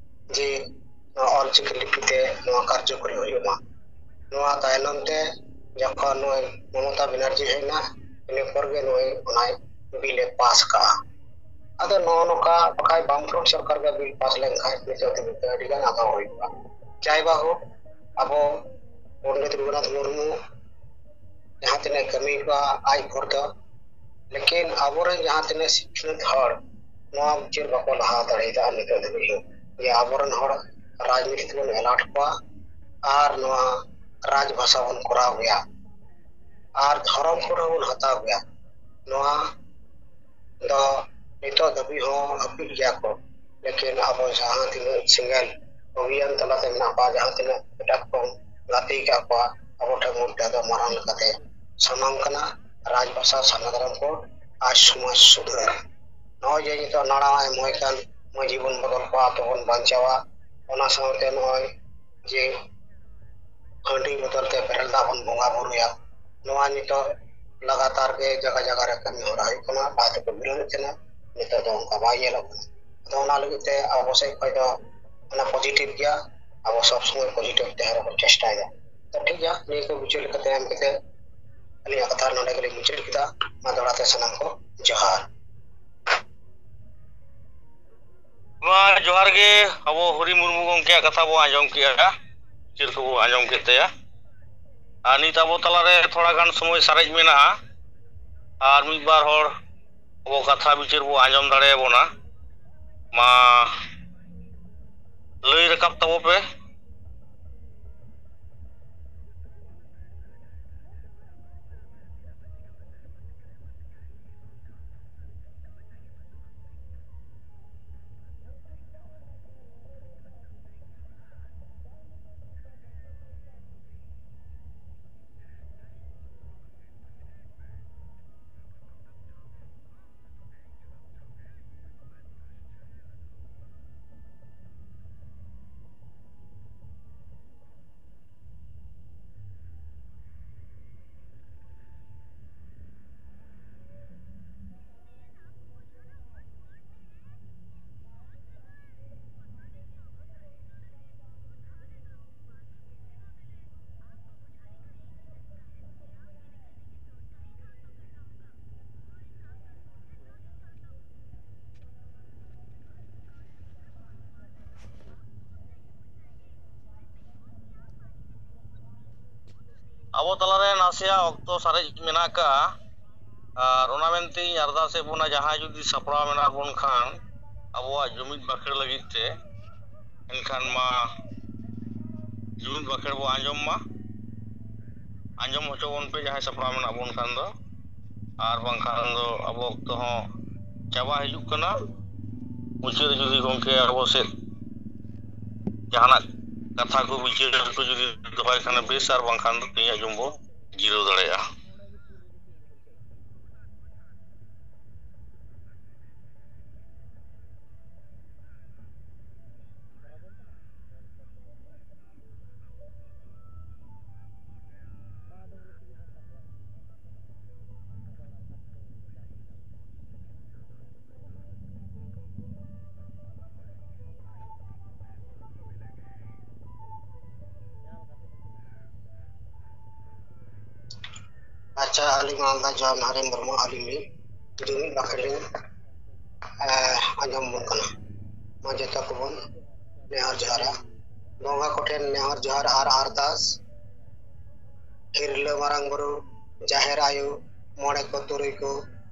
ᱡᱮ ᱱᱚᱣᱟ ᱚᱞᱪᱤᱠᱤ ᱞᱤᱯᱤ ᱛᱮ ᱱᱚᱣᱟ ᱠᱟᱨᱡᱚᱠᱚᱨᱤ ᱦᱩᱭᱩᱜ ᱢᱟ᱾ ᱱᱚᱣᱟ ᱛᱟᱭᱱᱚᱢ ᱛᱮ ᱡᱚᱠᱷᱚᱱ ᱱᱩᱭ ᱢᱚᱢᱚᱛᱟ ᱵᱮᱱᱟᱨᱡᱤ ᱦᱮᱡ ᱮᱱᱟ, ᱤᱱᱟᱹ ᱯᱚᱨ ᱜᱮ ᱱᱩᱭ ᱚᱱᱟᱭ ᱵᱤᱞ ᱮ ᱯᱟᱥ ᱠᱟᱜᱼᱟ᱾ ᱟᱫᱚ ᱱᱚᱜᱼᱚ ᱱᱚᱝᱠᱟ ᱵᱟᱠᱷᱟᱡ ᱵᱟᱢᱯᱷᱨᱚᱱᱴ ᱥᱚᱨᱠᱟᱨ ᱜᱮ ᱵᱤᱞ ᱯᱟᱥ ᱞᱮᱱᱠᱷᱟᱱ ᱱᱤᱛᱚᱜ ᱫᱷᱟᱹᱵᱤᱡ ᱛᱮ ᱟᱹᱰᱤ ᱜᱟᱱ ᱟᱜᱟᱣ ᱦᱩᱭ ᱠᱚᱜᱼᱟ᱾ ᱡᱟᱭ ᱵᱟᱦᱳᱠ, ᱟᱵᱚ ᱯᱚᱱᱰᱤᱛ ᱨᱚᱜᱷᱩᱱᱟᱛᱷ ᱢᱩᱨᱢᱩ ᱡᱟᱦᱟᱸ ᱛᱤᱱᱟᱹᱜ ᱠᱟᱹᱢᱤ ᱠᱚᱣᱟ ᱟᱡ ᱵᱷᱳᱨ ᱫᱚ ᱞᱮᱠᱤᱱ ᱟᱵᱚᱨᱮᱱ ᱡᱟᱦᱟᱸ ᱛᱤᱱᱟᱹᱜ ᱥᱤᱠᱷᱱᱟᱹᱛ ᱦᱚᱲ ᱱᱚᱣᱟ ᱵᱤᱪᱟᱹᱨ ᱵᱟᱠᱚ ᱞᱟᱦᱟ ᱫᱟᱲᱮᱭᱟᱫᱟ ᱱᱤᱛᱚᱜ ᱫᱷᱟᱹᱵᱤᱡ ᱦᱚᱸ, ᱡᱮ ᱟᱵᱚᱨᱮᱱ ᱦᱚᱲ ᱨᱟᱡᱽᱱᱤᱛᱤ ᱛᱮᱵᱚᱱ ᱮᱞᱟᱴ ᱠᱚᱣᱟ ᱟᱨ ᱱᱚᱣᱟ ᱨᱟᱡᱽ ᱵᱷᱟᱥᱟ ᱵᱚᱱ ᱠᱚᱨᱟᱣ ᱜᱮᱭᱟ ᱟᱨ ᱫᱷᱚᱨᱚᱢ ᱠᱳᱰ ᱦᱚᱸᱵᱚᱱ ᱦᱟᱛᱟᱣ ᱜᱮᱭᱟ᱾ ᱱᱚᱣᱟ ᱫᱚ ᱱᱤᱛᱚᱜ ᱫᱷᱟᱹᱵᱤᱡ ᱦᱚᱸ ᱦᱟᱹᱯᱤᱫ ᱜᱮᱭᱟ ᱠᱚ᱾ ᱞᱮᱠᱤᱱ ᱟᱵᱚ ᱡᱟᱦᱟᱸ ᱛᱤᱱᱟᱹᱜ ᱥᱮᱸᱜᱮᱞ ᱚᱵᱷᱤᱭᱟᱱ ᱛᱟᱞᱟᱛᱮ ᱢᱮᱱᱟᱜ ᱠᱚᱣᱟ, ᱡᱟᱦᱟᱸ ᱛᱤᱱᱟᱹᱜ ᱮᱴᱟᱜ ᱠᱚ ᱜᱟᱛᱮ ᱟᱠᱟᱫ ᱠᱚᱣᱟ, ᱟᱵᱚ ᱴᱷᱮᱱ ᱢᱩᱫᱽᱫᱟ ᱫᱚ ᱢᱟᱨᱟᱝ ᱞᱮᱠᱟᱛᱮ ᱥᱟᱢᱟᱝ ᱠᱟᱱᱟ, ᱨᱟᱡᱽ ᱵᱷᱟᱥᱟ ᱥᱟᱨᱱᱟ ᱫᱷᱚᱨᱚᱢ ᱠᱳᱰ ᱟᱨ ᱥᱚᱢᱟᱡᱽ ᱥᱩᱫᱷᱟᱹᱨ᱾ ᱱᱚᱜᱼᱚᱭ ᱡᱮ ᱱᱤᱛᱚᱜ ᱱᱟᱲᱟᱣ ᱮ ᱮᱢ ᱦᱩᱭ ᱠᱟᱱ ᱢᱟᱹᱡᱷᱤ ᱵᱚᱱ ᱵᱚᱫᱚᱞ ᱠᱚᱣᱟ, ᱟᱛᱳ ᱵᱚᱱ ᱵᱟᱧᱪᱟᱣᱟ, ᱚᱱᱟ ᱥᱟᱶᱛᱮ ᱱᱚᱜᱼᱚᱭ ᱡᱮ ᱦᱟᱺᱰᱤ ᱵᱚᱫᱚᱞ ᱛᱮ ᱵᱮᱨᱮᱞ ᱫᱟᱜ ᱵᱚᱱ ᱵᱚᱸᱜᱟ ᱵᱩᱨᱩᱭᱟ, ᱱᱚᱣᱟ ᱱᱤᱛᱚᱜ ᱞᱟᱜᱟᱛᱟᱨ ᱜᱮ ᱡᱟᱭᱜᱟ ᱡᱟᱭᱜᱟ ᱨᱮ ᱠᱟᱹᱢᱤ ᱦᱚᱨᱟ ᱦᱩᱭᱩᱜ ᱠᱟᱱᱟ, ᱞᱟᱦᱟ ᱛᱮᱠᱚ ᱵᱤᱞᱚᱢᱮᱫ ᱛᱟᱦᱮᱱᱟ, ᱱᱤᱛᱚᱜ ᱫᱚ ᱚᱱᱠᱟ ᱵᱟᱭ ᱧᱮᱞᱚᱜ ᱠᱟᱱᱟ᱾ ᱟᱫᱚ ᱚᱱᱟ ᱞᱟᱹᱜᱤᱫ ᱛᱮ ᱟᱵᱚ ᱥᱮᱫ ᱠᱷᱚᱱ ᱫᱚ ᱚᱱᱟ ᱯᱚᱡᱤᱴᱤᱵᱷ ᱜᱮᱭᱟ, ᱟᱵᱚ ᱥᱚᱵ ᱥᱚᱢᱚᱭ ᱯᱚᱡᱤᱴᱤᱵᱷ ᱛᱟᱦᱮᱸ ᱨᱮᱵᱚᱱ ᱪᱮᱥᱴᱟᱭᱮᱫᱟ᱾ ᱛᱚ ᱴᱷᱤᱠ ᱜᱮᱭᱟ, ᱱᱤᱭᱟᱹ ᱠᱚ ᱵᱤᱪᱟᱹᱨ ᱠᱟᱛᱮ ᱮᱢ ᱠᱟᱛᱮ ᱟᱹᱞᱤᱧᱟᱜ ᱠᱟᱛᱷᱟ ᱱᱚᱰᱮ ᱜᱮᱞᱤᱧ ᱢᱩᱪᱟᱹᱫ ᱠᱮᱫᱟ᱾ ᱢᱟ ᱫᱚᱦᱲᱟ ᱛᱮ ᱥᱟᱱᱟᱢ ᱠᱚ ᱡᱚᱦᱟᱨ᱾ ᱢᱟ ᱡᱚᱦᱟᱨ ᱜᱮ, ᱟᱵᱚ ᱦᱚᱨᱤ ᱢᱩᱨᱢᱩ ᱜᱚᱢᱠᱮᱭᱟᱜ ᱠᱟᱛᱷᱟ ᱵᱚ ᱟᱸᱡᱚᱢ ᱠᱮᱜᱼᱟ, ᱪᱤᱨ ᱠᱚᱵᱚ ᱟᱸᱡᱚᱢ ᱠᱮᱫ ᱛᱟᱭᱟ᱾ ᱟᱨ ᱱᱤᱛ ᱟᱵᱚ ᱛᱟᱞᱟᱨᱮ ᱛᱷᱚᱲᱟ ᱜᱟᱱ ᱥᱚᱢᱚᱭ ᱥᱟᱨᱮᱡ ᱢᱮᱱᱟᱜᱼᱟ, ᱟᱨ ᱢᱤᱫ ᱵᱟᱨ ᱦᱚᱲ ᱟᱵᱚ ᱠᱟᱛᱷᱟ ᱵᱤᱪᱟᱹᱨ ᱵᱚ ᱟᱸᱡᱚᱢ ᱫᱟᱲᱮᱭᱟᱵᱚᱱᱟ᱾ ᱢᱟ ᱞᱟᱹᱭ ᱨᱟᱠᱟᱵ ᱛᱟᱵᱚ ᱯᱮ᱾ ᱟᱵᱚ ᱛᱟᱞᱟᱨᱮ ᱱᱟᱥᱮᱭᱟᱜ ᱚᱠᱛᱚ ᱥᱟᱨᱮᱡ ᱢᱮᱱᱟᱜ ᱟᱠᱟᱫᱼᱟ᱾ ᱟᱨ ᱚᱱᱟ ᱢᱮᱱᱛᱮ ᱤᱧ ᱟᱨᱫᱟᱥ ᱮᱫ ᱵᱚᱱᱟ, ᱡᱟᱦᱟᱸᱭ ᱡᱩᱫᱤ ᱥᱟᱯᱲᱟᱣ ᱢᱮᱱᱟᱜ ᱵᱚᱱ ᱠᱷᱟᱱ ᱟᱵᱚᱣᱟᱜ ᱡᱩᱢᱤᱫ ᱵᱟᱠᱷᱮᱲ ᱞᱟᱹᱜᱤᱫ ᱛᱮ, ᱮᱱᱠᱷᱟᱱ ᱢᱟ ᱡᱩᱢᱤᱫ ᱵᱟᱠᱷᱮᱲ ᱵᱚ ᱟᱸᱡᱚᱢ ᱢᱟ, ᱟᱸᱡᱚᱢ ᱦᱚᱪᱚ ᱵᱚᱱ ᱯᱮ ᱡᱟᱦᱟᱸᱭ ᱥᱟᱯᱲᱟᱣ ᱢᱮᱱᱟᱜ ᱵᱚᱱ ᱠᱷᱟᱱ ᱫᱚ᱾ ᱟᱨ ᱵᱟᱝᱠᱷᱟᱱ ᱫᱚ ᱟᱵᱚ ᱚᱠᱛᱚ ᱦᱚᱸ ᱪᱟᱵᱟ ᱦᱤᱡᱩᱜ ᱠᱟᱱᱟ᱾ ᱢᱩᱪᱟᱹᱫ ᱨᱮ ᱡᱩᱫᱤ ᱜᱚᱢᱠᱮ ᱟᱵᱚ ᱥᱮᱫ ᱡᱟᱦᱟᱱᱟᱜ ᱠᱟᱛᱷᱟ ᱠᱚ ᱵᱤᱪᱟᱹᱨ ᱠᱚ ᱡᱩᱫᱤ ᱫᱚᱦᱚᱭ ᱠᱷᱟᱱ ᱵᱮᱥ, ᱟᱨ ᱵᱟᱝᱠᱷᱟᱱ ᱫᱚ ᱛᱮᱦᱮᱧᱟᱜ ᱡᱚᱢ ᱵᱚ ᱡᱤᱨᱟᱹᱣ ᱫᱟᱲᱮᱭᱟᱜᱼᱟ᱾ ᱟᱪᱪᱷᱟ, ᱟᱹᱞᱤᱧ ᱢᱟᱞᱫᱟ ᱡᱚᱭ ᱢᱟᱦᱟᱨᱤ ᱢᱩᱨᱢᱩ, ᱟᱹᱞᱤᱧ ᱞᱤᱧ ᱡᱩᱢᱤᱫ ᱵᱟᱠᱷᱮᱲ ᱞᱤᱧ, ᱮ, ᱟᱸᱡᱚᱢ ᱟᱵᱚᱱ ᱠᱟᱱᱟ᱾ ᱢᱟ ᱡᱚᱛᱚ ᱠᱚᱵᱚᱱ ᱱᱮᱦᱚᱨ ᱡᱚᱦᱟᱨᱟ᱾ ᱵᱚᱸᱜᱟ ᱠᱚᱴᱷᱮᱱ ᱱᱮᱦᱚᱨ ᱡᱚᱦᱟᱨ ᱟᱨ ᱟᱨᱫᱟᱥ᱾ ᱦᱤᱨᱞᱟᱹ ᱢᱟᱨᱟᱝ ᱵᱩᱨᱩ, ᱡᱟᱦᱮᱨ ᱟᱭᱳ, ᱢᱚᱬᱮ ᱠᱚ ᱛᱩᱨᱩᱭ ᱠᱚ,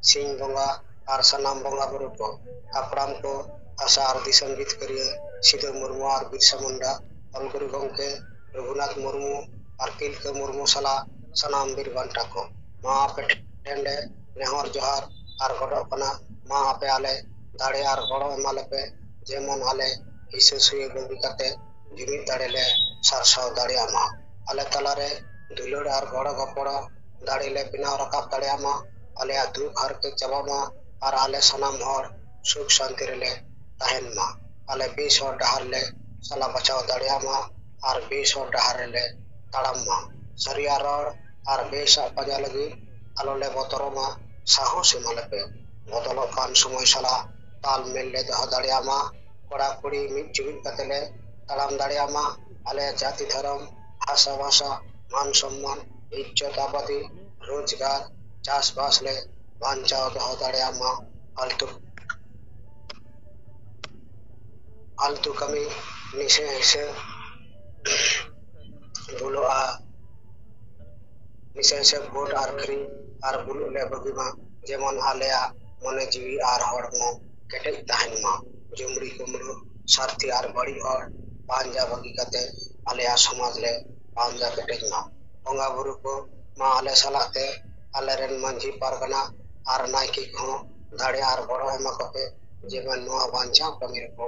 ᱥᱤᱧ ᱵᱚᱸᱜᱟ ᱟᱨ ᱥᱟᱱᱟᱢ ᱵᱚᱸᱜᱟ ᱵᱩᱨᱩ ᱠᱚ, ᱦᱟᱯᱲᱟᱢ ᱠᱚ, ᱦᱟᱥᱟ ᱟᱨ ᱫᱤᱥᱚᱢ ᱡᱤᱛᱠᱟᱹᱨᱤᱭᱟᱹ ᱥᱤᱫᱩ ᱢᱩᱨᱢᱩ ᱟᱨ ᱵᱤᱨᱥᱟ ᱢᱩᱱᱰᱟ, ᱚᱞ ᱜᱩᱨᱩ ᱜᱚᱢᱠᱮ ᱨᱚᱜᱷᱩᱱᱟᱛᱷ ᱢᱩᱨᱢᱩ ᱟᱨ ᱛᱤᱞᱠᱟᱹ ᱢᱩᱨᱢᱩ ᱥᱟᱞᱟᱜ ᱥᱟᱱᱟᱢ ᱵᱤᱨ ᱵᱟᱱᱴᱟ ᱠᱚ, ᱢᱟ ᱟᱯᱮ ᱴᱷᱮᱱ ᱞᱮ ᱱᱮᱦᱚᱨ ᱡᱚᱦᱟᱨ ᱟᱨ ᱜᱚᱰᱚᱜ ᱠᱟᱱᱟ, ᱢᱟ ᱟᱯᱮ ᱟᱞᱮ ᱫᱟᱲᱮ ᱟᱨ ᱜᱚᱲᱚ ᱮᱢᱟ ᱞᱮᱯᱮ, ᱡᱮᱢᱚᱱ ᱟᱞᱮ ᱦᱤᱥᱟᱹ ᱥᱩᱭᱟᱹ ᱵᱟᱹᱜᱤ ᱠᱟᱛᱮ ᱡᱩᱢᱤᱫ ᱫᱟᱲᱮ ᱞᱮ ᱥᱟᱨᱥᱟᱣ ᱫᱟᱲᱮᱭᱟᱜ ᱢᱟ᱾ ᱟᱞᱮ ᱛᱟᱞᱟᱨᱮ ᱫᱩᱞᱟᱹᱲ ᱟᱨ ᱜᱚᱲᱚ ᱜᱚᱯᱚᱲᱚ ᱫᱟᱲᱮ ᱞᱮ ᱵᱮᱱᱟᱣ ᱨᱟᱠᱟᱵ ᱫᱟᱲᱮᱭᱟᱜ ᱢᱟ᱾ ᱟᱞᱮᱭᱟᱜ ᱫᱩᱠ ᱦᱟᱨᱠᱮᱛ ᱪᱟᱵᱟᱜ ᱢᱟ ᱟᱨ ᱟᱞᱮ ᱥᱟᱱᱟᱢ ᱦᱚᱲ ᱥᱩᱠ ᱥᱟᱱᱛᱤ ᱨᱮᱞᱮ ᱛᱟᱦᱮᱱ ᱢᱟ᱾ ᱟᱞᱮ ᱵᱮᱥ ᱦᱚᱨ ᱰᱟᱦᱟᱨ ᱞᱮ ᱥᱟᱞᱟ ᱵᱟᱪᱷᱟᱣ ᱫᱟᱲᱮᱭᱟᱜ ᱢᱟ ᱟᱨ ᱵᱮᱥ ᱦᱚᱨ ᱰᱟᱦᱟᱨ ᱨᱮᱞᱮ ᱛᱟᱲᱟᱢ ᱢᱟ᱾ ᱥᱟᱹᱨᱤᱭᱟᱜ ᱨᱚᱲ ᱟᱨ ᱵᱮᱥᱟᱜ ᱯᱟᱸᱡᱟ ᱞᱟᱹᱜᱤᱫ ᱟᱞᱚ ᱞᱮ ᱵᱚᱛᱚᱨᱚᱜ ᱢᱟ, ᱥᱟᱦᱚᱥ ᱮᱢᱟ ᱞᱮᱯᱮ᱾ ᱵᱚᱫᱚᱞᱚᱜ ᱠᱟᱱ ᱥᱚᱢᱚᱭ ᱥᱟᱞᱟᱜ ᱛᱟᱞ ᱢᱮᱞ ᱞᱮ ᱫᱚᱦᱚ ᱫᱟᱲᱮᱭᱟᱜ ᱢᱟ᱾ ᱠᱚᱲᱟ ᱠᱩᱲᱤ ᱢᱤᱫ ᱡᱩᱢᱤᱫ ᱠᱟᱛᱮ ᱞᱮ ᱛᱟᱲᱟᱢ ᱫᱟᱲᱮᱭᱟᱜ ᱢᱟ᱾ ᱟᱞᱮᱭᱟᱜ ᱡᱟᱹᱛᱤ ᱫᱷᱚᱨᱚᱢ, ᱵᱷᱟᱥᱟ ᱵᱷᱟᱥᱟ, ᱢᱟᱱ ᱥᱚᱢᱢᱟᱱ, ᱤᱡᱽᱡᱚᱛ ᱟᱵᱟᱫᱤ, ᱨᱳᱡᱽᱜᱟᱨ, ᱪᱟᱥᱵᱟᱥ ᱞᱮ ᱵᱟᱧᱪᱟᱣ ᱫᱚᱦᱚ ᱫᱟᱲᱮᱭᱟᱜ ᱢᱟ᱾ ᱯᱷᱟᱞᱛᱩ, ᱯᱷᱟᱞᱛᱩ ᱠᱟᱹᱢᱤ ᱱᱤᱥᱟᱹ ᱦᱤᱥᱟᱹ ᱵᱷᱩᱞᱚᱜᱼᱟ᱾ ᱱᱤᱥᱟᱹ ᱥᱮ ᱵᱷᱳᱴ ᱟᱨ ᱠᱷᱨᱤ ᱟᱨ ᱵᱩᱞᱩᱜ ᱞᱮ ᱵᱟᱹᱜᱤ ᱢᱟ, ᱡᱮᱢᱚᱱ ᱟᱞᱮᱭᱟᱜ ᱢᱚᱱᱮ ᱡᱤᱣᱤ ᱟᱨ ᱦᱚᱲᱢᱚ ᱠᱮᱴᱮᱡ ᱛᱟᱦᱮᱱ ᱢᱟ᱾ ᱡᱩᱢᱲᱤ ᱠᱩᱢᱲᱩ, ᱥᱟᱨᱛᱷᱤ ᱟᱨ ᱵᱟᱹᱲᱤᱡ ᱦᱚᱲ ᱯᱟᱸᱡᱟ ᱵᱟᱹᱜᱤ ᱠᱟᱛᱮ ᱟᱞᱮᱭᱟᱜ ᱥᱚᱢᱟᱡᱽ ᱞᱮ ᱯᱟᱸᱡᱟ ᱠᱮᱴᱮᱡ ᱢᱟ᱾ ᱵᱚᱸᱜᱟ ᱵᱩᱨᱩ ᱠᱚ ᱢᱟ ᱟᱞᱮ ᱥᱟᱞᱟᱜ ᱛᱮ ᱟᱞᱮᱨᱮᱱ ᱢᱟᱹᱡᱷᱤ ᱯᱟᱨᱜᱟᱱᱟ ᱟᱨ ᱱᱟᱭᱠᱮ ᱠᱚᱦᱚᱸ ᱫᱟᱲᱮ ᱟᱨ ᱜᱚᱲᱚ ᱮᱢᱟ ᱠᱚᱯᱮ, ᱡᱮᱢᱚᱱ ᱱᱚᱣᱟ ᱵᱟᱧᱪᱟᱣ ᱠᱟᱹᱢᱤ ᱨᱮᱠᱚ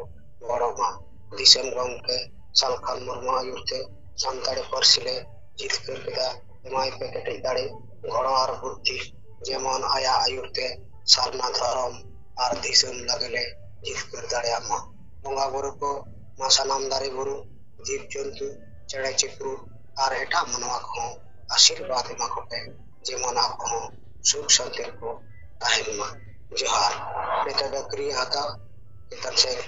ᱜᱚᱲᱚ ᱢᱟ᱾ ᱫᱤᱥᱚᱢ ᱜᱚᱢᱠᱮ ᱥᱟᱞᱠᱷᱟᱱ ᱢᱩᱨᱢᱩ ᱟᱹᱭᱩᱨ ᱛᱮ ᱥᱟᱱᱛᱟᱲᱤ ᱯᱟᱹᱨᱥᱤ ᱞᱮ ᱡᱤᱛᱠᱟᱹᱨ ᱠᱮᱫᱟ᱾ ᱮᱢᱟᱭ ᱯᱮ ᱠᱮᱴᱮᱡ ᱫᱟᱲᱮ, ᱜᱚᱲᱚ ᱟᱨ ᱵᱩᱫᱽᱫᱷᱤ, ᱡᱮᱢᱚᱱ ᱟᱭᱟᱜ ᱟᱹᱭᱩᱨ ᱛᱮ ᱥᱟᱨᱱᱟ ᱫᱷᱚᱨᱚᱢ ᱟᱨ ᱫᱤᱥᱚᱢ ᱞᱟᱹᱜᱤᱫ ᱞᱮ ᱡᱤᱛᱠᱟᱹᱨ ᱫᱟᱲᱮᱭᱟᱜ ᱢᱟ᱾ ᱵᱚᱸᱜᱟ ᱵᱩᱨᱩ ᱠᱚ ᱢᱟ ᱥᱟᱱᱟᱢ ᱫᱟᱨᱮ ᱵᱩᱨᱩ, ᱡᱤᱵᱽ ᱡᱚᱱᱛᱩ, ᱪᱮᱬᱮ ᱪᱤᱯᱨᱩ ᱟᱨ ᱮᱴᱟᱜ ᱢᱟᱱᱣᱟ ᱠᱚᱦᱚᱸ ᱟᱥᱤᱨᱵᱟᱫᱽ ᱮᱢᱟ ᱠᱚᱯᱮ, ᱡᱮᱢᱚᱱ ᱟᱠᱚ ᱦᱚᱸ ᱥᱩᱠ ᱥᱟᱱᱛᱤ ᱨᱮᱠᱚ ᱛᱟᱦᱮᱱ ᱢᱟ᱾ ᱡᱚᱦᱟᱨ᱾ ᱱᱤᱛᱚᱜ ᱫᱚ ᱠᱤᱨᱤᱭᱟᱹ ᱦᱟᱛᱟᱣ ᱪᱮᱛᱟᱱ ᱥᱮᱫ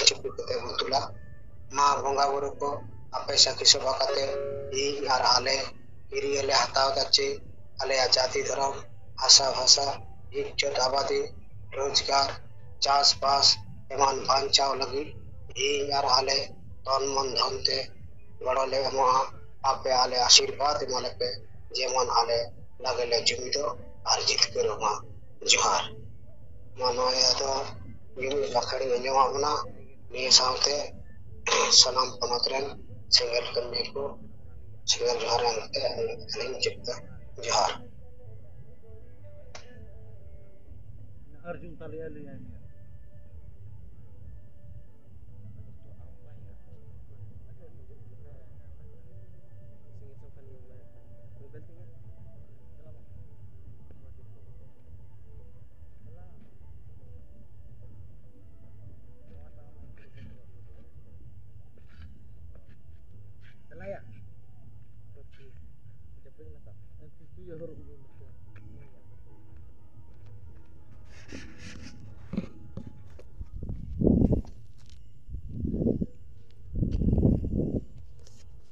ᱪᱩᱯᱤ ᱠᱟᱛᱮ ᱵᱚᱱ ᱫᱩᱞᱟ᱾ ᱢᱟ ᱵᱚᱸᱜᱟ ᱵᱩᱨᱩ ᱠᱚ ᱟᱯᱮ ᱥᱟᱹᱠᱷᱤ ᱥᱚᱵᱷᱟ ᱠᱟᱛᱮ ᱤᱧ ᱟᱨ ᱟᱞᱮ ᱠᱤᱨᱤᱭᱟᱹ ᱞᱮ ᱦᱟᱛᱟᱣ ᱮᱫᱟ ᱪᱮ ᱟᱞᱮᱭᱟᱜ ᱡᱟᱹᱛᱤ ᱫᱷᱚᱨᱚᱢ, ᱵᱷᱟᱥᱟ ᱵᱷᱟᱥᱟ, ᱤᱡᱽᱡᱚᱛ ᱟᱵᱟᱫᱤ, ᱨᱳᱡᱽᱜᱟᱨ, ᱪᱟᱥᱵᱟᱥ ᱮᱢᱟᱱ ᱵᱟᱧᱪᱟᱣ ᱞᱟᱹᱜᱤᱫ ᱤᱧ ᱟᱨ ᱟᱞᱮ ᱛᱚᱱ ᱢᱚᱱ ᱫᱷᱚᱱ ᱛᱮ ᱜᱚᱲᱚ ᱞᱮ ᱮᱢᱚᱜᱼᱟ᱾ ᱟᱯᱮ ᱟᱞᱮ ᱟᱥᱤᱨᱵᱟᱫᱽ ᱮᱢᱟ ᱞᱮᱯᱮ, ᱡᱮᱢᱚᱱ ᱟᱞᱮ ᱞᱟᱜᱮ ᱞᱮ ᱡᱩᱢᱤᱫᱚᱜ ᱟᱨ ᱡᱤᱛᱠᱟᱹᱨᱚᱜ ᱢᱟ᱾ ᱡᱚᱦᱟᱨ᱾ ᱢᱟ ᱱᱚᱣᱟ ᱫᱚ ᱢᱤᱢᱤᱫ ᱵᱟᱠᱷᱮᱲ ᱤᱧ ᱟᱸᱡᱚᱢᱟᱫ ᱵᱚᱱᱟ᱾ ᱱᱤᱭᱟᱹ ᱥᱟᱶᱛᱮ ᱥᱟᱱᱟᱢ ᱯᱚᱱᱚᱛ ᱨᱮᱱ ᱥᱮᱸᱜᱮᱞ ᱠᱟᱹᱢᱤᱭᱟᱹ ᱠᱚ ᱥᱮᱸᱜᱮᱞ ᱡᱚᱦᱟᱨ ᱮᱢ ᱠᱟᱛᱮ ᱟᱹᱞᱤᱧ ᱢᱩᱪᱟᱹᱫ ᱮᱫᱟ᱾ ᱡᱚᱦᱟᱨ᱾ ᱟᱨᱡᱩᱱ ᱛᱟᱞᱮᱭᱟ ᱞᱟᱹᱭᱟᱭ ᱢᱮ᱾ ᱪᱟᱞᱟᱭᱟ᱾ ᱛᱩᱭ ᱦᱚᱨᱚᱜ ᱩᱰᱩᱝ ᱞᱮᱠᱟ᱾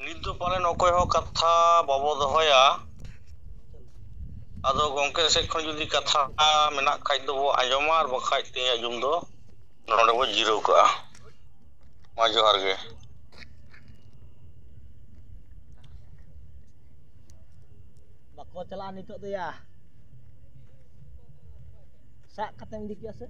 ᱱᱤᱛ ᱫᱚ ᱯᱟᱞᱮᱱ ᱚᱠᱚᱭ ᱦᱚᱸ ᱠᱟᱛᱷᱟ ᱵᱟᱵᱚ ᱫᱚᱦᱚᱭᱟ᱾ ᱟᱫᱚ ᱜᱚᱢᱠᱮ ᱥᱮᱫ ᱠᱷᱚᱱ ᱡᱩᱫᱤ ᱠᱟᱛᱷᱟ ᱢᱮᱱᱟᱜ ᱠᱷᱟᱡ ᱫᱚᱵᱚ ᱟᱸᱡᱚᱢᱟ, ᱟᱨ ᱵᱟᱠᱷᱟᱡ ᱛᱮᱦᱮᱧᱟᱜ ᱡᱩᱢ ᱫᱚ ᱱᱚᱰᱮ ᱵᱚ ᱡᱤᱨᱟᱹᱣ ᱠᱟᱜᱼᱟ᱾ ᱢᱟ ᱡᱚᱦᱟᱨ ᱜᱮ᱾ ᱪᱟᱞᱟᱜᱼᱟ ᱱᱤᱛᱚᱜ ᱫᱚ ᱭᱟ᱾ ᱥᱟᱵ ᱠᱟᱛᱮᱢ ᱤᱫᱤ ᱠᱮᱭᱟ ᱥᱮ?